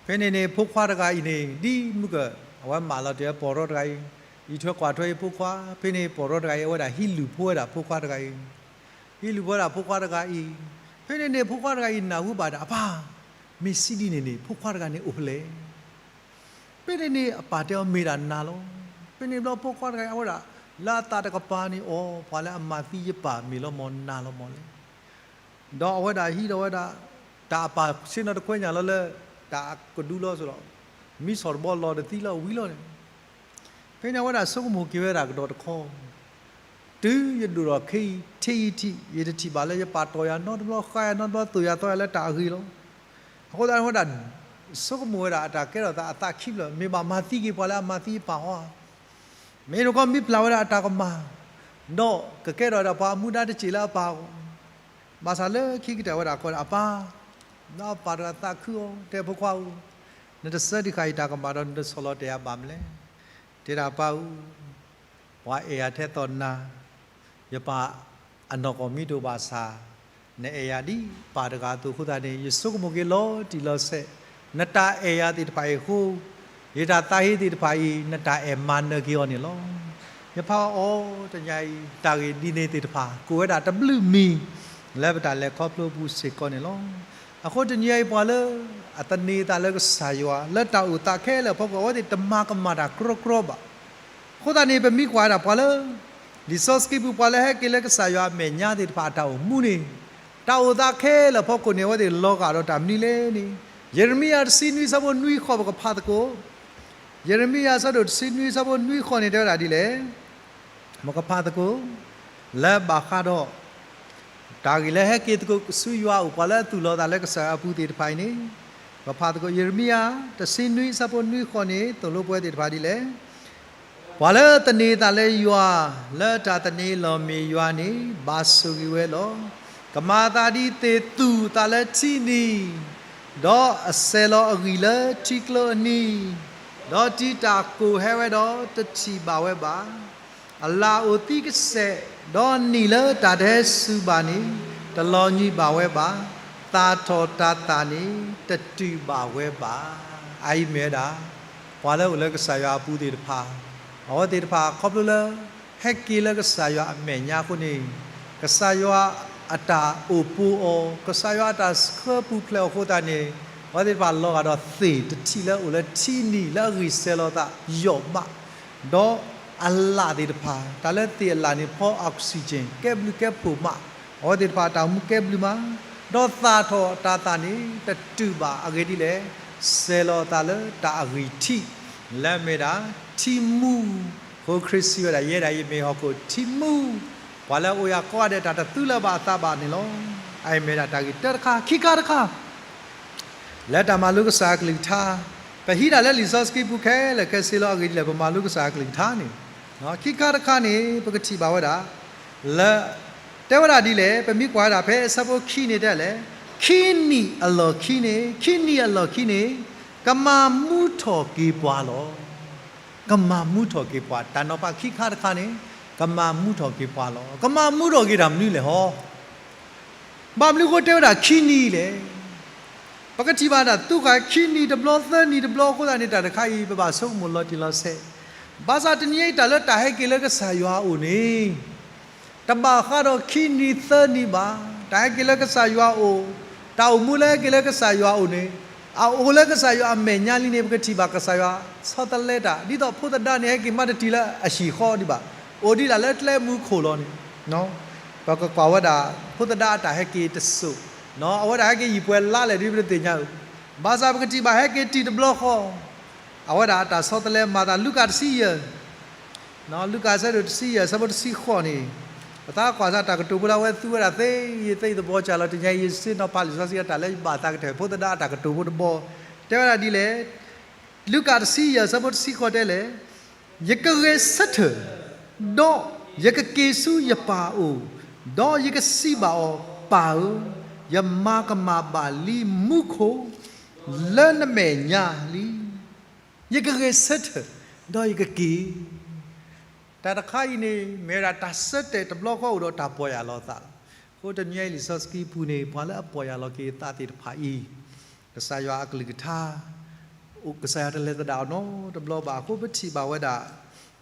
ဖဲန့ၣ်န့ၣ် ဖိခွါတဂၤအံၤန့ၣ် ဒ်မုၢ်က အဝဲမၢလီၤတ့ၢ်ဝဲပီၢ်ရီတဂၤအံၤ, အံးထွဲကွၢ်ထွဲအံၤဖိခွါ, ဖဲန့ၣ်ပီၢ်ရီတဂၤအံၤ အဝဲဒၣ်ဟံးလုၢ်ဖိဝဲဒၣ်ဖိခွါတဂၤအံၤ, ဟံးလုၢ်ဖိဝဲဒၣ်ဖိခွါတဂၤအံၤ, ဖဲန့ၣ်န့ၣ် ဖိခွါတဂၤအံၤနၢ်ဟူဘၣ်ဒီး အပၢ်, မ့ၢ်စံးဒ်န့ၣ်န့ၣ် ဖိခွါတဂၤန့ၣ်အိၣ်ဖဲလဲၣ်. ဖဲန့ၣ်န့ၣ် အပၢ်တဲအီၤမ့ၢ်ဒၣ်နၤလီၤ. ဖဲန့ၣ်ဘျီဖိခွါတဂၤအံၤ အဝဲဒၣ် လၢအသးတကပၤန့ၣ် အိ ပှၤလၢအမၤသံယပၢ်မ့ၢ်လီၤမၢ် နၤလီၤမၢ်လဲၣ်. ဒီးအဝဲဒၣ်ဟံးဒီးဝဲဒၣ် တၢ်အပၢ်ဆ့ၣ်နီၤတခွဲညၣ်လီၤလၢ တၢ်ကဒုလီၤစိၤဒီး မံဆီၣ်တဘီလီၤတသံလၢအဝံၤလီၤန့ၣ်, ဖဲန့ၣ်အဝဲဒၣ်ဆိကမိၣ်က့ၤဝဲဒၣ်ကဒီးတခီ, တုၤယဒိၣ်ထီၣ်ခဲအံၤ ထံၣ်အံၤထံၣ် ယတထံၣ်ဘၣ်လၢယပၢ်တီၢ်ယၤနီတဘျီ ဃါယၤနီတဘျီ သိၣ်ယၤသီယၤလၢတၢ်အဂ့ၤလီၤ. အဃိသတးန့ၣ်ဝဲဒၣ် ဆိကမိၣ်ဝဲဒၣ်အတၢ်ကဲထီၣ်သးအသးခံဖျၢၣ် မ့ၢ်ဘၣ်မၤသံက့ၤပှၤလၢအမၤသံယပၢ်အီၤဧါ. မ့ၢ်တခီမ့ၢ်ဖျါဝဲဒၣ်အတၢ်ကမၣ်, ဒီးကကဲထီၣ်ဝဲဒၣ်ပှၤအမူဒါတစဲးလၢအပၢ်အဂီၢ်, ဘၣ်ဆၣ်လၢခံကတၢၢ်ဝဲဒၣ်ကိးဒၣ်အပၢ်, ဒီးအပၢ်တဂၤသးခုအီၤ တဲဖိခွါဧၢ, နတဆၢဒံးဃာ်ယတၢ်ကမၣ်ဒီးနတဆီၣ်လီၤတဲာ်ယၤဘၣ်မလဲၣ်. တဲဒၣ်ပၢ်ဧၢ, ပှၤအဲၣ်ယၤထဲသိးနၤ, ယပၢ်အနီၢ်ကီၢ်မံတိၢ်ဘၣ်ဆၣ်, နအဲၣ်ယၤဒ်ပၢ်တဂၤအသိးအဃိသတးန့ၣ် ယဆိကမိၣ်က့ၤလီၤတံၢ်လီၤဆဲး, နတၢ်အဲၣ်ယၤသ့ၣ်တဖၣ်အံၤအဃိ, ယတၢ်သးဟ့သ့ၣ်တဖၣ်အံၤ နတၢ်အဲၣ်မၤနၢၤက့ၤအီၤန့ၣ်လီၤ. ယဖးအီၤတနံၤအံၤ တၢ်ဂ့ၢ်ဒ်န့ၣ်သ့ၣ်တဖၣ် ကိးဝဲဒၣ်တဘျုးမံၤ လၢပတၢ်လဲၤခီဖျိပူၤစ့ၢ်ကီးန့ၣ်လီၤ. အဃိတနံၤအံၤပှၤလၢ အသန့ၤအသးလၢကစၢ်ယွၤ လၢတၢ်အိၣ်သးခဲလၢာ်အဖီခိၣ် အဝဲသ့ၣ်တမၤကမၣ်တၢ်ကြီကြီဘၣ်. အဃိသတးန့ၣ် ပမ့ၢ်ကွၢ်ဝဲဒၣ်ပှၤလၢ လံာ်စီဆှံပူၤ ပှၤလၢဟဲက့ၤလၢကစၢ်ယွၤအမဲာ်ညါသ့ၣ်တဖၣ်အတၢ်အိၣ်မူန့ၣ်, တၢ်အိၣ်သးခဲလၢာ်အဖီခိၣ်န့ၣ် အဝဲသ့ၣ်လီၤဂာ်ဒီးတၢ်မနုၤလဲၣ်န့ၣ်, ယံးရမံယၤတဆံနွံဆၢဖိနွံဃိး ပကဖးသကိး, ယံးရမံယၤအဆၢဒိၣ်တဆံနွံဆၢဖိနွံဃိးန့ၣ် တဲဝဲဒၣ်ဒ်လဲၣ်. ပကဖးသကိး လၢဘၣ်ဃးဒီး တၢ်ဂ့ၢ်လၢဟဲက့ၤသကိးဆူယွၤအအိၣ် ပှၤလၢအသူၣ်လီၤသးလၢကစၢ်ယွၤအပူၤသ့ၣ်တဖၣ်အံၤန့ၣ်, ပဖးသကိး ယံးရမံယၤ တဆံနွံဆၢဖိနွံဃိးန့ၣ် သိၣ်လိပဝဲသ့ၣ်တဖၣ်ဒ်လဲၣ်. ပှၤလၢသန့ၤသးလၢယွၤ, လၢတၢ်သန့ၤလီၤမ့ၢ်ယွၤန့ၣ် ဘၣ်ဆိၣ်ဂ့ၤဝဲလီၤ. ကမၤသးဒ်သ့ၣ်သူၣ်အသးလၢထံနံၤ, ဒီးအစဲၤလီၤအဂံၢ်လၢထံကျိအနံၤ, ဒီးတံၤတၢ်ကိၢ်ဟဲဝဲဒီးတထံၣ်ဘၣ်ဝဲဘၣ်. အလၣ်အိၣ်သံကစဲး, ဒီးနံၣ်လၢတၢ်တဟဲစူၤဘၣ်န့ၣ် တလီၤညွံးဘၣ်ဝဲဘၣ်. သၣ်ထီၣ်တၤသၣ်န့ၣ် တတုာ်ဘၣ်ဝဲဘၣ်. အအံၤမ့ၢ်ဝဲဒၣ် ပှၤလၢအိၣ်လၢကစၢ်ယွၤအပူၤသ့ၣ်တဖၣ်, အဝဲသ့ၣ်တဖၣ်ခီဖျိလၢ ဟဲက့ၤလၢကစၢ်ယွၤအမဲာ်ညါအဃိန့ၣ်, ကစၢ်ယွၤအတၢ်အိၣ်ပိၤအီၤ, ကစၢ်ယွၤအတၢ်ဆှၢပူၤဖျဲးအီၤအဃိသတးန့ၣ်, အဝဲသ့ၣ်တဖၣ်လီၤဂာ်ဒီးသ့ၣ်တထံၣ်လၢအိၣ်လၢထံနံၤလၢအဂံၢ်စဲၤလီၤသးယိာ်မး, ဒီးအလၣ်သ့ၣ်တဖၣ်, တၢ်လၢသ့ၣ်အလၣ်န့ၣ် ဖီ oxygen ကဲဘျုးကဲဖှိၣ်မး, အဝဲသ့ၣ်တဖၣ်တၢ်အိၣ်မူကဲဘျုးမး, ဒီးသၣ်ထီၣ်တၤသၣ်န့ၣ် တတုာ်ဘၣ်အဂ့ၢ်ဒ်လဲၣ်, စဲၤလီၤသးလၢတၢ်အဂံၢ်ထံး, လၢအမ့ၢ်ဒၣ်ထံမူ, အဃိခရံာ်စံးဝဲဒၣ် ယဲဒၣ်ယမ့ၢ်ဟီၣ်ခိၣ်ထံမူ, ပှၤလၢအအိၣ်ယၤကိးဂၤဒဲးတၢ်တသူလၢၤဘၣ်အသးဘၣ်န့ၣ်လီၤ. အအံၤမ့ၢ်ဒၣ်တၢ်ဂ့ၢ်တၢတခါ, ခံခါတခါ လၢတၢ်မၤလိကစၢ်အကလုၢ်ကထါ, ပဟံးဒၣ်လၢလံာ်စီဆှံပူၤခဲလၢာ်ခဲဆ့လီၤ အဂ့ၢ်ဒ်လဲၣ် ပမၤလိကစၢ်အကလုၢ်ကထါန့ၣ်, ခံခါတခါန့ၣ် ပကထံၣ်ဘၣ်ဝဲဒၣ်, လၢ, တဲဝဲဒၣ်ဒ်လဲၣ် ပမ့ၢ်ကွၢ်ဝဲဒၣ်ဖဲအဆၢဖိခံန့ၣ်တဲလဲၣ်, ခံနံၣ်အလီၢ်ခံန့ၣ်, ခံနံၣ်အလီၢ်ခံန့ၣ်, ကမၤမူထီၣ်က့ၤပှၤလီၤ. ကမၤမူထီၣ်က့ၤပှၤ, တၢ်နီၤဖးခံခါတခါန့ၣ်, ကမၤမူထီၣ်က့ၤပှၤလီၤ. ကမၤမူထီၣ်က့ၤတၢ်မနုၤလဲၣ်ဟီ ဘၣ်မနုၤအဃိတဲဝဲဒၣ်ခံနံၣ်လဲၣ်. ပကထံၣ်ဘၣ်ဒၣ် သူဃာ်ခံနံၣ်တဘျီ သၢနံၣ်တဘျီအဃိသတးန့ၣ် တၢ်တခါအံၤ ပဘၣ်ဆိကမိၣ်လီၤတံၢ်လီၤဆဲး, ဘၣ်ဆၣ်တနံၤအံၤ တၢ်လၢတၢ်ဟဲက့ၤလၢကစၢ်ယွၤအအိၣ်န့ၣ် တဘၣ်ဃးဒီးခံနံၣ်သၢနံၣ်ဘၣ်. တၢ်ဟဲက့ၤလၢကစၢ်ယွၤအအိၣ်, တၢ်အိၣ်မူလၢဟဲက့ၤလၢကစၢ်ယွၤအအိၣ်န့ၣ်, အအိၣ်လၢကစၢ်ယွၤအမဲာ်ညါလံန့ၣ် ပကထံၣ်ဘၣ်ကစၢ်ယွၤဆီတလဲတၢ်, ဒ်သိးဖိသဒါန့ၣ် ဟဲက့ၤမးတတုၤလၢအဟံၣ်ဃီဒံးဘၣ်, အိၣ်ဒံးဒၣ်လၢကျဲမူခိၣ်လီၤန့ၣ် ပကကွၢ်ဝဲဒၣ် ဖိသဒါအတၢ်ဟဲက့ၤတစိၢ်, အဝဲဒၣ်ဟဲက့ၤယံာ်ပှဲၤလါလဲၣ်ဒ်ပတသ့ၣ်ညါဧိၤ, ဘၣ်ဆၣ်ပကထံၣ်ဘၣ်ဟဲက့ၤတုၤတဘျီဃီ, အဝဲဒၣ်အတၢ်ဆီတလဲမၤသး လူၤကၣ်တဆံယဲၢ်, လူၤကၣ်အဆၢဒိၣ်တဆံယဲၢ် အဆၢဖိတဆံဃိးန့ၣ်, ပသးကွၢ်စ့ၢ်တၢ်ကတိၤဖိလၢအဝဲသူဝဲဒၣ်သ့ယသ့သဘီကၢ်လီၤ တနံၤအံၤ ယစ့နီၤဖးလံာ်စီဆှံအတၢ်လၢယဘၣ်သးကတၢၢ် ဖိသဒါအတၢ်ကတိၤဖိတဘီ, တဲဝဲဒၣ်ဒ်လဲၣ်, လူၤကၣ်တဆံယဲၢ် အဆၢဖိတဆံဃိးတဲလဲၣ်, ယကဂဲၤဆၢထၢၣ်, ဒီးယကက့ၤဆူယပၢ်အအိၣ်, ဒီးယကစံးဘၣ်အီၤ, ပၢ်ဧၢ, ယမၤကမၣ်ဘၣ်လံမူခိၣ် လၢနမဲာ်ညါလံ. ယကဂဲၤဆၢထၢၣ်, ဒီးယကက့ၤ တၢ်တခါအံၤန့ၣ် မ့ၢ်ဝဲဒၣ်တၢ်ဆၢတဲာ်တဘျီဃီအိၣ်ဒီးတၢ်ပီၢ်ယၢ်လီၤသးလီၤ. အဃိတနံၤအံၤလံာ်စီဆှံပူၤန့ၣ် ပှၤလၢအပီၢ်ယၢ်လီၤက့ၤအသးသ့ၣ်တဖၣ်အံၤ, ကစၢ်ယွၤအကလုၢ်ကထါ ကစၢ်ယွၤတလဲၤသဒၣ်အီၤနီတဘျီဘၣ်အဃိ ပထံၣ်ဘၣ်ဝဲဒၣ်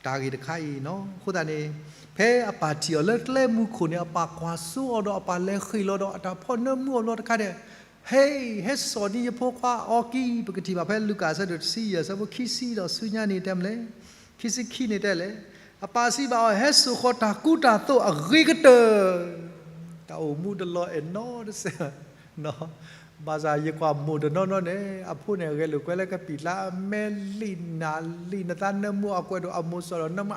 တၢ်ဂ့ၢ်တခါအံၤနီၤ. အဃိသတးန့ၣ် ဖဲအပၢ်ထံၣ်အီၤလၢကျဲမူခိၣ်န့ၣ် အပၢ်ကွၢ်စိအီၤဒီးအပၢ်လဲၤဃ့ၢ်လီၤဒီးအတၢ်ဖီၣ်နၢမူအီၤဘျီတခါဒီး, ဟဲ, ဟဲစိာ်န့ၢ်ယဖိခွါအီကံ, ပကထံၣ်ဘၣ်ဖဲလူၤကၣ်အဆၢဒိၣ်တဆံယဲၢ် အဆၢဖိခံဆံဒီးဆူညါန့ၣ်တဲမလဲၣ် ခံဆံခံန့ၣ်တဲလဲၣ်, အပၢ်စံးဘၣ်အီၤ, ဟဲစိာ်ဃီၤတၢ်ကူတၢ်သိးအဂ့ၤကတၢၢ်, တၢ်အိၣ်မူတလီၤအဲၣ်နီတစဲး, ဘၣ်ဆၣ်ယကွၢ်မိၢ်တနီၤနီၤန့ၣ် အဖိန့ၣ်အဂဲၤလိာ်ကွဲလၢကပံာ်ကျါ အမဲာ်လံၣ်နၤလံာ် နသးနၢမူအကွဲးဒိၣ် အမိၢ်စီၣ်ဒီးနၢမူ,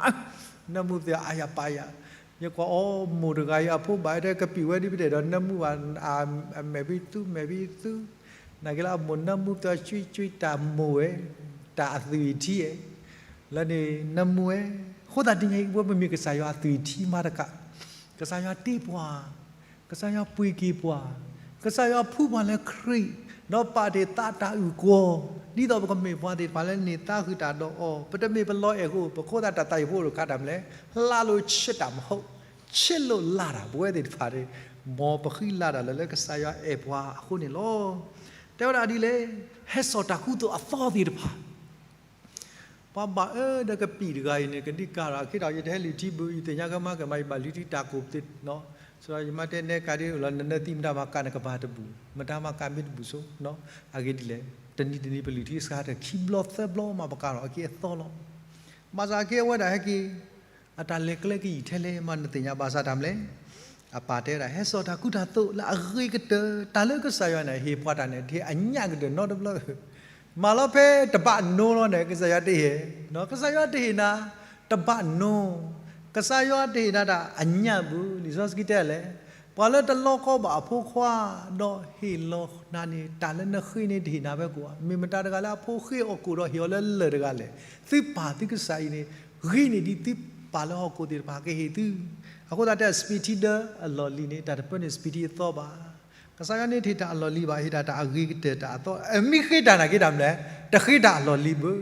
နၢမူသ့ၣ်အါယၤပာ်ယၤ, ယကွၢ်အီၤ မိၢ်တဂၤအံၤ အဖိဘၣ်တဲကပံာ်ဝဲဒ်ပတဲဒီးနၢမူဘၣ်, အမဲာ်ဘံသူ မဲာ်ဘံသူ နာ်က့လၢအမိၢ်နၢမူသီ ကွံကွံတၢ်မိၢ်ဝဲ, တၢ်အသွံၣ်ထံဧဲ, လၢန့ၣ်နၢမူဝဲ, အဃိသတးတနံၤအံၤ ပဝဲပမ့ၢ်ကစၢ်ယွၤအသွံၣ်ထံမၤတကး, ကစၢ်ယွၤတ့ပှၤ, ကစၢ်ယွၤပှ့ၤက့ၤပှၤ, ကစၢ်ယွၤဖှူပှၤလၢခရံာ်, ဒီးပာ်တ့ၢ်သးတၢ်အုၣ်ကီၤ, ဒ်သိးပကမ့ၢ်ပှၤသ့ၣ်တဖၣ်လၢန့ၢ်သါဃုာ်တၢ်ဒီးအီၤ, ပတမ့ၢ်ပလီၤအဲၣ်အဃိ, ပဃိသတးတၢ်သးအံၤဖိတခါတၢ်မနုၤလဲၣ်, လှလို့ချစ်တာမဟုတ်, ချစ်လို့လှတာ, ပဝဲသ့ၣ်တဖၣ်န့ၣ် မ်ပဃံလၤတၢ်လၢ လၢကစၢ်ယွၤအဲၣ်ပှၤအဃိန့ၣ်လီၤ. တဲဝဲဒၣ်ဒ်လဲၣ်, ဟဲစိာ်တၢ်ကူသိးအသီသ့ၣ်တဖၣ် ပှၤဘၣ်အၢဒီးကပံာ်တဂၤအံၤန့ၣ် ကဒံကၤဒီး အခ့ဒီး ယတဟဲလုၢ်ထံဘုး ယသ့ၣ်ညါကမၤကမၤ ယဘၣ်လုၢ်ထံတၢ်ကိးပသ့, စဒီးယမၤတဲနဲကၤဒ်အိၣ်လီၤ နနၢသံမတၤမၤကၤနကပၤတဘူၣ်, မတၤမၤကၤမ့ၢ်တဘူၣ်ဆိ, အဂ့ၢ်ဒ်လဲၣ်, တနံၤတနံၤပလုၢ်ထံစှၤတခံဘျီသၢဘျီမး ပကၤထီၣ်အက့အသီလီၤ. ဘၣ်ဆၣ်အက့အဝဲဒၣ်ဟဲက့ၤ အတၢ်လဲၤကျဲကယံာ်ထဲလဲၣ်မး နသ့ၣ်ညါဘၣ်ဆၣ်တၢ်မနုၤလဲၣ်. အပၢ်တဲဝဲဒၣ် ဟဲစိာ်တၢ်ကူတၢ်သိးလၢအဂ့ၤကတၢၢ်, တၢ်လၢကစၢ်ယွၤန့ၣ် ဟ့ၣ်ပှၤတၢ်န့ၣ် တဟ့ၣ်အညၣ်ကတၢၢ်နီတဘျီ, မၤလီၤဖဲတဘၣ်နိလီၤန့ၣ် ကစၢ်ယွၤတဟ့ၣ်, ကစၢ်ယွၤတဟ့ၣ်နၤ တဘၣ်နိ, ကစၢ်ယွၤတဟ့ၣ်နၤတၢ်အညၣ်ဘၣ်, လံာ်စီဆှံတဲလဲၣ်, ပှၤလၢတလီကီဘၣ်အဖိခွါ ဒီးဟ့ၣ်လီၤနၤန့ၣ် တၢ်လၢနဃ့န့ၣ် တဟ့ၣ်နၤဖဲကိးဘၣ်, မ့ၢ်မတၤတဂၤလၢအဖိဃ့အီၣ်ကိၣ်ဒီးဟ့ၣ်အီၤလၢလၢၢ်တဂၤလဲၣ်, သုပၢ်သုကစၢ်အံၤန့ၣ် ဂ့ၤန့ၢ်ဒံးသုပၢ်လၢဟီၣ်ခိၣ်သ့ၣ်တဖၣ်ကဟ့ၣ်သု, အဃိသတးတဲ စပံးထံဒၢအလီၢ်လံၤန့ၣ် တၢ်တပၢန့ၢ်စပံးထံအသီဘၣ်. ကစၢ်ယွၤန့ၣ်တဟ့ၣ်တၢ်အလီၢ်လံၤဘၣ်, ဟ့ၣ်ဒၣ်တၢ်အဂ့ၤကတၢၢ်တၢ်အသီ, အမ့ၢ်ဃ့တၢ်နာ်က့တၢ်မနုၤလဲၣ်, တဃ့တၢ်အလီၢ်လံၤဘၣ်,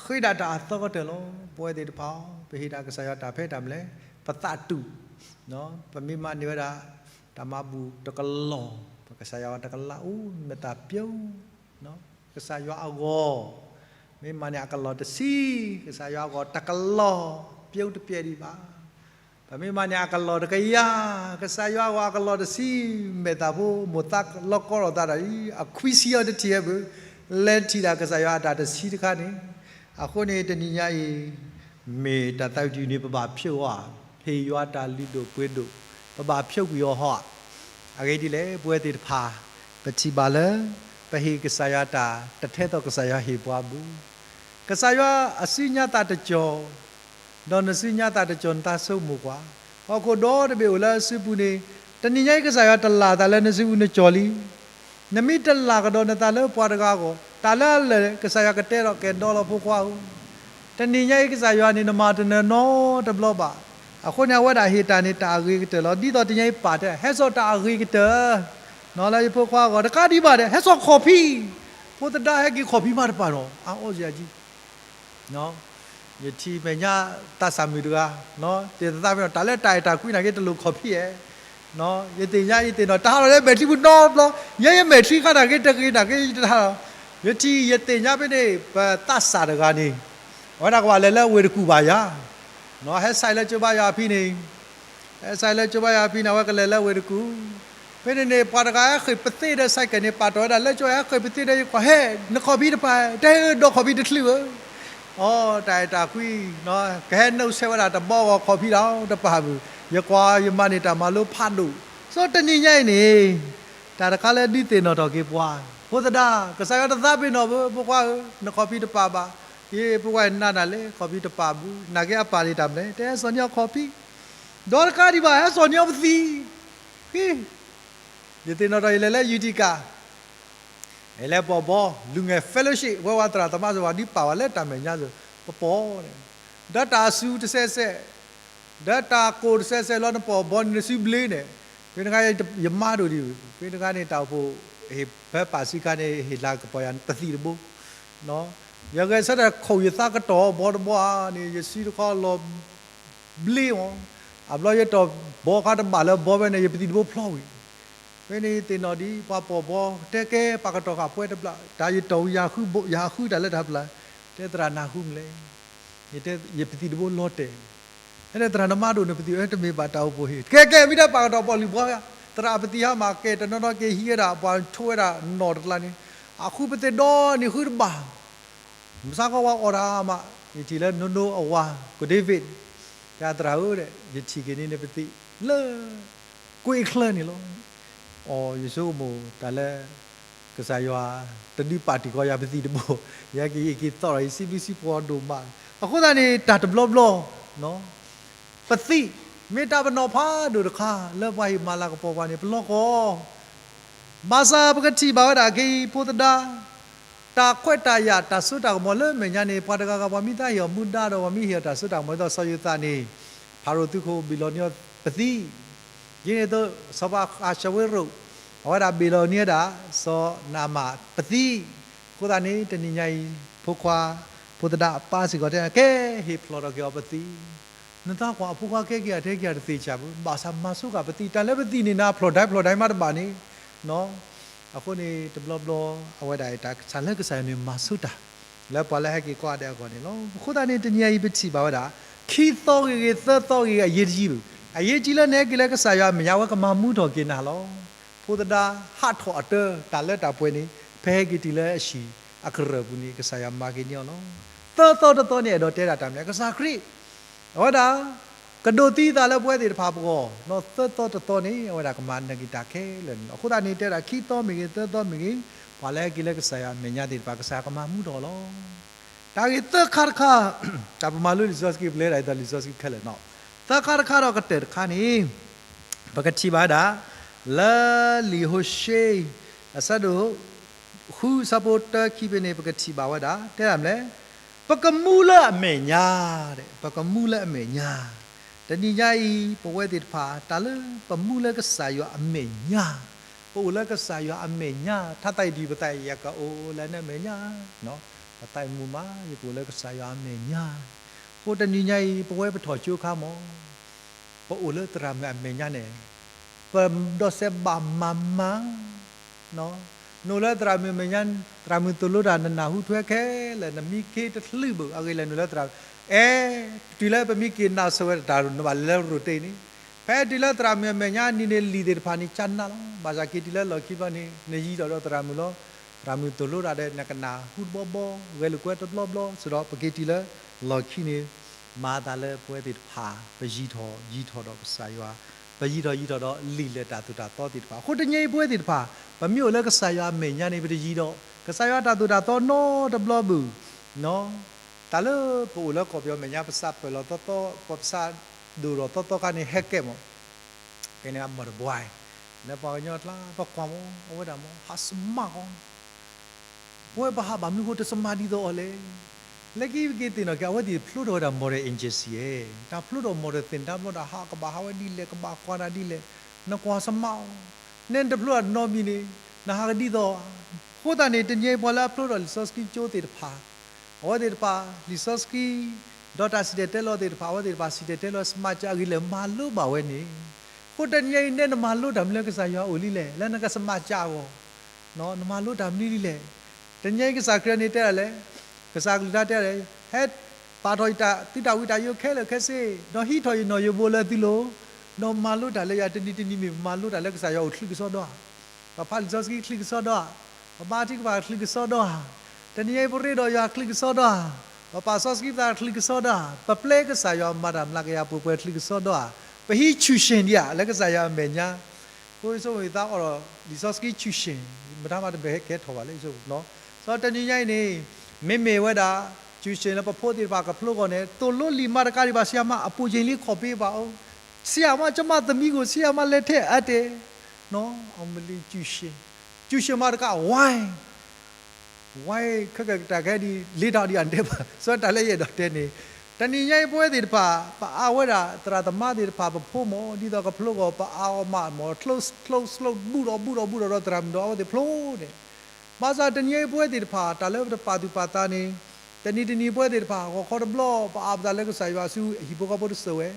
ဃ့ဒၣ်တၢ်အသီကတၢၢ်လီၤ. ပဝဲသ့ၣ်တဖၣ် ပဟ့ၣ်ဒၣ်ကစၢ်ယွၤတၢ်ဖဲတၢ်မနုၤလဲၣ်, ပသးတူာ်, ပမ့ၢ်မၤန့ၢ်ဝဲဒၣ် တၢ်မၤဘူၣ်တကလီၢ်, ပကစၢ်ယွၤတကလးအိၣ် မ့ၢ်သးပျိ ကစၢ်ယွၤအဂီၢ်, မ့ၢ်မၤန့ၢ်အကလီၢ်တဆံ, ကစၢ်ယွၤအဂီၢ်တကလီၢ်, ပျိတပျဲဒံးဘၣ်. ပမ့ၢ်မၤန့ၢ်အကလီၢ်တကယၤ, ကစၢ်ယွၤအဂီၢ်အကလီၢ်တဆံ, မဲာ်သၣ်ဖိမိၢ်သးလီကီထီၣ်သးဒီးအံၤ အခွံဆံအီၤတထံၣ်ဝဲဘၣ်, လဲၤထံၣ်ဒၣ်ကစၢ်ယွၤအတၢ်တဆံတခါန့ၣ်, အဃိန့ၣ်တနံၤညါအံၤ မ့ၢ်တၢ်သးဝံၣ်တယုၢ်န့ၣ် ပဘၣ်ဖျိးအီၤ, ဟ့ၣ်ယွၤတၢ်လုၢ်ဒိၣ်ပှ့ၤဒိၣ်, ပဘၣ်ဖျိးကွံာ်အီၤဟီ, အဂ့ၢ်ဒ်လဲၣ် ပဝဲသ့ၣ်တဖၣ်, ပထံၣ်ဘၣ်လၢ ပဟ့ၣ်ကစၢ်ယွၤတၢ် တထဲသိးကစၢ်ယွၤဟ့ၣ်ပှၤဘၣ်. ကစၢ်ယွၤအစုညါသးတကီၢ်, ဒီးနစုညါသးတကီၢ်နသးဆိကမိၣ်ကွၢ်, ဟီၣ်ခိၣ်ဒီတဘ့ၣ်အိၣ်လၢအစုပူၤန့ၣ်, တနံၤညါအံၤကစၢ်ယွၤတလၢ်သးလၢနစုပူၤနကီၢ်လံ နမ့ၢ်တလၢ်ကဒီးနသးလၢပှၤတဂၤအဂီၢ်, တၢ်လၢအလၢာ် ကစၢ်ယွၤကတဲဒီးကဲဒီလီၤဖိခွါဧၢ, တနံၤညါအံၤကစၢ်ယွၤန့ၣ် နမၤတနၢၤနီတဘျီဘၣ်. အဃိန့ၣ် အဝဲဒၣ်ဟ့ၣ်တၢ်န့ၣ် တၢ်အဂ့ၤကတၢၢ်လီၤ. ဒ်သိးတနံၤညါအံၤပၢ်တဲ ဟဲစိာ်တၢ်အဂ့ၤကတၢၢ် နီၤလၢယဖိခွါအဂီၢ်, တကးဒံးဘၣ်ဒီး ဟဲစိာ်ခီၣ်ဖံး, ဖိသဒါဟဲက့ၤခီၣ်ဖံးမးတပာ်နီၤ အါအီၣ်စ့ၢ်ကီး ယထံၣ်မဲာ်ညါသးစၢ်မုၣ်တဂၤ, သ့ၣ်သးသးဖဲနီၤ တၢ်လၢတၢ်အဲၣ်တၢ်ကွံနာ်က့ တလိၣ်ခီၣ်ဖံးဧါ, ယသ့ၣ်ညါယသ့ၣ်နီၣ် တၢ်ဟးထီၣ်လၢမဲာ်ချံပူၤနီတဘျီ, ယဲယမဲာ်ချံခါနာ်က့ တဂ့ၤနာ်က့ ယတဟးထီၣ်, ယထံၣ်ယသ့ၣ်ညါဖဲန့ၣ် ပသးစၢ်တဂၤန့ၣ်, အဝဲဒၣ်ကဘၣ်လဲၤလၢဝ့ၢ်တကူၣ်ဘၣ်ယၤ, ဟဲစဲးလၢကၠိဘါယွၤဖံန့ၣ် ဟဲစဲးလၢကၠိဘါယွၤဖံန့ၣ် အဝဲကလဲၤလၢဝ့ၢ်တကူၣ်, ဖဲန့ၣ်န့ၣ် ပှၤတဂၤဟဲဃ့ၢ်ပသ့ဒီး ဆိုင်ကယ်န့ၣ် ပာ်တီၢ်ဝဲဒၣ်လၢကၠိ ဟဲဃ့ၢ်ပသ့ဒီး ယကွၢ်ဟဲ နခီၣ်ဖံးတပာ်, တဟဲဒီးခီၣ်ဖံးတချုးဧၢ, အိ တၢ်အဲၣ်တၢ်ကွံ, ကဟဲနုာ်ဆဲးဝဲဒၣ်တဘီဂီၢ် ခီၣ်ဖံးဒီးတပာ်ဘၣ်, ယကွၢ်ယမၤန့ၢ်တၢ်မၤလိဖးဒိၣ်, ဆိတနံၤညါအံၤန့ၣ် တၢ်တခါလၢဒုးသ့ၣ်နီၣ်ထီၣ်က့ၤပှၤ, ဖိသဒါ ကစၢ်ယွၤတသးပ့ၤနီၣ်ဘၣ် ဖိခွါဧၢ, နခီၣ်ဖံးတပာ်ဘၣ်, ယဖိခွါအံၤနးနးလဲၣ် ခီၣ်ဖံးတပာ်ဘၣ်, နာ်က့အပာ်န့ၢ်တၢ်မနုၤလဲၣ် တဟဲစိာ်န့ၢ်အီၤခီၣ်ဖံး, ဒီးတကးဒံးဘၣ် ဟဲစိာ်န့ၢ်အီၤပသံၣ်, ယသ့ၣ်နီၣ်ထီၣ် ယလဲၤလၢ Utica လဲၤပိာ်ဘီ လူငယ် fellowship ဝဲဝဲသရၣ်သမါစၢၤ ပှၤဒုးပာ်ဝဲလၢတၢ်မဲာ်ညါစၢၤ ပပိာ်န့ၣ်, ဒီးတၢ်စူၤတစဲးစဲး, ဒီးတၢ်ကိၢ်တစဲးစဲးလီၤ နပိာ်ဘီန့ၣ် နစုဘျ့န့ၣ်, ဖဲန့ၣ်ခါ ယမါဒိၣ်ဒံး, ဖဲန့ၣ်ခါန့ၣ် တၢ်အိၣ်ဖှိၣ် ဟ့ၣ်ဖဲပၢ်စံခါန့ၣ် ဟ့ၣ်လၤကပီၤယၤတသံၣ်တဘိ ယဂဲၤဆၢထၢၣ်ခိၣ်ယသးကတီၢ် ဘီတဘီဧါန့ၣ် ယစုတခီလီၤဘျ့အီၤ, အဘျီယတီၢ်ဘီခါတဘၣ်လၢဘီဖဲန့ၣ် ယပသံၣ်တဘိဖျီဝံၤ, ဖဲန့ၣ်ယသ့ၣ်နီၣ်ဒံး ပှၤပိာ်ဘီ တဲကဲ ပာ်ကတီၢ်ဃာ်ပှဲၤတဘျီ တၢ်ယတီၢ်ဝံၤ ယဃုတၢ်လၢတၢ်ဖျါ, တဲသရၣ်နၢ်ဟူမနုၤလဲၣ်, ယတဲ ယပသံၣ်တဘိလီၤတဲာ် ဖဲန့ၣ်သရၣ်နမါဒိၣ်န့ၣ် ပသံၣ်အၢတမ့ၢ်ဘၣ်တၢ်အိၣ်ဖှိၣ်ဟ့ၣ် ကဲကဲ မ့ၢ်ဒၣ်ပာ်ကတီၢ်ပိာ်လုၢ်ဘီယၤ, သရၣ်ပသံၣ်ဟါမၢ်ကဲတနီၤနီၤက့ၤဟံးဝဲဒၣ် ပှၤဆိဝဲဒၣ်နီၣ်တကျါန့ၣ်, အဃုပသ့ၣ်ဒီန့ၣ်ဃုတဘၣ်, မုၢ်ဆါခီဝဲအီၣ်တၢ်မး ယထံၣ်လၢနိနိအဝၤ ကဒ့ဝံး, တဲသရၣ်ဧၢ, ယထံၣ်က့ၤန့ၢ်နပသံၣ်လၢ ကွ့ချၢန့ၣ်လီၤ. အိ ယဆိကမိၣ်တၢ်လၢ ကစၢ်ယွၤတဒုးပာ်တံၢ်ကီယၤပသံၣ်တဘိ, ယဟဲက့ၤယက့ၤသီၣ်ဒီး ယစံးဘျုးစံးဖှိၣ်အီၤဒိၣ်မး. အဃိသတးန့ၣ် တၢ်တဘျီဘျီ ပသံၣ် မ့ၢ်တၢ်ပနီၣ်ဖးဒိၣ်တခါ လၢပှၤဟ့ၣ်မၤလၤကပီၤပှၤန့ၣ် ပလီၢ်ကီၢ် ဘၣ်ဆၣ်ပကထံၣ်ဘၣ်ဝဲဒၣ်ခဲအံၤ ဖိသဒါ တၢ်ခွဲးတၢ်ယာ်တၢ်စိတၢ်ကမီၤလၢမဲာ်ညါန့ၣ် ပှၤတဂၤဂၤပှၤမ့ၢ်သးဟ့ၣ်အီၤမူဒါဒီး ပှၤမ့ၢ်ဟ့ၣ်အီၤတၢ်စိတၢ်ကမီၤ ဒ်သိးစီၤယိၤသးန့ၣ် ဖၤရိၤသုးခိၣ်ဘ့ၣ်လီၤန့ၢ်အီၤပသံၣ်, ဒ်န့ၣ်အသိး စီၤပၤအၤၡၤဝ့ရိၣ် အဝဲဒၣ်ဘ့ၣ်လီၤန့ၢ်ဝဲဒၣ် စီၤနဧၤမၣ်ပသံၣ်, အဃိသတးန့ၣ် တနံၤညါအံၤ ဖိခွါ ဖိသဒါအပၢ်စ့ၢ်ကီးတဲ ကဲ ဟ့ၣ်ဖျိးထီၣ်က့ၤအီၤပသံၣ် နသးကွၢ်အဖိခွါကဲက့ၤအီၤ ထဲက့ၤအီၤတသ့ၣ်ဆၣ်ဘၣ်, ဘၣ်ဆၣ်မၤဆိကမိၣ်ပသံၣ် တၢ်လၢပသံၣ်န့ၣ် နဖျိးဒၣ်ဖျိးဒၣ်မးတဘၣ်န့ၣ်, အဃိန့ၣ် တဘျီဘျီ အဝဲဒၣ်တၢ်ဆၢလၢကစၢ်ယွၤန့ၣ် မၤဆိတၢ် လၢပှၤလၢဟဲက့ၤကိးဂၤဒဲးအဂီၢ်န့ၣ်လီၤ. အဃိသတးန့ၣ် တနံၤညါအံၤပထံၣ်ဘၣ်ဝဲဒၣ် ခံသီဂ့ၤဂ့ၤ သၢသီဂ့ၤဂ့ၤ အရေးတကြီးဘၣ်, အရေးကြီးလၢနဟဲက့ၤလၢကစၢ်ယွၤအမဲာ်ညါ အဝဲကမၤမူထီၣ်က့ၤနၤလီၤ. ဖိသဒါဟးထီၣ်အတၢ တၢ်လၢတၢ်ပှဲၤန့ၣ် ဖဲဟဲက့ၤတုၤလၢအဟံၣ်အကရၢၢ်ပူၤန့ၣ် ကစၢ်ယွၤမၤက့ၤန့ၢ်အီၤလီၤ. သၢသီတသီန့ၣ် အဲၣ်ဒိးတဲဒၣ်တၢ်မနုၤလဲၣ်, ကစၢ်ခရံာ် အဝဲဒၣ် ကဒိးသံအသးလၢပဝဲသ့ၣ်တဖၣ်အပဂီၢ် ဒီးသၢသီတသီန့ၣ် အဝဲဒၣ်ကမၤနၢၤက့ၤတၢ်ခဲလၢာ်န့ၣ်လီၤ. အဃိသတးန့ၣ် တဲဒၣ်ခံသီမ့ၢ်ဂ့ၤ သၢသီမ့ၢ်ဂ့ၤ ပှၤလၢဟဲက့ၤလၢကစၢ်ယွၤအမဲာ်ညါသ့ၣ်တဖၣ် ကစၢ်ယွၤကမၤမူထီၣ်အီၤလီၤ. တၢ်ဂ့ၢ်သၢခါတခါ တၢ်ပမၤလိလံာ်စီဆှံ ပလဲၤဒၣ်ဒ်သိးလံာ်စီဆှံခဲလၢာ်န့ၣ်, သၢခါတခါဒီးကတၢၢ်တခါန့ၣ် ပကထံၣ်ဘၣ်ဝဲဒၣ် လၢလံာ်ဟိၤၡ့ အဆၢဒိၣ် ဃု အဆၢဖိတၢခံဖဲန့ၣ် ပကထံၣ်ဘၣ်ဝဲဒၣ် တဲဒၣ်မနုၤလဲၣ်, ပကမူလၢအမဲာ်ညါ, ပကမူလၢအမဲာ်ညါ, တနံၤညါအံၤ ပဝဲသ့ၣ်တဖၣ် တၢ်လၢပမူလၢကစၢ်ယွၤအမဲာ်ညါ, ပအိၣ်လၢကစၢ်ယွၤအမဲာ်ညါ, ထါသးအံၤဒ်ပသးအံၤ ယကအိၣ်လၢနမဲာ်ညါ, ပသးအံၤမူမး ယကအိၣ်လၢကစၢ်ယွၤအမဲာ်ညါ, အဃိတနံၤညါအံၤ ပဝဲပထီၣ်ကၠိခါမး ပအိၣ်လၢသရၣ်မုၣ်အမဲာ်ညါန့ၣ် ပဒီးစဲးဘၣ်မၤမၤ, နအိၣ်လၢသရၣ်မုၣ်အမဲာ်ညါ, သရၣ်မုၣ်သိၣ်လိတၢ် နနၢ်ဟူထွဲခဲလၢာ် နမံခ့တချုးဘၣ် အဂ့ၢ်လဲၣ်နအိၣ်လၢသရၣ်, အဲ, တုၤလၢပမံက့ၤနၢ်ဆိဝဲတၢ် နဘၣ်လဲၤလၢရိၣ်တ့ၢ်န့ၣ်, ဖဲတုၤလၢသရၣ်မုၣ်အမဲာ်ညါန့ၣ်န့ၣ် လံာ်သ့ၣ်တဖၣ်န့ၣ် ကနၣ်လီၤ, ဘၣ်ဆၣ်က့ၤတုၤလၢလီၢ်ခံဘျီန့ၣ် နယံၤထီၣ်ဒီးသရၣ်မုၣ်လီၤ, သရၣ်မုၣ်သိၣ်လိတၢ်ဒီး နကနၢ်ဟူတဘျီဘျီ ဂဲၤလိာ်ကွဲတဘျီဘျီ စ့ၢ်ဒီးပက့ၤတုၤလၢလီၢ်ခံန့ၣ် မၤသးလၢပဝဲသ့ၣ်တဖၣ် ပယံၤထီၣ်ယံၤထီၣ်ဒီးကစၢ်ယွၤ, ပယံၤထီၣ်ယံၤထီၣ်ဒီးလံာ်လဲၢ်တၢ်သိၣ်တၢ်သီသ့ၣ်တဖၣ်, အဃိတနံၤအံၤပဝဲသ့ၣ်တဖၣ် ပမ့ၢ်အိၣ်လၢကစၢ်ယွၤအမဲာ်ညါန့ၣ် ပတယံၤဒီး ကစၢ်ယွၤတၢ်သိၣ်တၢ်သီနီတဘျီဘၣ်, တၢ်လၢပအိၣ်လၢကီၢ်ပယီၤမဲာ်ညါ ပသးပၢၢ်လီၤသီသီ ပသးဒိၣ်ထီၣ်သီသီခါန့ၣ် ဟဲကဲမး, ဖဲန့ၣ်အမီၢ်တဘှါ, လၢပှၤကညီကျါ ပကွၢ်မး အဝဲဒၣ်မး ဟးစမၢ်ကီး ပဝဲပဟးဘၣ်မနုၤဃိတစမၢ်ဒ်သိးအီၤလဲၣ်. လၢခံပက့ၤသ့ၣ်နီၣ်က့ၤ အဝဲသ့ၣ်ဖျိထီၣ်ဝဲဒၣ် modern agency ဧါ, တၢ်ဖျိထီၣ် modern သ့ၣ်တဖၣ်ဒီး ဟးကဘၣ်ဟးဝဲဒ်လဲၣ် ကဘၣ်ကွၢ်တၢ်ဒ်လဲၣ်, နကွၢ်စမၢ်အီၤ, နဲနတဖျိတၢ်နီတမံၤန့ၣ် နဟးကဒ်သိးဧါ. အဃိသတးန့ၣ် တနံၤအံၤပှၤလၢအဖျိထီၣ်လံာ်စီဆှံကၠိသ့ၣ်တဖၣ် အဝဲသ့ၣ်တဖၣ် လံာ်စီဆှံ ဒီးတၢ်စံၣ်တဲၤတဲလီၤသ့ၣ်တဖၣ် အဝဲသ့ၣ်တဖၣ်စံၣ်တဲၤတဲလီၤ စမၤစၢ်အဂ့ၢ်လဲၣ် မၤလိဘၣ်ဝဲန့ၣ်, အဃိတနံၤအံၤ နဲနမၤလိတၢ်မနုၤလၢကစၢ်ယွၤအအိၣ်လံလဲၣ်, လၢနကစမၤစၢ်အဂီၢ် နမၤလိတၢ်မနုၤလံလဲၣ်. တနံၤအံၤကစၢ်ခရံာ်န့ၣ်တဲဒၣ်လဲၣ်, ကစၢ်ကလုၢ်ကထါတဲဒၣ်လဲၣ်, ဟဲပာ်ထီၣ်ယတၢ်သုတၢ်ဝံတၢ်ယိာ်ခဲလၢာ်ခဲဆ့, ဒီးဟံးထီၣ်ယနီၣ်ယိးဘိလၢသုလိၤ, ဒီးမၤလိတၢ်လၢယၤ တနံၤတနံၤမ့ၢ်ပမၤလိတၢ်လၢကစၢ်ယွၤအိၣ်ချုးကစီဒီဧါ ပဖးလံာ်စီဆှံချုးကစီဒီဧါ, ပဘါထုကဖၣ်ချုးကစီဒီဧါ, တနံၤအံၤပရ့ဒီးယွၤချုးကစီဒီဧါ, ပပာ်စီဆှံပသးချုးကစီဒီဧါ, ပပျဲကစၢ်ယွၤမၤတၢ်မျးကယၤပှဲၤပှဲၤချုးကစီဒီဧါ, ပဟံးဆူၣ်ၡ့ၣ်ဒံးဧါ လၢကစၢ်ယွၤအမဲာ်ညါ, အဃိယဆိကမိၣ်ယသးအိၣ်ဒီး လံာ်စီဆှံဆူၣ်ၡ့ၣ်, မတၤမးတဘၣ်ဟဲကဲထီၣ်ဘၣ်လၢယဆိကမိၣ်, ဒီးတနံၤညါအံၤန့ၣ် မ့မ့ၢ်ဝဲဒၣ် ဆူၣ်ၡ့ၣ်လၢပဖိသ့ၣ်တဖၣ်ကဖျိအဂီၢ်န့ၣ် သိၣ်လိလံာ်မၤတကးဒံးဘၣ် ဆံးမး အပူၤကွံာ်လံ ခီၣ်ဖံးဘၣ်အိၣ်, ဆံးမး ကမၣ်သမံသမိး ဆံးမး လဲၤထဲအါတဲာ် အမ့ၢ်လံာ်ဆူၣ်ၡ့ၣ်, ဆူၣ်ၡ့ၣ်မၤတကး ဝါ ဝါ ခဲကတၢၢ်ခဲဒံး လ့တၢ်ဒံးအတဲဘၣ် စီၤတၢ်လၢယအဲၣ်ဒိးတဲန့ၣ်, တနံၤညါအံၤပဝဲသ့ၣ်တဖၣ် ပအါဝဲဒၣ်သရၣ်သမါသ့ၣ်တဖၣ် ပဖိမး ဒ်သိးကဖျိအဂီၢ် ပအါအီၤမးမး ချိ ချိ ချိ ဘူၣ်ထီၣ်ဘူၣ်ထီၣ်ဘူၣ်ထီၣ်ဒီးသရၣ်မုၣ်ဒီးအဝဲသ့ၣ်ဖျိန့ၣ်, ဘၣ်ဆၣ်တနံၤညါအံၤပဝဲသ့ၣ်တဖၣ် တၢ်လၢပတပာ်သူၣ်ပာ်သးန့ၣ်, တနံၤတနံၤပဝဲသ့ၣ်တဖၣ် ဂီၤခီတဘျီ ပအါပသးလၢကစၢ်ယွၤဆူ ဟံၣ်ဖိဃီဖိတစိၤဝဲ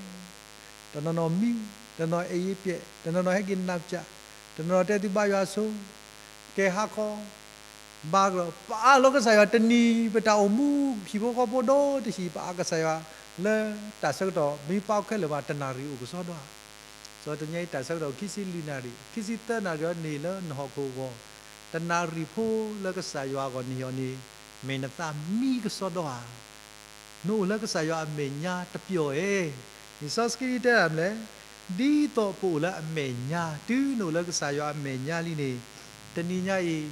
တနီၤနီၤမံ, တနီၤအဲၣ်ယဲပျဲး, တနီၤနီၤဟဲက့ၤနၢ်ပၠး, တနီၤနီၤတဲသုဘါယွၤဆိ, ကဲဟါခီ, ဘါကဒီး ပအါလီၤကစၢ်ယွၤတနံၤ ပတၢ်အိၣ်မူ ဟံၣ်ဖိဃီဖိဒီတဟံၣ် ပအါကစၢ်ယွၤလၢတၢ်ဆၢကတီၢ် မ့ၢ်ပာ်ခဲလၢာ်မး တနၣ်ရံၣ်အိၣ်ကစီဒီဧါ. စီၤတနံၤညါအံၤတၢ်ဆၢကတီၢ် ခံဆံလွံၢ်နၣ်ရံၣ် ခံဆံသၢနၣ်ရံၣ်အီၤန့ၣ်လၢနဟီၣ်ခိၣ်အဂီၢ်, တနၣ်ရံၣ်ဖိလၢကစၢ်ယွၤအဂီၢ်န့ၣ်အီၤန့ၣ် မ့ၢ်နသးမံကစီဒီဧါ. နအိၣ်လၢကစၢ်ယွၤအမဲာ်ညါတပျီၢ်ဧါ. လံာ်စီဆှံတဲဒၣ်မနုၤလဲၣ်, ဒ်သိးပအိၣ်လၢအမဲာ်ညါ, တုၤနအိၣ်လၢကစၢ်ယွၤအမဲာ်ညါလံန့ၣ်, တနံၤညါအံၤ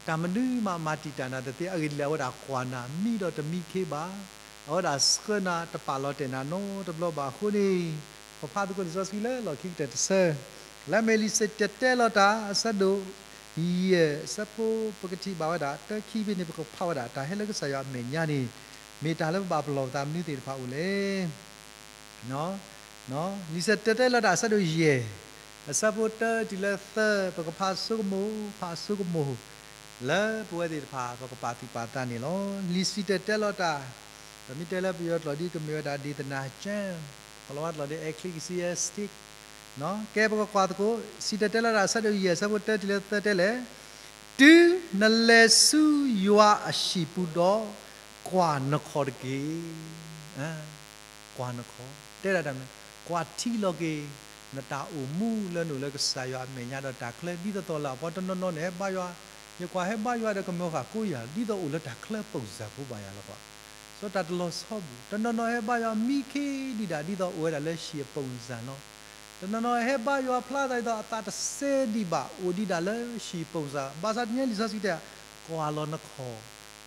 တၢ်မနုၤမးမၤတံာ်တာ်နၤတသ့, အဂ့ၢ်ဒ်လဲၣ် အဝဲဒၣ်ကွၢ်နၤ မံဒီးတမံခ့ဘၣ်, အဝဲဒၣ်ဆှၢနၤ တပာ်လီၤတဲာ်နၤနီတဘျီဘၣ်အဃိန့ၣ်, ပဖးသကိးလံာ်စီဆှံလၢလီၢ်ခံကတၢၢ်တဆၢ, လၢအမ့ၢ်လံာ်စံၣ်တဲၤတဲလီၤတၢ် အဆၢဒိၣ်ယဲၢ် အဆၢဖိ ပကထံၣ်ဘၣ်ဝဲဒၣ် တၢခံဖဲန့ၣ် ပကဖးဝဲဒၣ် တၢ်ဟဲလၢကစၢ်ယွၤအမဲာ်ညါန့ၣ် မ့ၢ်တၢ်လၢပဘၣ်ပလီၢ်ပသးမနုၤသ့ၣ်တဖၣ်အိၣ်လဲၣ်. လံာ်စံၣ်တဲၤတဲလီၤတၢ်အဆၢဒိၣ်ယဲၢ် အဆၢဖိတၢတုၤလၢသၢ, ပကဖးဆိကမိၣ် ဖးဆိကမိၣ် လၢပဝဲသ့ၣ်တဖၣ် ပကပာ်သူၣ်ပာ်သးန့ၣ်လီၤ. လံာ်စံၣ်တဲၤတဲလီၤတၢ်, ပမ့ၢ်တဲလၢပယီၤကျိာ်ဒ် ကမ့ၢ်ဝဲဒၣ် ဒေသနာကျမ်း, ကလီၤဝါကျိာ်ဒ် ecclesiastic, ကဲ ပကကွၢ်သကိး စံၣ်တဲၤတဲလီၤတၢ်အဆၢဒိၣ်ယဲၢ် အဆၢဖိတၢတုၤလၢသၢတဲလဲၣ်, တုၤနလဲၤဆူယွၤအဟံၣ်ပူၤဒီး ကွၢ်နခီၣ်တက့ၢ်. ကွၢ်နခီၣ်, တဲဒၣ်တၢ်မနုၤ, ကွၢ်ထံလီၤက့ၤ နတၢ်အိၣ်မူလၢနအိၣ်လၢကစၢ်ယွၤအမဲာ်ညါဒီးတၢ်ချၢဒ်သိးသိးလၢအပှၤတနီၤနီၤန့ၣ် ဟဲဘါယွၤ, ယကွၢ်ဟဲဘါယွၤဒီးကမၢဃာ်ကိးယၤ ဒ်သိးအိၣ်လၢတၢ်ချၢ ပုံစံ ဖိဘၣ်ယၤလီၤကွၢ်, စီၤတၢ်တလီၤဆီဘူး, တနီၤနီၤဟဲဘါယွၤမံခ့ဒံးဒၣ် ဒ်သိးအိၣ်ဝဲဒၣ်လၢဟံၣ်အ ပုံစံ လီၤ. တနီၤနီၤဟဲဘါယွၤဖျါသးဒ်သိးအသးတစဲဒံးဘၣ် အိၣ်ဒံးဒၣ်လၢဟံၣ် ပုံစံ, ဘၣ်ဆၣ်တနံၤညါလံာ်စီဆှံတဲ, ကွၢ်လီၤနခီၣ်,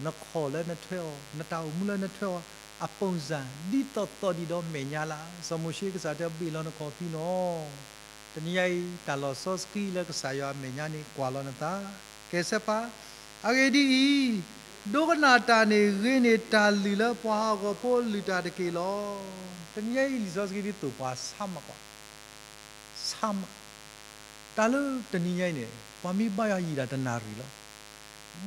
နခီၣ်လၢနထွဲအီၤ, နတၢ်အိၣ်မူလၢနထွဲအီၤ, အ ပုံစံ ဒ်သိးသိးဒံးဒီးမဲာ်ညါလၢ်, စီၤမိၤၡ့ကစၢ်တဲဘ့ၣ်လီၤနခီၣ်ဖံနီၤ တနံၤညါအံၤ တၢ်လီၤဆီဆှံလၢကစၢ်ယွၤအမဲာ်ညါန့ၣ် ကွၢ်လီၤနသး, ကဲစဲးဖး, အဂ့ၢ်ဒ်အံၤ, ဒိကနၣ်တၢ်န့ၣ်ဂ့ၤန့ၢ်တၢ်လုၢ်လၢပှၤဟးဂီၤဖိလုၢ်တၢ်တက့ၢ်လီၤ. တနံၤညါအံၤ လံာ်စီဆှံဒ်သိးပှၤဆါမးကွၢ်, ဆါမး, တၢ်လၢတနံၤညါအံၤန့ၣ် ပှၤမ့ၢ်ဘါယွၤယံာ်ဒၣ်တနၣ်ရံၣ်လီၤ.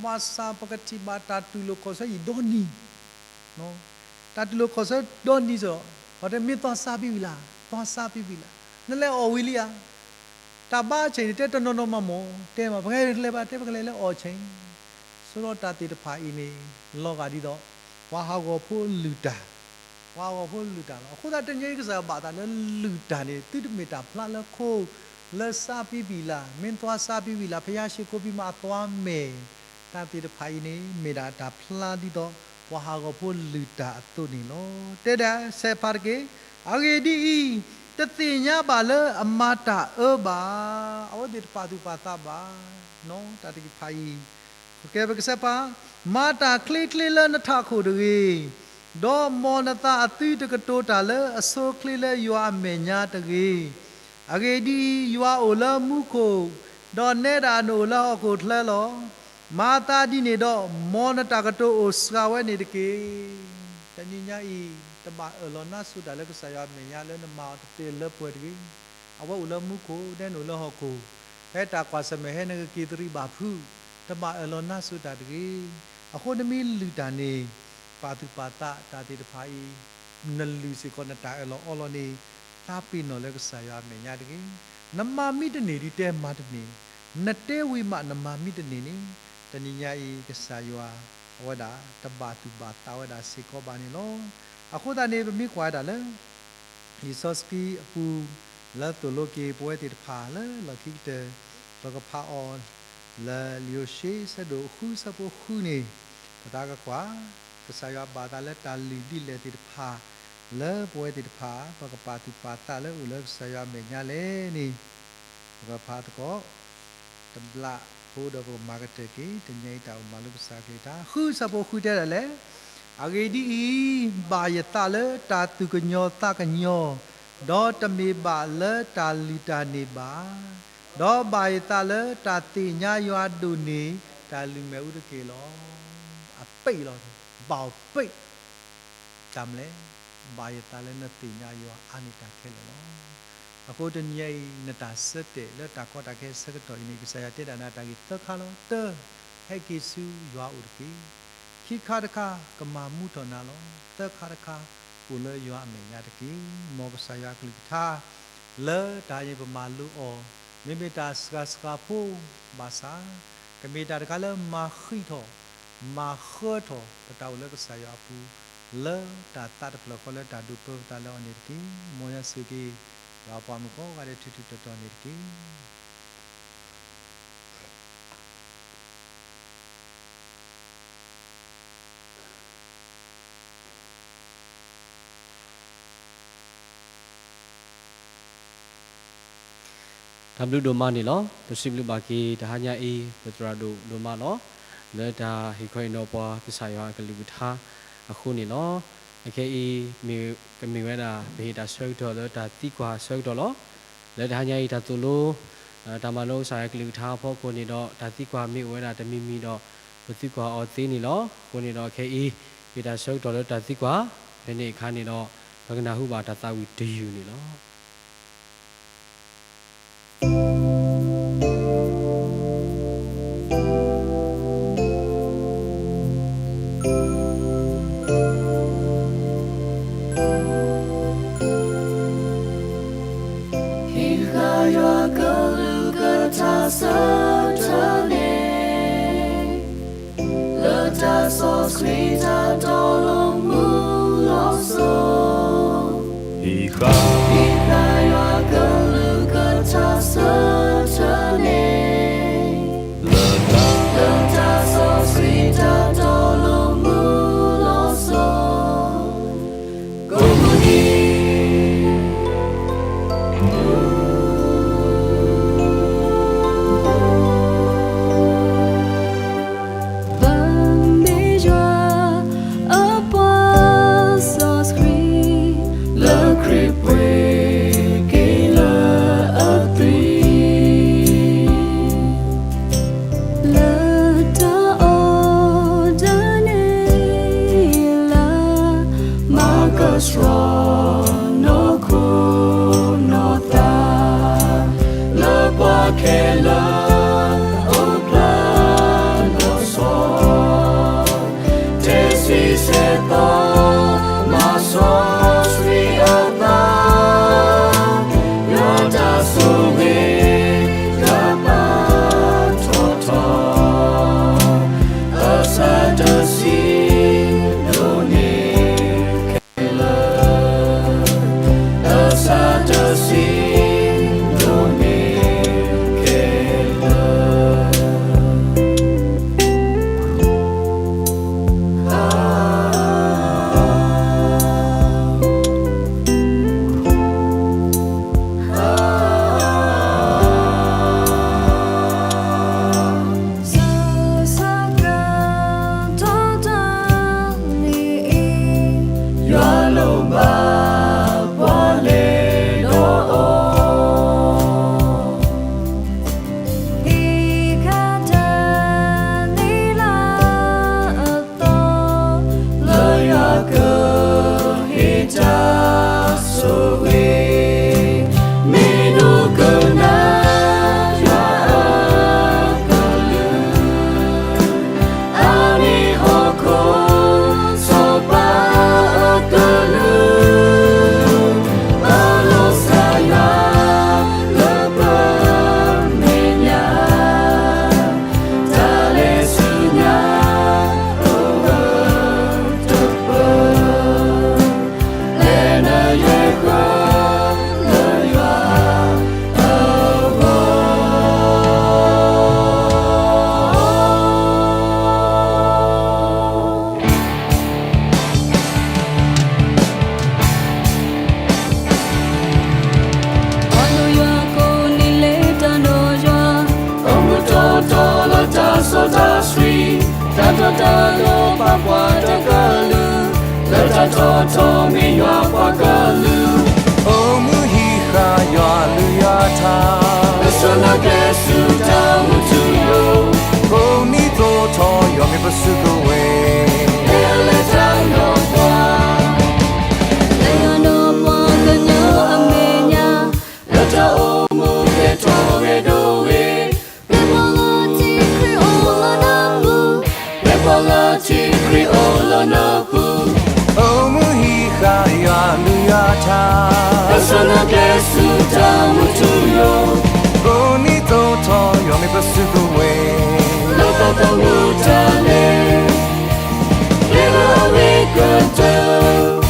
ဘၣ်ဆၣ်ပကထံၣ်ဘၣ်တၢ်တူၢ်လိာ်ခီၣ်ဆၢယံာ်ဒီနံၤ တၢ်တူၢ်လိာ်ခီၣ်ဆၢဒီနံၤစ့ၢ်, ပှၤတဲမ့ၢ်သွါဆါပံဝံၤလၢ်, သွါဆါပံဝံၤလၢ်, နလဲၤအီၣ်ဝံၤလံဧါ. တၢ်ဘါဆဲးန့ၣ် တဲတနီၤနီၤမးမၢ်, တဲမး ပကလဲၤဘၣ် တဲပကလဲၤလၢအီၣ်ဆဲး, ဆိဒီးတၢ်သ့ၣ်တဖၣ်အံၤန့ၣ် လီၤဂာ်ဒ်သိး ပှၤဟးဂီၤဖိလုၢ်တၢ်, ပှၤဟးဂီၤဖိလုၢ်တၢ်လီၤ. အဃိသတးတနံၤညါအံၤ ကစၢ်ယွၤဘၣ်သးလၢလုၢ်တၢ်န့ၣ် သုတမ့ၢ်တၢ်ဖျါလၢခိ လၢဆါပံဝံၤလၢ်, မ့ၢ်သွါဆါပံဝံၤလၢ်, ဖဲယါရှ့းကိးပံမးအသွါမဲာ်, တၢ်သ့ၣ်တဖၣ်အံၤန့ၣ် မ့ၢ်ဒၣ်တၢ်ဖျါဒ်သိး ပှၤဟးဂီၤဖိလုၢ်တၢ်အသိးန့ၣ်လီၤ. တဲဒၣ်ဆဲးဖးတက့ၢ်, အဂ့ၢ်ဒ်အံၤ, တသ့ၣ်ညါဘၣ်လၢအမၤတၢ်အၢဘၣ်, အဝဲသ့ၣ်တပာ်သူၣ်ပာ်သးဘၣ်, တၢ်သ့ၣ်တဖၣ်အံၤ ကဲပကစၢ်ပၢ်, မၤတၢ်ချ့ချ့လၢနထးခိၣ်တဂ့ၤ, ဒီးမ်နသးအသုတကတိၤတၢ်လၢအဆိချ့လၢယွၤအမဲာ်ညါတဂ့ၤ. အဂ့ၢ်ဒ်အံၤ, ယွၤအိၣ်လၢမူခိၣ်, ဒီးနဲဒၣ်နအိၣ်လၢဟီၣ်ခိၣ်ချၢလီၤ. မၤသးဒ်န့ၣ်ဒီး, မ်နတၢ်ကတိၤအိၣ်စှၤဝဲန့ၣ်တက့ၢ်. တနံၤညါအံၤ, တဘၣ်အၢၣ်လီၤနါစိၤတၢ်လၢကစၢ်ယွၤအမဲာ်ညါလၢနမၤအီၤတပှဲၤလၢပှဲၤတဂ့ၤ. အဝဲအိၣ်လၢမူခိၣ်, နဲနအိၣ်လၢဟီၣ်ခိၣ်, ဖဲတၢ်ကွၢ်ဆၢၣ်မဲာ်ဟဲနကက့ၤသရံးဘၣ်ဖုး, တဘၣ်အၢၣ်လီၤနါစိၤတၢ်တဂ့ၤ. အဃိနမ့ၢ်လုၢ်တၢ်န့ၣ်, ပာ်သူၣ်ပာ်သးတၢ်သ့ၣ်တဖၣ်အံၤ, နလုၢ်စ့ၢ်ကီးနတၢ်အၢၣ်လီၤအီလီၤန့ၣ်, သးပ့ၤနီၣ်လၢကစၢ်ယွၤအမဲာ်ညါတဂ့ၤ. နမၤမံတန့ၢ်ဒ်တဲမၤတန့ၢ်, နတဲဝံၤမးနမၤမံတန့ၢ်န့ၣ်, တနံၤညါအံၤ ကစၢ်ယွၤ အဝဲဒၣ် တဘၣ်သူၣ်ဘၣ်သးဝဲဒၣ်စ့ၢ်ကီးဘၣ်န့ၣ်လီၤ. အဃိသတးန့ၣ် ပမ့ၢ်ကွၢ်ဝဲဒၣ်လၢ လံာ်စီဆှံအပူၤ လၢသိၣ်လိက့ၤပဝဲသ့ၣ်တဖၣ်လၢလီၢ်ခံကတၢၢ်, ပကဖးအီၤ လၢလံာ်ယိၤၡ့ ဆၢဒိၣ်ဃု ဆၢဖိဃုန့ၣ်, ပသးကကွၢ်, ကစၢ်ယွၤဘၣ်သးလၢတၢ်လုၢ်ဒ်လဲၣ်သ့ၣ်တဖၣ် လၢပဝဲသ့ၣ်တဖၣ် ပကပာ်သူၣ်ပာ်သးလၢအိၣ်လၢကစၢ်ယွၤအမဲာ်ညါလဲၣ်န့ၣ်, ပကဖးသကိး တဘျီဖိဒီးပကမၤကတၢၢ်က့ၤ တနံၤညါအံၤတၢ်အိၣ်မၤလိကစၢ်အကလုၢ်ကထါ ဃု ဆၢဖိဃုတဲဒၣ်လဲၣ်, အဂ့ၢ်ဒ်အံၤ, ဘၣ်ယသးလၢတၢ်သူၣ်ကညီၤသးကညီၤ, ဒီးတမ့ၢ်ဘၣ်လၢတၢ်လုၢ်တၢ်န့ၢ်ဘၣ်, ဒီးဘၣ်ယသးလၢတၢ်သ့ၣ်ညါယွၤဒိၣ်န့ၢ် တၢ်လုၢ်မဲာ်အူတက့ၢ်လီၤ. အပ့ၢ်လီၤ, ဘၣ်အပ့ၢ် တၢ်မနုၤလဲၣ်, ဘၣ်ယသးလၢနသ့ၣ်ညါယွၤအါန့ၢ်တၢ်ခဲလၢာ်လီၤ. အဃိတနံၤညါအံၤ နတၢ်ဆၢတဲာ်လၢတၢ်ကီတၢ်ခဲဆၢကတီၢ်အံၤန့ၣ် ကစၢ်ယွၤတဲဒၣ်နၤတၢ်ဂ့ၢ်သၢခါလီၤ. တၢ, ဟဲက့ၤဆူယွၤအအိၣ်တက့ၢ်. ခံခါတခါ ကမၤမူထီၣ်နၤလီၤ. သၢခါတခါ အိၣ်လၢယွၤအမဲာ်ညါတက့ၢ်. မ်ကစၢ်ယွၤအကလုၢ်ကထါ လၢတၢ်အံၤန့ၣ် ပမၤလိအီၤ မ့မ့ၢ်တၢ်စှၤစှၤဖိဘၣ်ဆၣ်, ကမ့ၢ်တၢ်တခါလၢမၤဃံးထီၣ် မၤဃၢထီၣ် ပတၢ်အိၣ်လၢကစၢ်ယွၤအပူၤ လၢတၢ်သးတဖျၢၣ်ဃီလၢတၢ်ဒိးပၢပသးလၢအီၤန့ၣ်တက့ၢ်. မ်ယွၤဆိၣ်ဂ့ၤက့ၤ ယွၤပှၤမုၣ်ကိးဂၤဒဲးထူထူတီတီန့ၣ်တက့ၢ်. တၢ်ဘျုးဒိၣ်မးန့ၣ်လီၤ. ပစံးဘျုးဘၣ်က့ၤတဟါညါအံၤ ပသရၣ်ဒိၣ်ဒိၣ်မးလီၤ. လၢတၢ်ဟ့ၣ်ခီဟ့ၣ်နီၤပှၤကစၢ်ယွၤအကလုၢ်ကထါအဃိန့ၣ်လီၤ. အခဲအံၤ မ့ၢ်ကမ့ၢ်ဝဲဒၣ် ပဟ့ၣ်တၢ်ဆၢကတီၢ်လၢတၢ်သံကွၢ်ဆၢကတီၢ်လီၤ. လၢတဟါညါအံၤတၢ်သိၣ်လိ တၢ်မၤလိကစၢ်ယွၤကလုၢ်ကထါအဖီခိၣ်န့ၣ်ဒီး တၢ်သံကွၢ်မ့ၢ်အိၣ်ဝဲဒၣ်တမံၤမံၤဒီး ပသံကွၢ်အီၤသ့န့ၣ်လီၤ. အဃိန့ၣ်ဒီးခဲအံၤ ဟ့ၣ်တၢ်ဆၢကတီၢ်လၢတၢ်သံကွၢ် ဖဲန့ၣ်အခါန့ၣ်ဒီး ပကနၢ်ဟူဘၣ်တၢ်သးဝံၣ်တယုၢ်န့ၣ်လီၤ. ဟံးဃာ်ယွၤကလုၢ်ကထါဆၢထၢၣ်န့ၣ် လၢတၢ်စီဆှံတၢ်တီလိၤမုာ်လီၤစိၤ, ဟံးဃာ်, ဟံးဃာ်ယွၤကလုၢ်ကထါဆၢထၢၣ်န့ၣ်, လၢတၢ်, လၢတၢ်စီဆှံတၢ်တီလိၤမုာ်လီၤစိၤ, ကိးမုၢ်နံၤ ပမ့ၢ်ယွၤအပှၤစီဆှံ, လၢခရံာ်ပှ့ၤက့ၤလၢအသွံၣ်, လၢတၢ်အီၣ်တၢ်န့ၢ်လၢ မၤကဆှီနီၢ်ခိနီၢ်သး လၢပှၤခဲလၢာ်အိၣ်ဖျါလၢစီၤ, တဆံဆဲးသီ မၤစီဆှံအသး, ယွၤတၢ်ဆိၣ်ဂ့ၤ တၢ်ပာ်ထီၣ်ထီ အစၢ်တဆံ ဒိၣ်န့ၢ်ခဲ လၢ, အစၢ်တဆံ ဒိၣ်န့ၢ်ခဲလၢာ်. ဆၢဆၢကတီၢ်တနံၤအံၤ, ယွၤလိၣ်ဘၣ်ပှၤလဲၤဒီးအီၤ, ဟံးဃာ်တၢ်နံၤလၢအသီ, လၢယွၤကဟ့ၣ်တၢ်ဆိၣ်ဂ့ၤ, မ့ၢ်ဒိကနၣ်ယွၤအကလုၢ်, အမ့ၢ်ဟီၣ်ခိၣ်စီၤပၤအကလုၢ်, ပလီၤစၢ်ယွၤလၢပမဲာ်ညါ, တၢ်လဲၤဆူညါအိၣ်ဝဲတပၢၢ်, လဲၤနုာ်ယဲၢ်ဃၢလၢယွၤ ပှၤဒိၣ်ယွၤကိးနံၤလၢတၢ်ဒိၣ်ယွၤ, အိၣ်မုာ်တီတီလၢတၢ်စီတၢ်ဆှံ, တၢ်တီတၢ်လိၤပာ်ပှၤတကလုာ်, လၢတၢ်တီတီမ့ၢ်ယွၤပှၤကလုာ်, အိၣ်မူဟံးဃာ်ယွၤအကလုၢ်ကထါ, ပဆှၢနၤကျဲဆူတၢ်မူထူယိာ်, ကိးနံၤသိးထီၣ်ယွၤမ့ၢ်ပစုကဝဲၤ, လဲၤလၢတၢ်နီၢ်ကွၢ်, လၢယွၤဒီးပှၤကညီအမဲာ်ညါ, လၢတၢ်အိၣ်မူကဲထီၣ်ဂဲၤဒိၣ်ဝဲ, ပျဲပှၤလၢထံခရံာ်အိၣ်လၢနပူၤ, ပျဲပှၤလၢထံခရံာ်အိၣ်လၢနပူၤ, အိၣ်မူဟံးဃာ်ယွၤအကလုၢ်ကထါ, ပဆှၢနၤကျဲဆူတၢ်မူထူယိာ်, ကိးနံၤသိးထီၣ်ယွၤမ့ၢ်ပစုကဝဲၤ, လၢတၢ်သးမူတၢ်လဲၤ, လဲၤလၢအဝဲကတၢၢ်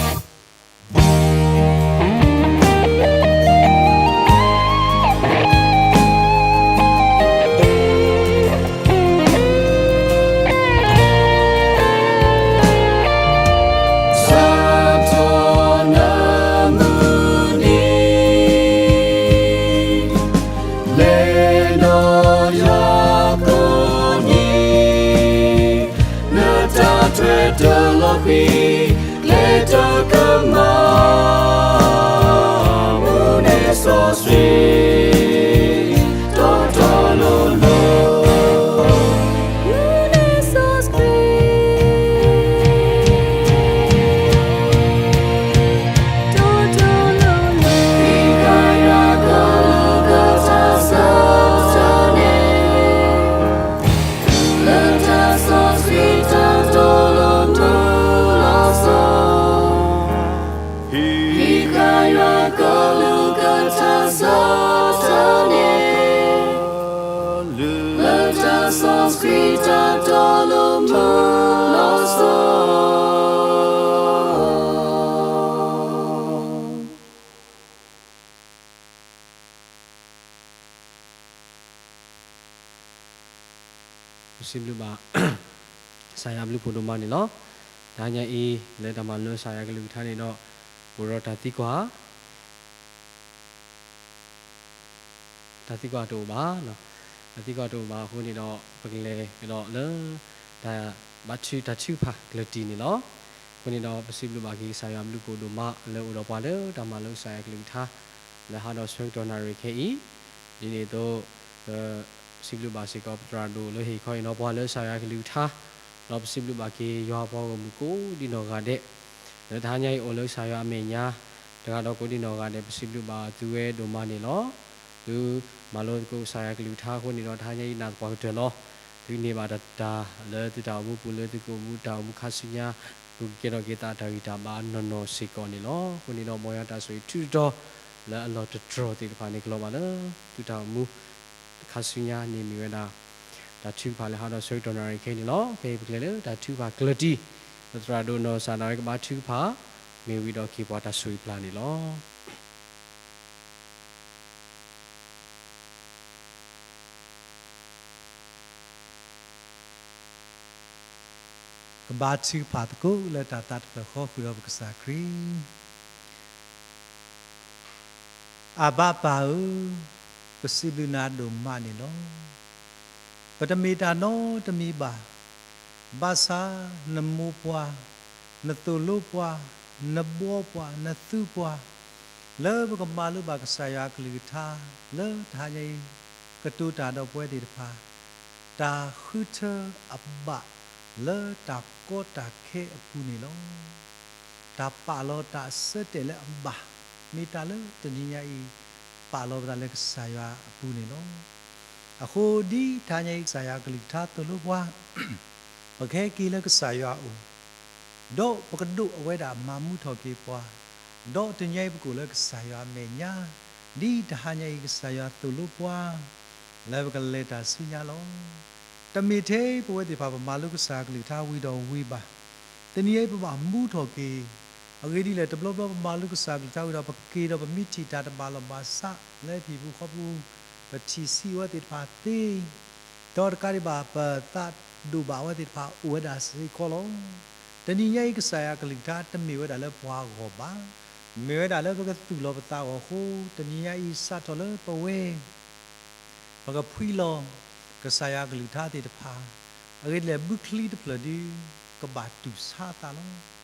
ထွဲတၢ်လီၤဃံၤ ကျဲတၢ်ကမၣ် မူန့ၢ်စီဆှံ တီတီလိၤလိၤ မူန့ၢ်စီဆှံ တီတီလိၤလိၤ ဟံးဃာ်ယွၤကလုၢ်ကထါစ့ၢ်ကီးန့ၣ် လၢတၢ်စီဆှံတၢ်တီလိၤမူလီၤစီၤ, ဟံးဃာ်ယွၤကလုၢ်ကထါစ့ၢ်ကီးန့ၣ် လၢတၢ်စီဆှံတၢ်တီလိၤမူလီၤစီၤ. ပစံးဘျုးဘၣ် ကစၢ်ယွၤဘျုးဖှိၣ်ဒိၣ်မးန့ၣ်လီၤ. တဟါညါအံၤ လၢတၢ်မၤလိကစၢ်ယွၤကလုၢ်ကထါန့ၣ်ဒီး ပအိၣ်ဒီးတၢ်သံကွၢ် တၢ်သံကွၢ်တအိၣ်ဘၣ်. တၢ်သံကွၢ်တအိၣ်ဘၣ်အဃိန့ၣ်ဒီး ပကလဲၤကဒီးလၢ တၢ်ဘါထုကဖၣ်ကျၢၢ်တံၢ်န့ၣ်လီၤ. အဃိန့ၣ်ဒီး ပစံးဘျုးဘၣ်က့ၤကစၢ်ယွၤဘျုးဖှိၣ်ဒိၣ်မးလၢအိၣ်ဒီးပှၤလၢတၢ်မၤလိကစၢ်ယွၤကလုၢ်ကထါ လၢဟါဒီးဆၢကတီၢ်နၣ်ရံၣ်ခဲအံၤ, ဒ်န့ၣ်အသိး ပစံးဘျုးဘၣ်စ့ၢ်ကီးပသရၣ်ဒိၣ်လၢဟ့ၣ်ခီဟ့ၣ်နီၤပှၤလၢကစၢ်ယွၤကလုၢ်ကထါ, ဒီးပစံးဘျုးဘၣ်က့ၤယွၤအပှၤဂီၢ်မုၢ်ကိးဒံနီၢ်ဂၤဒဲး လၢတဟါညါအံၤအိၣ်လၢကစၢ်ယွၤအမဲာ်ညါ တဂၤဒီးကိးဒံနီၢ်ဂၤဒဲး ပစံးဘျုးဘၣ်သုဝဲဒိၣ်မးန့ၣ်လီၤ. သုမၤလိသကိးကစၢ်ယွၤကလုၢ်ကထါအဃိန့ၣ်ဒီး တဟါညါအံၤနာ်သပှၢ်ကတၢၢ်လီၤ. သုန့ၢ်ဘၣ်တၢ်လၢသုတၢ်အိၣ်မူပူၤလၢသုကအိၣ်မူတၢ်အိၣ်မူခါဆူညါ ပကကဲထီၣ်က့ၤသးတၢ်ဂံၢ်တၢ်ဘါနီၢ်နီၢ်စ့ၢ်ကီးန့ၣ်လီၤ. အဃိန့ၣ်ဒီး မ်ယွၤတၢ်ဆိၣ်ဂ့ၤထုကဖၣ် လၢအလီၢ်တတြီၢ်သ့ၣ်တဖၣ်န့ၣ် ကလီၤဘၣ်လၢသုတၢ်အိၣ်မူ ခါဆူညါန့ၣ်မ့ၢ်ဝဲဒၣ် တၢ်ထုကဖၣ်လၢဟါဒီးဆၢကတီၢ်နၣ်ရံၣ်ခဲအံၤန့ၣ်လီၤ. ခဲအံၤပကလဲၤလၢတၢ်ထုကဖၣ်ကျၢၢ်တံၢ် ပသရၣ်ဒိၣ်နီၢ်ကစၢ်ဒၣ်ဝဲကဘါထုကဖၣ် မ့ၢ်ဝံၤဒီးက့ၤပှၤတၢ်ဆိၣ်ဂ့ၤပျၢ်န့ၣ်လီၤ. ကဘါထုကဖၣ်သကိးလၢတၢ်သးတဖျၢၣ်ဃီဃုာ်ဒီးပကစၢ်ခရံာ်. အဘၣ်ပၢ်ဧၢ, ပစံးဘျုးနၤဒိၣ်မးန့ၣ်လီၤ. ပတမ့ၢ်တၢ်နီတမံၤဘၣ်, ဘၣ်ဆၣ်နမိၢ်ပှၢ်, နသိၣ်လိပှၤ, နဘှီပှၤ, နသူပှၤ, လၢပကမၤလိဘၣ်ကစၢ်ယွၤအကလုၢ်ကထါ လၢတဟါညါအံၤ ကတိၤတၢ်ဒီးပဝဲသ့ၣ်တဖၣ် တၢ်ဃုထၢအဘၣ်လၢတၢ်ကီတၢ်ခဲအပူၤန့ၣ်လီၤ. တၢ်ပာ်လီၤတၢ်အဆၢတဲာ်လၢအဘၣ် မ့ၢ်တၢ်လၢတနံၤညါအံၤ ပာ်လီၤပသးလၢကစၢ်ယွၤအပူၤန့ၣ်လီၤ. အဃိဒ်တဟါညါအံၤ ကစၢ်ယွၤအကလုၢ်ကထါသိၣ်လိပှၤ ပကဟဲက့ၤလၢကစၢ်ယွၤအအိၣ် ဒီးပကဒိးအဝဲဒၣ်မၤမူထီၣ်က့ၤပှၤ, ဒီးတနံၤညါအံၤပကအိၣ်လၢကစၢ်ယွၤအမဲာ်ညါ, ဒ်တဟါညါအံၤကစၢ်ယွၤသိၣ်လိပှၤ လၢပကလဲၤတၢ်ဆူညါလီၤ. တမ့ၢ်ထဲပဝဲသ့ၣ်တဖၣ်ပမၤလိကစၢ်အကလုၢ်ကထါဝံၤဒီးဝံၤဘၣ်. တနံၤညါအံၤပဘၣ်မူထီၣ်က့ၤ, အဂ့ၢ်ဒ်လဲၣ် တဘျီဘျီပမၤလိကစၢ်အကလုၢ်ကထါဝံၤဒီး ပက့ၤဒီးပမ့ၢ်ထံၣ်တၢ်တဘၣ်လီၢ်ဘၣ်စးလၢဟံၣ်ပူၤဃီပူၤ, ပထံၣ်ဆံးအဝဲသ့ၣ်တဖၣ်သ့ ဒီးတကးဒံးဘၣ် ပသးဒိၣ်ဘၣ်အဝဲသ့ၣ်တဖၣ်အိၣ်ဝဲဒၣ်စ့ၢ်ကီးလီၤ. တနံၤညါအံၤ ကစၢ်ယွၤအကလုၢ်ကထါတမ့ၢ်ဝဲဒၣ်လၢပှၤဂီၢ်ဘၣ်, မ့ၢ်ဝဲဒၣ်လၢပကသူၣ်လီၤပသးအဂီၢ်အဃိ တနံၤညါအံၤစးထီၣ်လၢပဝဲ ပကဖှံလီၤ ကစၢ်ယွၤအကလုၢ်ကထါသ့ၣ်တဖၣ်, အဂ့ၢ်ဒ်လဲၣ် ဘုချံတဖျၢၣ်ဒု ကဘၣ်တူၢ်ဆါအသးလီၤ.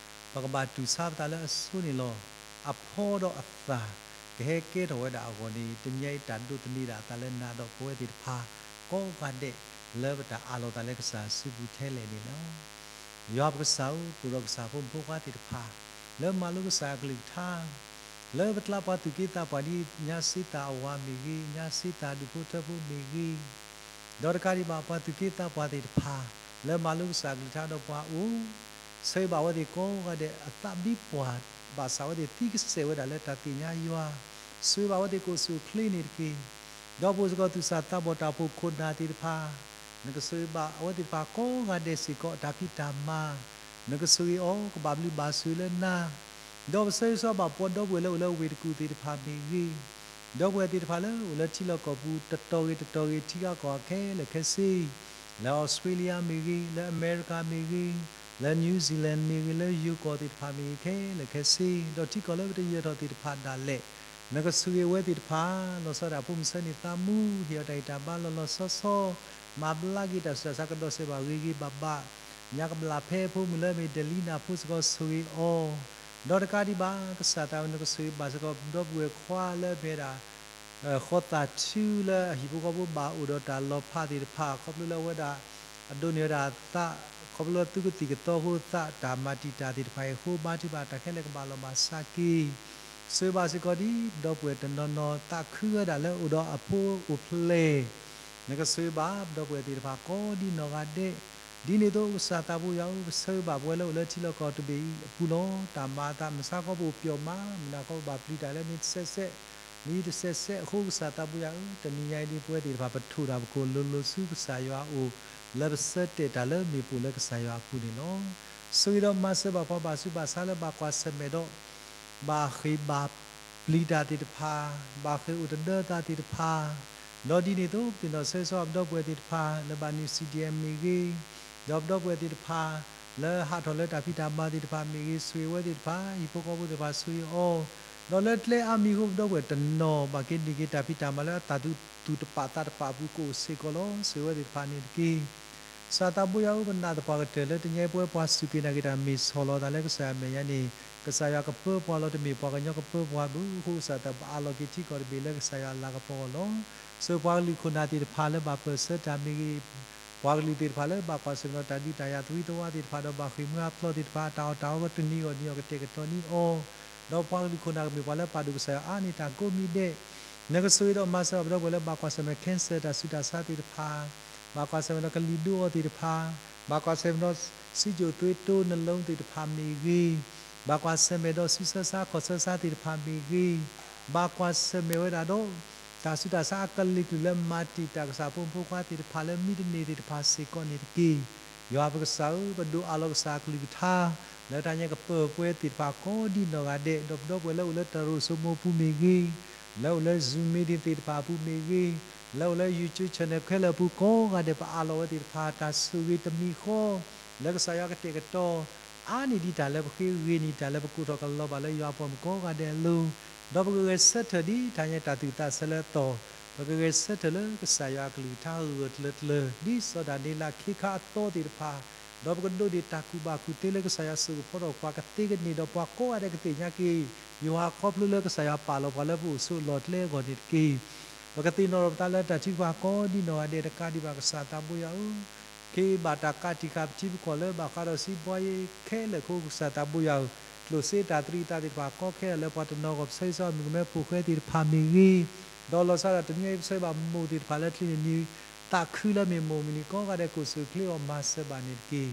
ပကဘၣ်တူၢ်ဆါပသးလၢအဆိန့ၣ်လီၤ. အဖီဒီးအသၣ် ကဟဲကဲထီၣ်ဝဲဒၣ်အဂီၢ်န့ၣ် တနံၤညါအံၤတၢ်ဒိးသန့ၤဒၣ်အသးလၢနၤဒီးပဝဲသ့ၣ်တဖၣ် ကိးဂၤဒဲး လၢပတၢ်အးလီၤသးလၢကစၢ်စုပူၤထဲလဲၣ်န့ၣ်လီၤ. ယွၤပကစၢ်ဧၢ, ပအိၣ်ဒီးကစၢ်ဖိမုၣ်ဖိခွါသ့ၣ်တဖၣ် လၢမၤလိကစၢ်အကလုၢ်ကထါ လၢပကျါပှၤသူၣ်က့သးပှၢ်ဒ် ညါစ့သးအဝၤမ့ၢ်ဂ့ၤ, ညါစ့သးဒူၣ်ဖိထၢဖိမ့ၢ်ဂ့ၤ, ဒီးတကးဒံးဘၣ်ပှၤသူၣ်က့သးပှၢ်သ့ၣ်တဖၣ် လၢမၤလိကစၢ်အကလုၢ်ကထါဒီးပှၤအိၣ်, ဆိၣ်ဂ့ၤဘၣ်အဝဲသ့ၣ်ကိးဂၤဒဲး အသးဘံပှၢ်ဘၣ်ဆၣ် အဝဲသ့ၣ်သံကစဲးဝဲဒၣ်လၢတၢ်သ့ၣ်ညါယွၤ, ဆိၣ်ဂ့ၤဘၣ်အဝဲသ့ၣ်ကအိၣ်ဆူၣ်အိၣ်ချ့န့ၣ်တက့ၢ်. ဒီးပအိၣ်စ့ၢ်ကီးသူၣ်စၢ်သးဘီၣ်တၢ်အိၣ်ဖှိၣ်ခိၣ်နၢ်သ့ၣ်တဖၣ် နကဆိၣ်ဂ့ၤဘၣ်အဝဲသ့ၣ်တဖၣ်ကိးဂၤဒဲးစ့ၢ်ကီး အတၢ်ဖံးတၢ်မၤ, နကဆိၣ်ဂ့ၤအီၤ ကဘၣ်ဘျုးဘၣ်ဆိၣ်လၢနၤ, ဒီးပဆၢဂ့ၤဆၢဝါဘၣ်ပှၤဒီပုၢ်ဝဲၢ်လၢအိၣ်လၢဝ့ၢ်တကူၣ်သ့ၣ်တဖၣ်မ့ၢ်ဂ့ၤ, ဒီပုၢ်ဝဲၢ်သ့ၣ်တဖၣ်လၢအိၣ်လၢထံလီၢ်ကီၢ်ပူၤ တတီၤဂ့ၤတတီၤဂ့ၤ ထံဂၤကီၢ်ဂၤခဲလၢာ်ခဲဆ့, လၢအီစထြ့လယါမ့ၢ်ဂ့ၤ, လၢအမဲရကၤမ့ၢ်ဂ့ၤ, လၢ New Zealand မ့ၢ်ဂ့ၤ, လၢယိၤကီၢ်သ့ၣ်တဖၣ်မ့ၢ်ဂ့ၤခဲလၢာ်ခဲဆ့, ဒီးထံကီၢ်လၢပတယၢၤထီၣ်သ့ၣ်တဖၣ်ဒၣ်လဲာ်, နကဆိၣ်ဂ့ၤအဝဲသ့ၣ်တဖၣ်, လီၤဆီဒၣ်တၢ်ဖိမုၣ်ဆၢန့ၢ်သးမူ, ဟ့ၣ်အီၤတၢ်ဂံၢ်တၢ်ဘါလီၤလီၤဆီဆီ, မၤဘျါက့ၤတၢ်ဆူးတၢ်ဆါကဒီးစဲးဘၣ်ဂ့ၤဂ့ၤဘၣ်ဘၣ်, ညါကဘျးဖဲဖိမုၣ်လၢအမ့ၢ်ဒလံနၤဖိစ့ၢ်ကီးဆိၣ်ဂ့ၤအီၤ, ဒီးတကးဒံးဘၣ် ကစၢ်သးဝဲန့ၣ်ကဆိၣ်ဂ့ၤဘၣ်စ့ၢ်ကီး ပဒီပုၢ်ဝဲၢ်ခွါလၢအမ့ၢ်ဝဲဒၣ် ဃီသးထူလၢအဟံၣ်ဖိဃီဖိဘၣ်အိၣ်ဒီးတၢ်လီၤဖးသ့ၣ်တဖၣ် ခီဖျိလၢအဝဲဒၣ် အဒိးန့ၢ်ဝဲဒၣ်အသး ခီဖျိလၢသုကသံၣ်ကသီအဃိသး တၢ်မၤတံာ်တာ်သ့ၣ်တဖၣ်အံၤအဃိ ဘါထုကဖၣ်တၢ်ခဲလၢာ်ကဘၣ်လီၤဘၣ်ဆါက့ၤ ဆိၣ်ဂ့ၤဘၣ်စ့ၢ်ကီးဒ်ပဒီပုၢ်ဝဲၢ်တနီၤနီၤ သးခုဝဲဒၣ်လၢအိၣ်ဒီးအဖိအိၣ်ဖျဲၣ် နကဆိၣ်ဂ့ၤဘၣ်ပဒီပုၢ်ဝဲၢ်သ့ၣ်တဖၣ်ကိးဒ်နီၢ်ဂၤဒဲး, ဒ်န့ၣ်အသိးကစၢ်သးဘိယွၤဧၢ ပဆိၣ်ဂ့ၤဘၣ်ပဝဲလၢအိၣ်လၢထံလီၢ်ကီၢ်တဘ့ၣ်အံၤအပူၤလီၤ. တၢ်မၤအသးမုၢ်ဆါခီပအိၣ်ပျီမး မုၢ်နၤခီပဘၣ်ပျံၤတၢ်လၢနံၤတစဲးစဲး နံၤတစဲးစဲးအဃိ ကစၢ်သးဘိယွၤဧၢ တနံၤညါအံၤဒ်ပဝဲသ့ၣ်တဖၣ်ပထိၣ်တၢ်ပကိၢ်လိၤလိၤဆူကစၢ်ယွၤအအိၣ် လၢပဆၢတဲာ်တၢ်လၢမ့ၢ်ပအိၣ်လၢကစၢ်ယွၤအပူၤန့ၣ်လီၤ. ဆိၣ်ဂ့ၤဒီးမၤစၢၤဘၣ်ပှၤဘၣ်ဆူးဘၣ်ဆါလၢဘၣ်ကွၢ်ဆၢၣ်မဲာ်ဒီး ဘၣ်ဃ့ၢ်ဘၣ်ပျံၤတၢ်သ့ၣ်တဖၣ်, ဘၣ်ဃ့ၢ်အိၣ်တဒၢသးသ့ၣ်တဖၣ်, ဒီးဒ်န့ၣ်အသိး ပသ့ၣ်နီၣ်ဆၢဂ့ၤဆၢဝါပဒီပုၢ်ဝဲၢ်သ့ၣ်တဖၣ် လၢဘၣ်နုၤ CDM မ့ၢ်ဂ့ၤ, ဒီးပဒီပုၢ်ဝဲၢ်သ့ၣ်တဖၣ် လၢဟးထီၣ်လၢတၢ်ဖံးတၢ်မၤသ့ၣ်တဖၣ်မ့ၢ်ဂ့ၤ ဆိၣ်ဂ့ၤဝဲသ့ၣ်တဖၣ် ဟံၣ်ဖိဃီဖိသ့ၣ်တဖၣ်ဆိၣ်ဂ့ၤအီၤ, ဒီးလၢကျဲအါမံၤအဃိ ပဒီပုၢ်ဝဲၢ်တနီၤ ဘၣ်က့ၤန့ၢ်က့ၤတၢ်ဖံးတၢ်မၤလၢအတၢ်သူၣ်တပာ်သးတပာ်အပူၤကအိၣ်စ့ၢ်ကီးလီၤ. ဆိၣ်ဂ့ၤဝဲသ့ၣ်တဖၣ်န့ၣ်တက့ၢ်. ကစၢ်သးဘိယွၤဧၢ ပနာ်သပှၢ်ကတၢၢ်လၢတနံၤအံၤပဝဲပှၤစူၢ်က့ၤနာ်က့ၤတၢ်မ့ၢ်ဆီၣ်လီၤသးလၢကစၢ်ယွၤအမဲာ်ညါန့ၣ် ကစၢ်ယွၤကပၢပှၤလီၤတမ့ၢ်ပှၤကညီကပၢပှၤဘၣ်အဃိ ကစၢ်သးဘိယွၤအါလီၤက့ၤထံကီၢ်တဘ့ၣ်လၢကစၢ်ယွၤအလၤကပီၤအဂီၢ်လီၤ. ဆိၣ်ပှၤကလုာ်ခိၣ်နၢ်သ့ၣ်တဖၣ်လၢဘၣ်ပၢၢ်ဆၢတၢ်မ့ၢ်ဂ့ၤ, ပှၤကလုာ်သ့ၣ်တဖၣ်လၢဘၣ်ကွၢ်ဆၢၣ်မဲာ်ဒီးတၢ်ဒုးတၢ်ယၤသဝံသဝါသ့ၣ်တဖၣ်ဒီးဘၣ်ဃ့ၢ်မှံဟးဖျိးသ့ၣ်တဖၣ် တၢ်အီၣ်တၢ်အီတနံၤဂီၢ်နံၤအီၤကတဲာ်ကတီၤန့ၢ်အီၤ, ဒီးပှၤကလုာ်ခိၣ်နၢ်ကမ့ၢ်ပှၤလၢပာ်ဒိၣ်ကစၢ်ယွၤအါန့ၢ်တၢ်ကိးမံၤဒဲး နကဆိၣ်ဂ့ၤဒီးမၤစၢၤဘၣ်ပဒီပုၢ်ဝဲၢ်လၢဘၣ်ကွၢ်ဆၢၣ်မဲာ် cancer တၢ်ဆူးတၢ်ဆါသ့ၣ်တဖၣ်, ဘၣ်ကွၢ်ဆၢၣ်မဲာ်ဒီးကလံၤဒိအီၤသ့ၣ်တဖၣ်, ဘၣ်ကွၢ်ဆၢၣ်မဲာ်ဒီး စံးစိၤသွေးတိုး နှလုံး သ့ၣ်တဖၣ်မ့ၢ်ဂ့ၤ, ဘၣ်ကွၢ်ဆၢၣ်မဲာ်ဒီးဆူးဆါဆါခီၣ်ဆၢဆါသ့ၣ်တဖၣ်မ့ၢ်ဂ့ၤ, ဘၣ်ကွၢ်ဆၢၣ်မဲာ်ဝဲဒၣ်ဒီး တၢ်ဆူးတၢ်ဆါအကလုာ်ကလုာ်လၢမၤတံာ်တာ်ကစၢ်ဖိမုၣ်ဖိခွါသ့ၣ်တဖၣ်လၢမံတန့ၢ်သ့ၣ်တဖၣ်စ့ၢ်ကီးန့ၣ်တက့ၢ်. ယွၤပကစၢ်ဧၢ ပဒိးအးလီၤကစၢ်အကလုၢ်ကထါ လၢတၢ်ညါကပၢၤပှဲၤသ့ၣ်တဖၣ်ကိးဒ်နီၢ်ဂၤဒဲး ဒီးပဒီပုၢ်ဝဲၢ်လၢအိၣ်လၢတၢ်ရိၣ်စိမိၤပူၤမ့ၢ်ဂ့ၤ, လၢအိၣ်လၢ Zoom meeting သ့ၣ်တဖၣ်အပူၤမ့ၢ်ဂ့ၤ, လၢအိၣ်လၢ YouTube channel ခဲလၢာ်အပူၤကိးဂၤဒဲး ပအးလီၤဝဲသ့ၣ်တဖၣ် တၢ်ဆိၣ်ဂ့ၤတမံၤဃီ လၢကစၢ်ယွၤကတဲာ်ကတီၤ အါန့ၢ်ဒံးတၢ်လၢပဃ့ ဂ့ၤန့ၢ်တၢ်လၢပကိးထီၣ်ကလီၤဘၣ်လၢ ယွၤအပှၤမုၣ်ကိးဂၤဒဲးအလိၤ, ဒီးပကဂဲၤဆၢထၢၣ်ဒ်တၢ်ညါတၢ်သူၣ်သးဆၢလၢအသီၣ်, ပကဂဲၤဆၢထၢၣ်လၢကစၢ်ယွၤအကလုၢ်ကထါဂၢၢ်ဂၢၢ်ကျၢၤကျၢၤ ဒ်စီၤဒၤနံးယ့လးခ့ခါအသီသ့ၣ်တဖၣ်, ဒီးပကဒိးန့ၢ်တၢ်ကူၣ်ဘၣ်ကူၣ်သ့လၢကစၢ်ယွၤစိာ်ကဖီထီၣ်ပှၤကသ့ကန့ၢ်ဒီးပှၤကိးဂၤဒဲးကသ့ၣ်ညါက့ၤ ယွၤခီဖျိလၢကစၢ်ယွၤပာ်လီၤပှၤလၢပအိၣ်ဆိးလီၢ်ကျဲအဂီၢ်န့ၣ်တက့ၢ်. ပကသ့ၣ်နီၣ်ထီၣ်ပသးလၢတၢ်ထုကဖၣ်ကိးဒ်နီၢ်ဂၤဒဲးတကးဒံးဘၣ် ကစၢ်သးဘိယွၤဧၢ, ခ့ဘၣ်တၢ်ကးတံာ်ဃာ်ပထံပကီၢ်လၢဘၣ်ဃးဒီးစံးဘှါယ့ခဲလၢာ်အဃိ ကစၢ်သးဘိယွၤဧၢ, ကျိၣ်စ့တၢ်သရံးအသးသ့ၣ်တဖၣ်ကီခဲလၢာ်လၢပှၤတနီၤအဂီၢ် ပဆၢဂ့ၤဆၢဝါမုၣ်ကမဲဖိၣ်ဃဲသ့ၣ်တဖၣ်မ့ၢ်ဂ့ၤ, ဒီးလီၤဆီဒၣ်တနံၤအံၤ ပဆၢဂ့ၤဘၣ်မိၢ်သ့ၣ်တဖၣ်လၢချံးန့ၢ်နံၤ သးခုလၢမ့ၢ်မိၢ်မုၢ်နံၤကိးဂၤဒဲး ကိၣ်စၢၢ်ချ့အီၤမၤစၢၤဘၣ်န့ၣ်တက့ၢ်.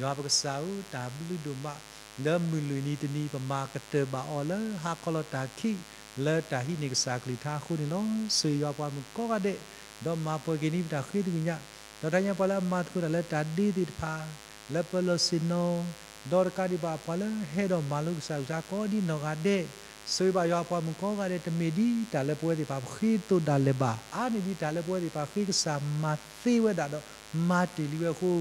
ယွၤပကစၢ်ဧၢ, တၢ်ဘျုးဒိၣ်မး လၢမုၢ်လွံၢ်နံၤတနံၤ ပမၤကတၢၢ်ဘၣ်အီၤလၢဟါခီလီၤတၢ်ခံး လၢတၢ်ဟံးန့ၢ်ကစၢ်အကလုၢ်ကထါအဃိန့ၣ်လီၤ. ဆိၣ်ဂ့ၤယွၤပှၤမုၣ်ကိးဂၤဒဲး, ဒီးမၤပှဲၤက့ၤန့ၢ်ပတၢ်ဃ့သကွံာ်ညါ, ဒီးတၢ်ညါပှၤလၢအမၤသကိးတၢ်လၢတၢ်ဒ့သ့ၣ်တဖၣ် လၢပၢၤလီၢ်ဆ့ၣ်နီၤ, ဒီးတကးဒံးဘၣ်ပှၤလၢဟဲဒီးမၤလိကစၢ်အကလုၢ်ကထါကိးဒ်နီၢ်ဂၤဒဲး, ဆိၣ်ဂ့ၤဘၣ်ယွၤပှၤမုၣ်ကိးဂၤဒဲး တမ့ၢ်ဒ်တၢ်လၢပဝဲသ့ၣ်တဖၣ်ပဃ့သိးဒၣ်လဲာ်ဘၣ်, အါန့ၢ်ဒံးတၢ်လၢပဝဲသ့ၣ်တဖၣ်ဃ့ကစၢ်မၤသ့ဝဲဒၣ်ဒီး မၤတ့ၢ်လံဝဲအဃိ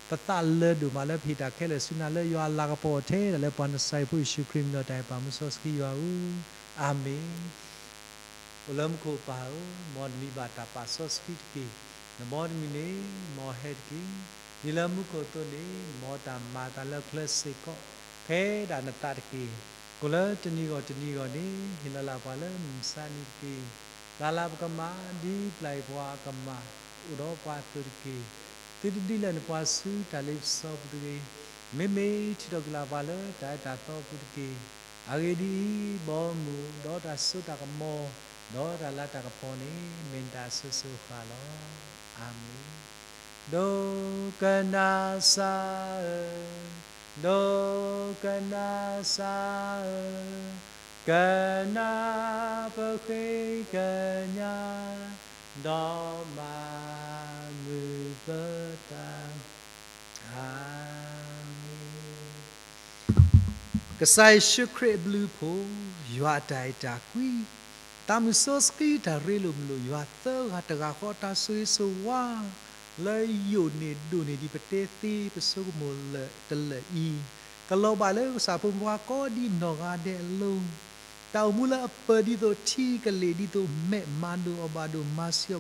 ပသးလၢဒိၣ်မးလၢပဟ့ၣ်တၢ်ခဲလၢာ်ဆူနၤလၢယွၤအလၤကပီၤထဲဒၣ်လၢပှၤနစၤရ့းဖိယ့ၣ်ၡူးခရံာ်မံၤလီၤတၢ်အဲၣ်ပာ်မူစီဆှံယွၤဧၢ, အၤမ့ၣ်. အိၣ်လၢမူခိၣ်ပၢ်ဧၢ, မ်နမံၤဘၣ်တၢ်ပာ်စီဆှံတက့ၢ်. နဘီတမံၤန့ၣ် မ်ဟဲတက့ၢ်. ဒ်လၢမူခိၣ်အသိးန့ၣ် မ်တၢ်မၤအသးလၢချၢစ့ၢ်ကီး ဖဲဒၣ်နသးတက့ၢ်. ကိးလၢတနံၤဂီၢ်တနံၤဂီၢ်န့ၣ် ဟ့ၣ်လီၤလၢ်ပှၤလၢမုၢ်မဆါတနံၤတက့ၢ်. ပျၢ်လၢ်ပကမၣ် ဒ်ပျၢ်အံၤပှၤကမၣ် အိၣ်ဒီးပှၤအသိးတက့ၢ်. သုတဒုးလၢ်န့ၢ်ပှၤဆူတၢ်လ့ပစီပူၤတဂ့ၤ. မ့မ့ၢ်ထုးထီၣ်ကွံာ်လၢ်ပှၤလၢတၢ်အၢတၢ်သီပူၤတက့ၢ်. အဂ့ၢ်ဒ်အံၤ, ဘီမုၢ်ဒီးတၢ်စိတၢ်ကမီၤ ဒီးတၢ်လၤတၢ်ကပီၤန့ၣ် မ့ၢ်နတၢ်အစိၤစိၤအဃၣ်လီၤ. အၤမ့ၣ်. ဒိကနၣ်စၢ်ဧၢ, ဒိကနၣ်စၢ်ဧၢ, ကနၣ်ပဃ့ကညး ဒီးမၤမုာ်ပသး. အၤမ့ၣ်. ကစၢ်ယ့ၣ်ၡူးခရံာ်အဘျုးအဖှိၣ်, ယွၤအတၢ်အဲၣ်တၢ်ကွံ, သးမုၢ်စီဆှံတၢ်ရ့လိာ်မုာ်လိာ် ယွၤသၢဂၤတဂၤဃီ တၢ်ဆိၣ်ဂ့ၤဆိၣ်ဝါ လၢယိာ်န့ၢ်ဒိၣ်န့ၢ်ဒံးပတဲသ့ပဆိကမိၣ်လၢာ်တလၢာ်အံၤ, ကလီၤဘၣ်လၢကစၢ်ဖိမုၣ်ဖိကိးဒ်နီၢ်ဂၤဒဲးအလိၤ, တၢ်အိၣ်မူလၢအပၢၤဒ်သိးထံကလ့ၢ် ဒ်သိးမဲးမၤဒိၣ်အီၣ်ဘၣ်ဒိၣ် မၤဆံးအီၤ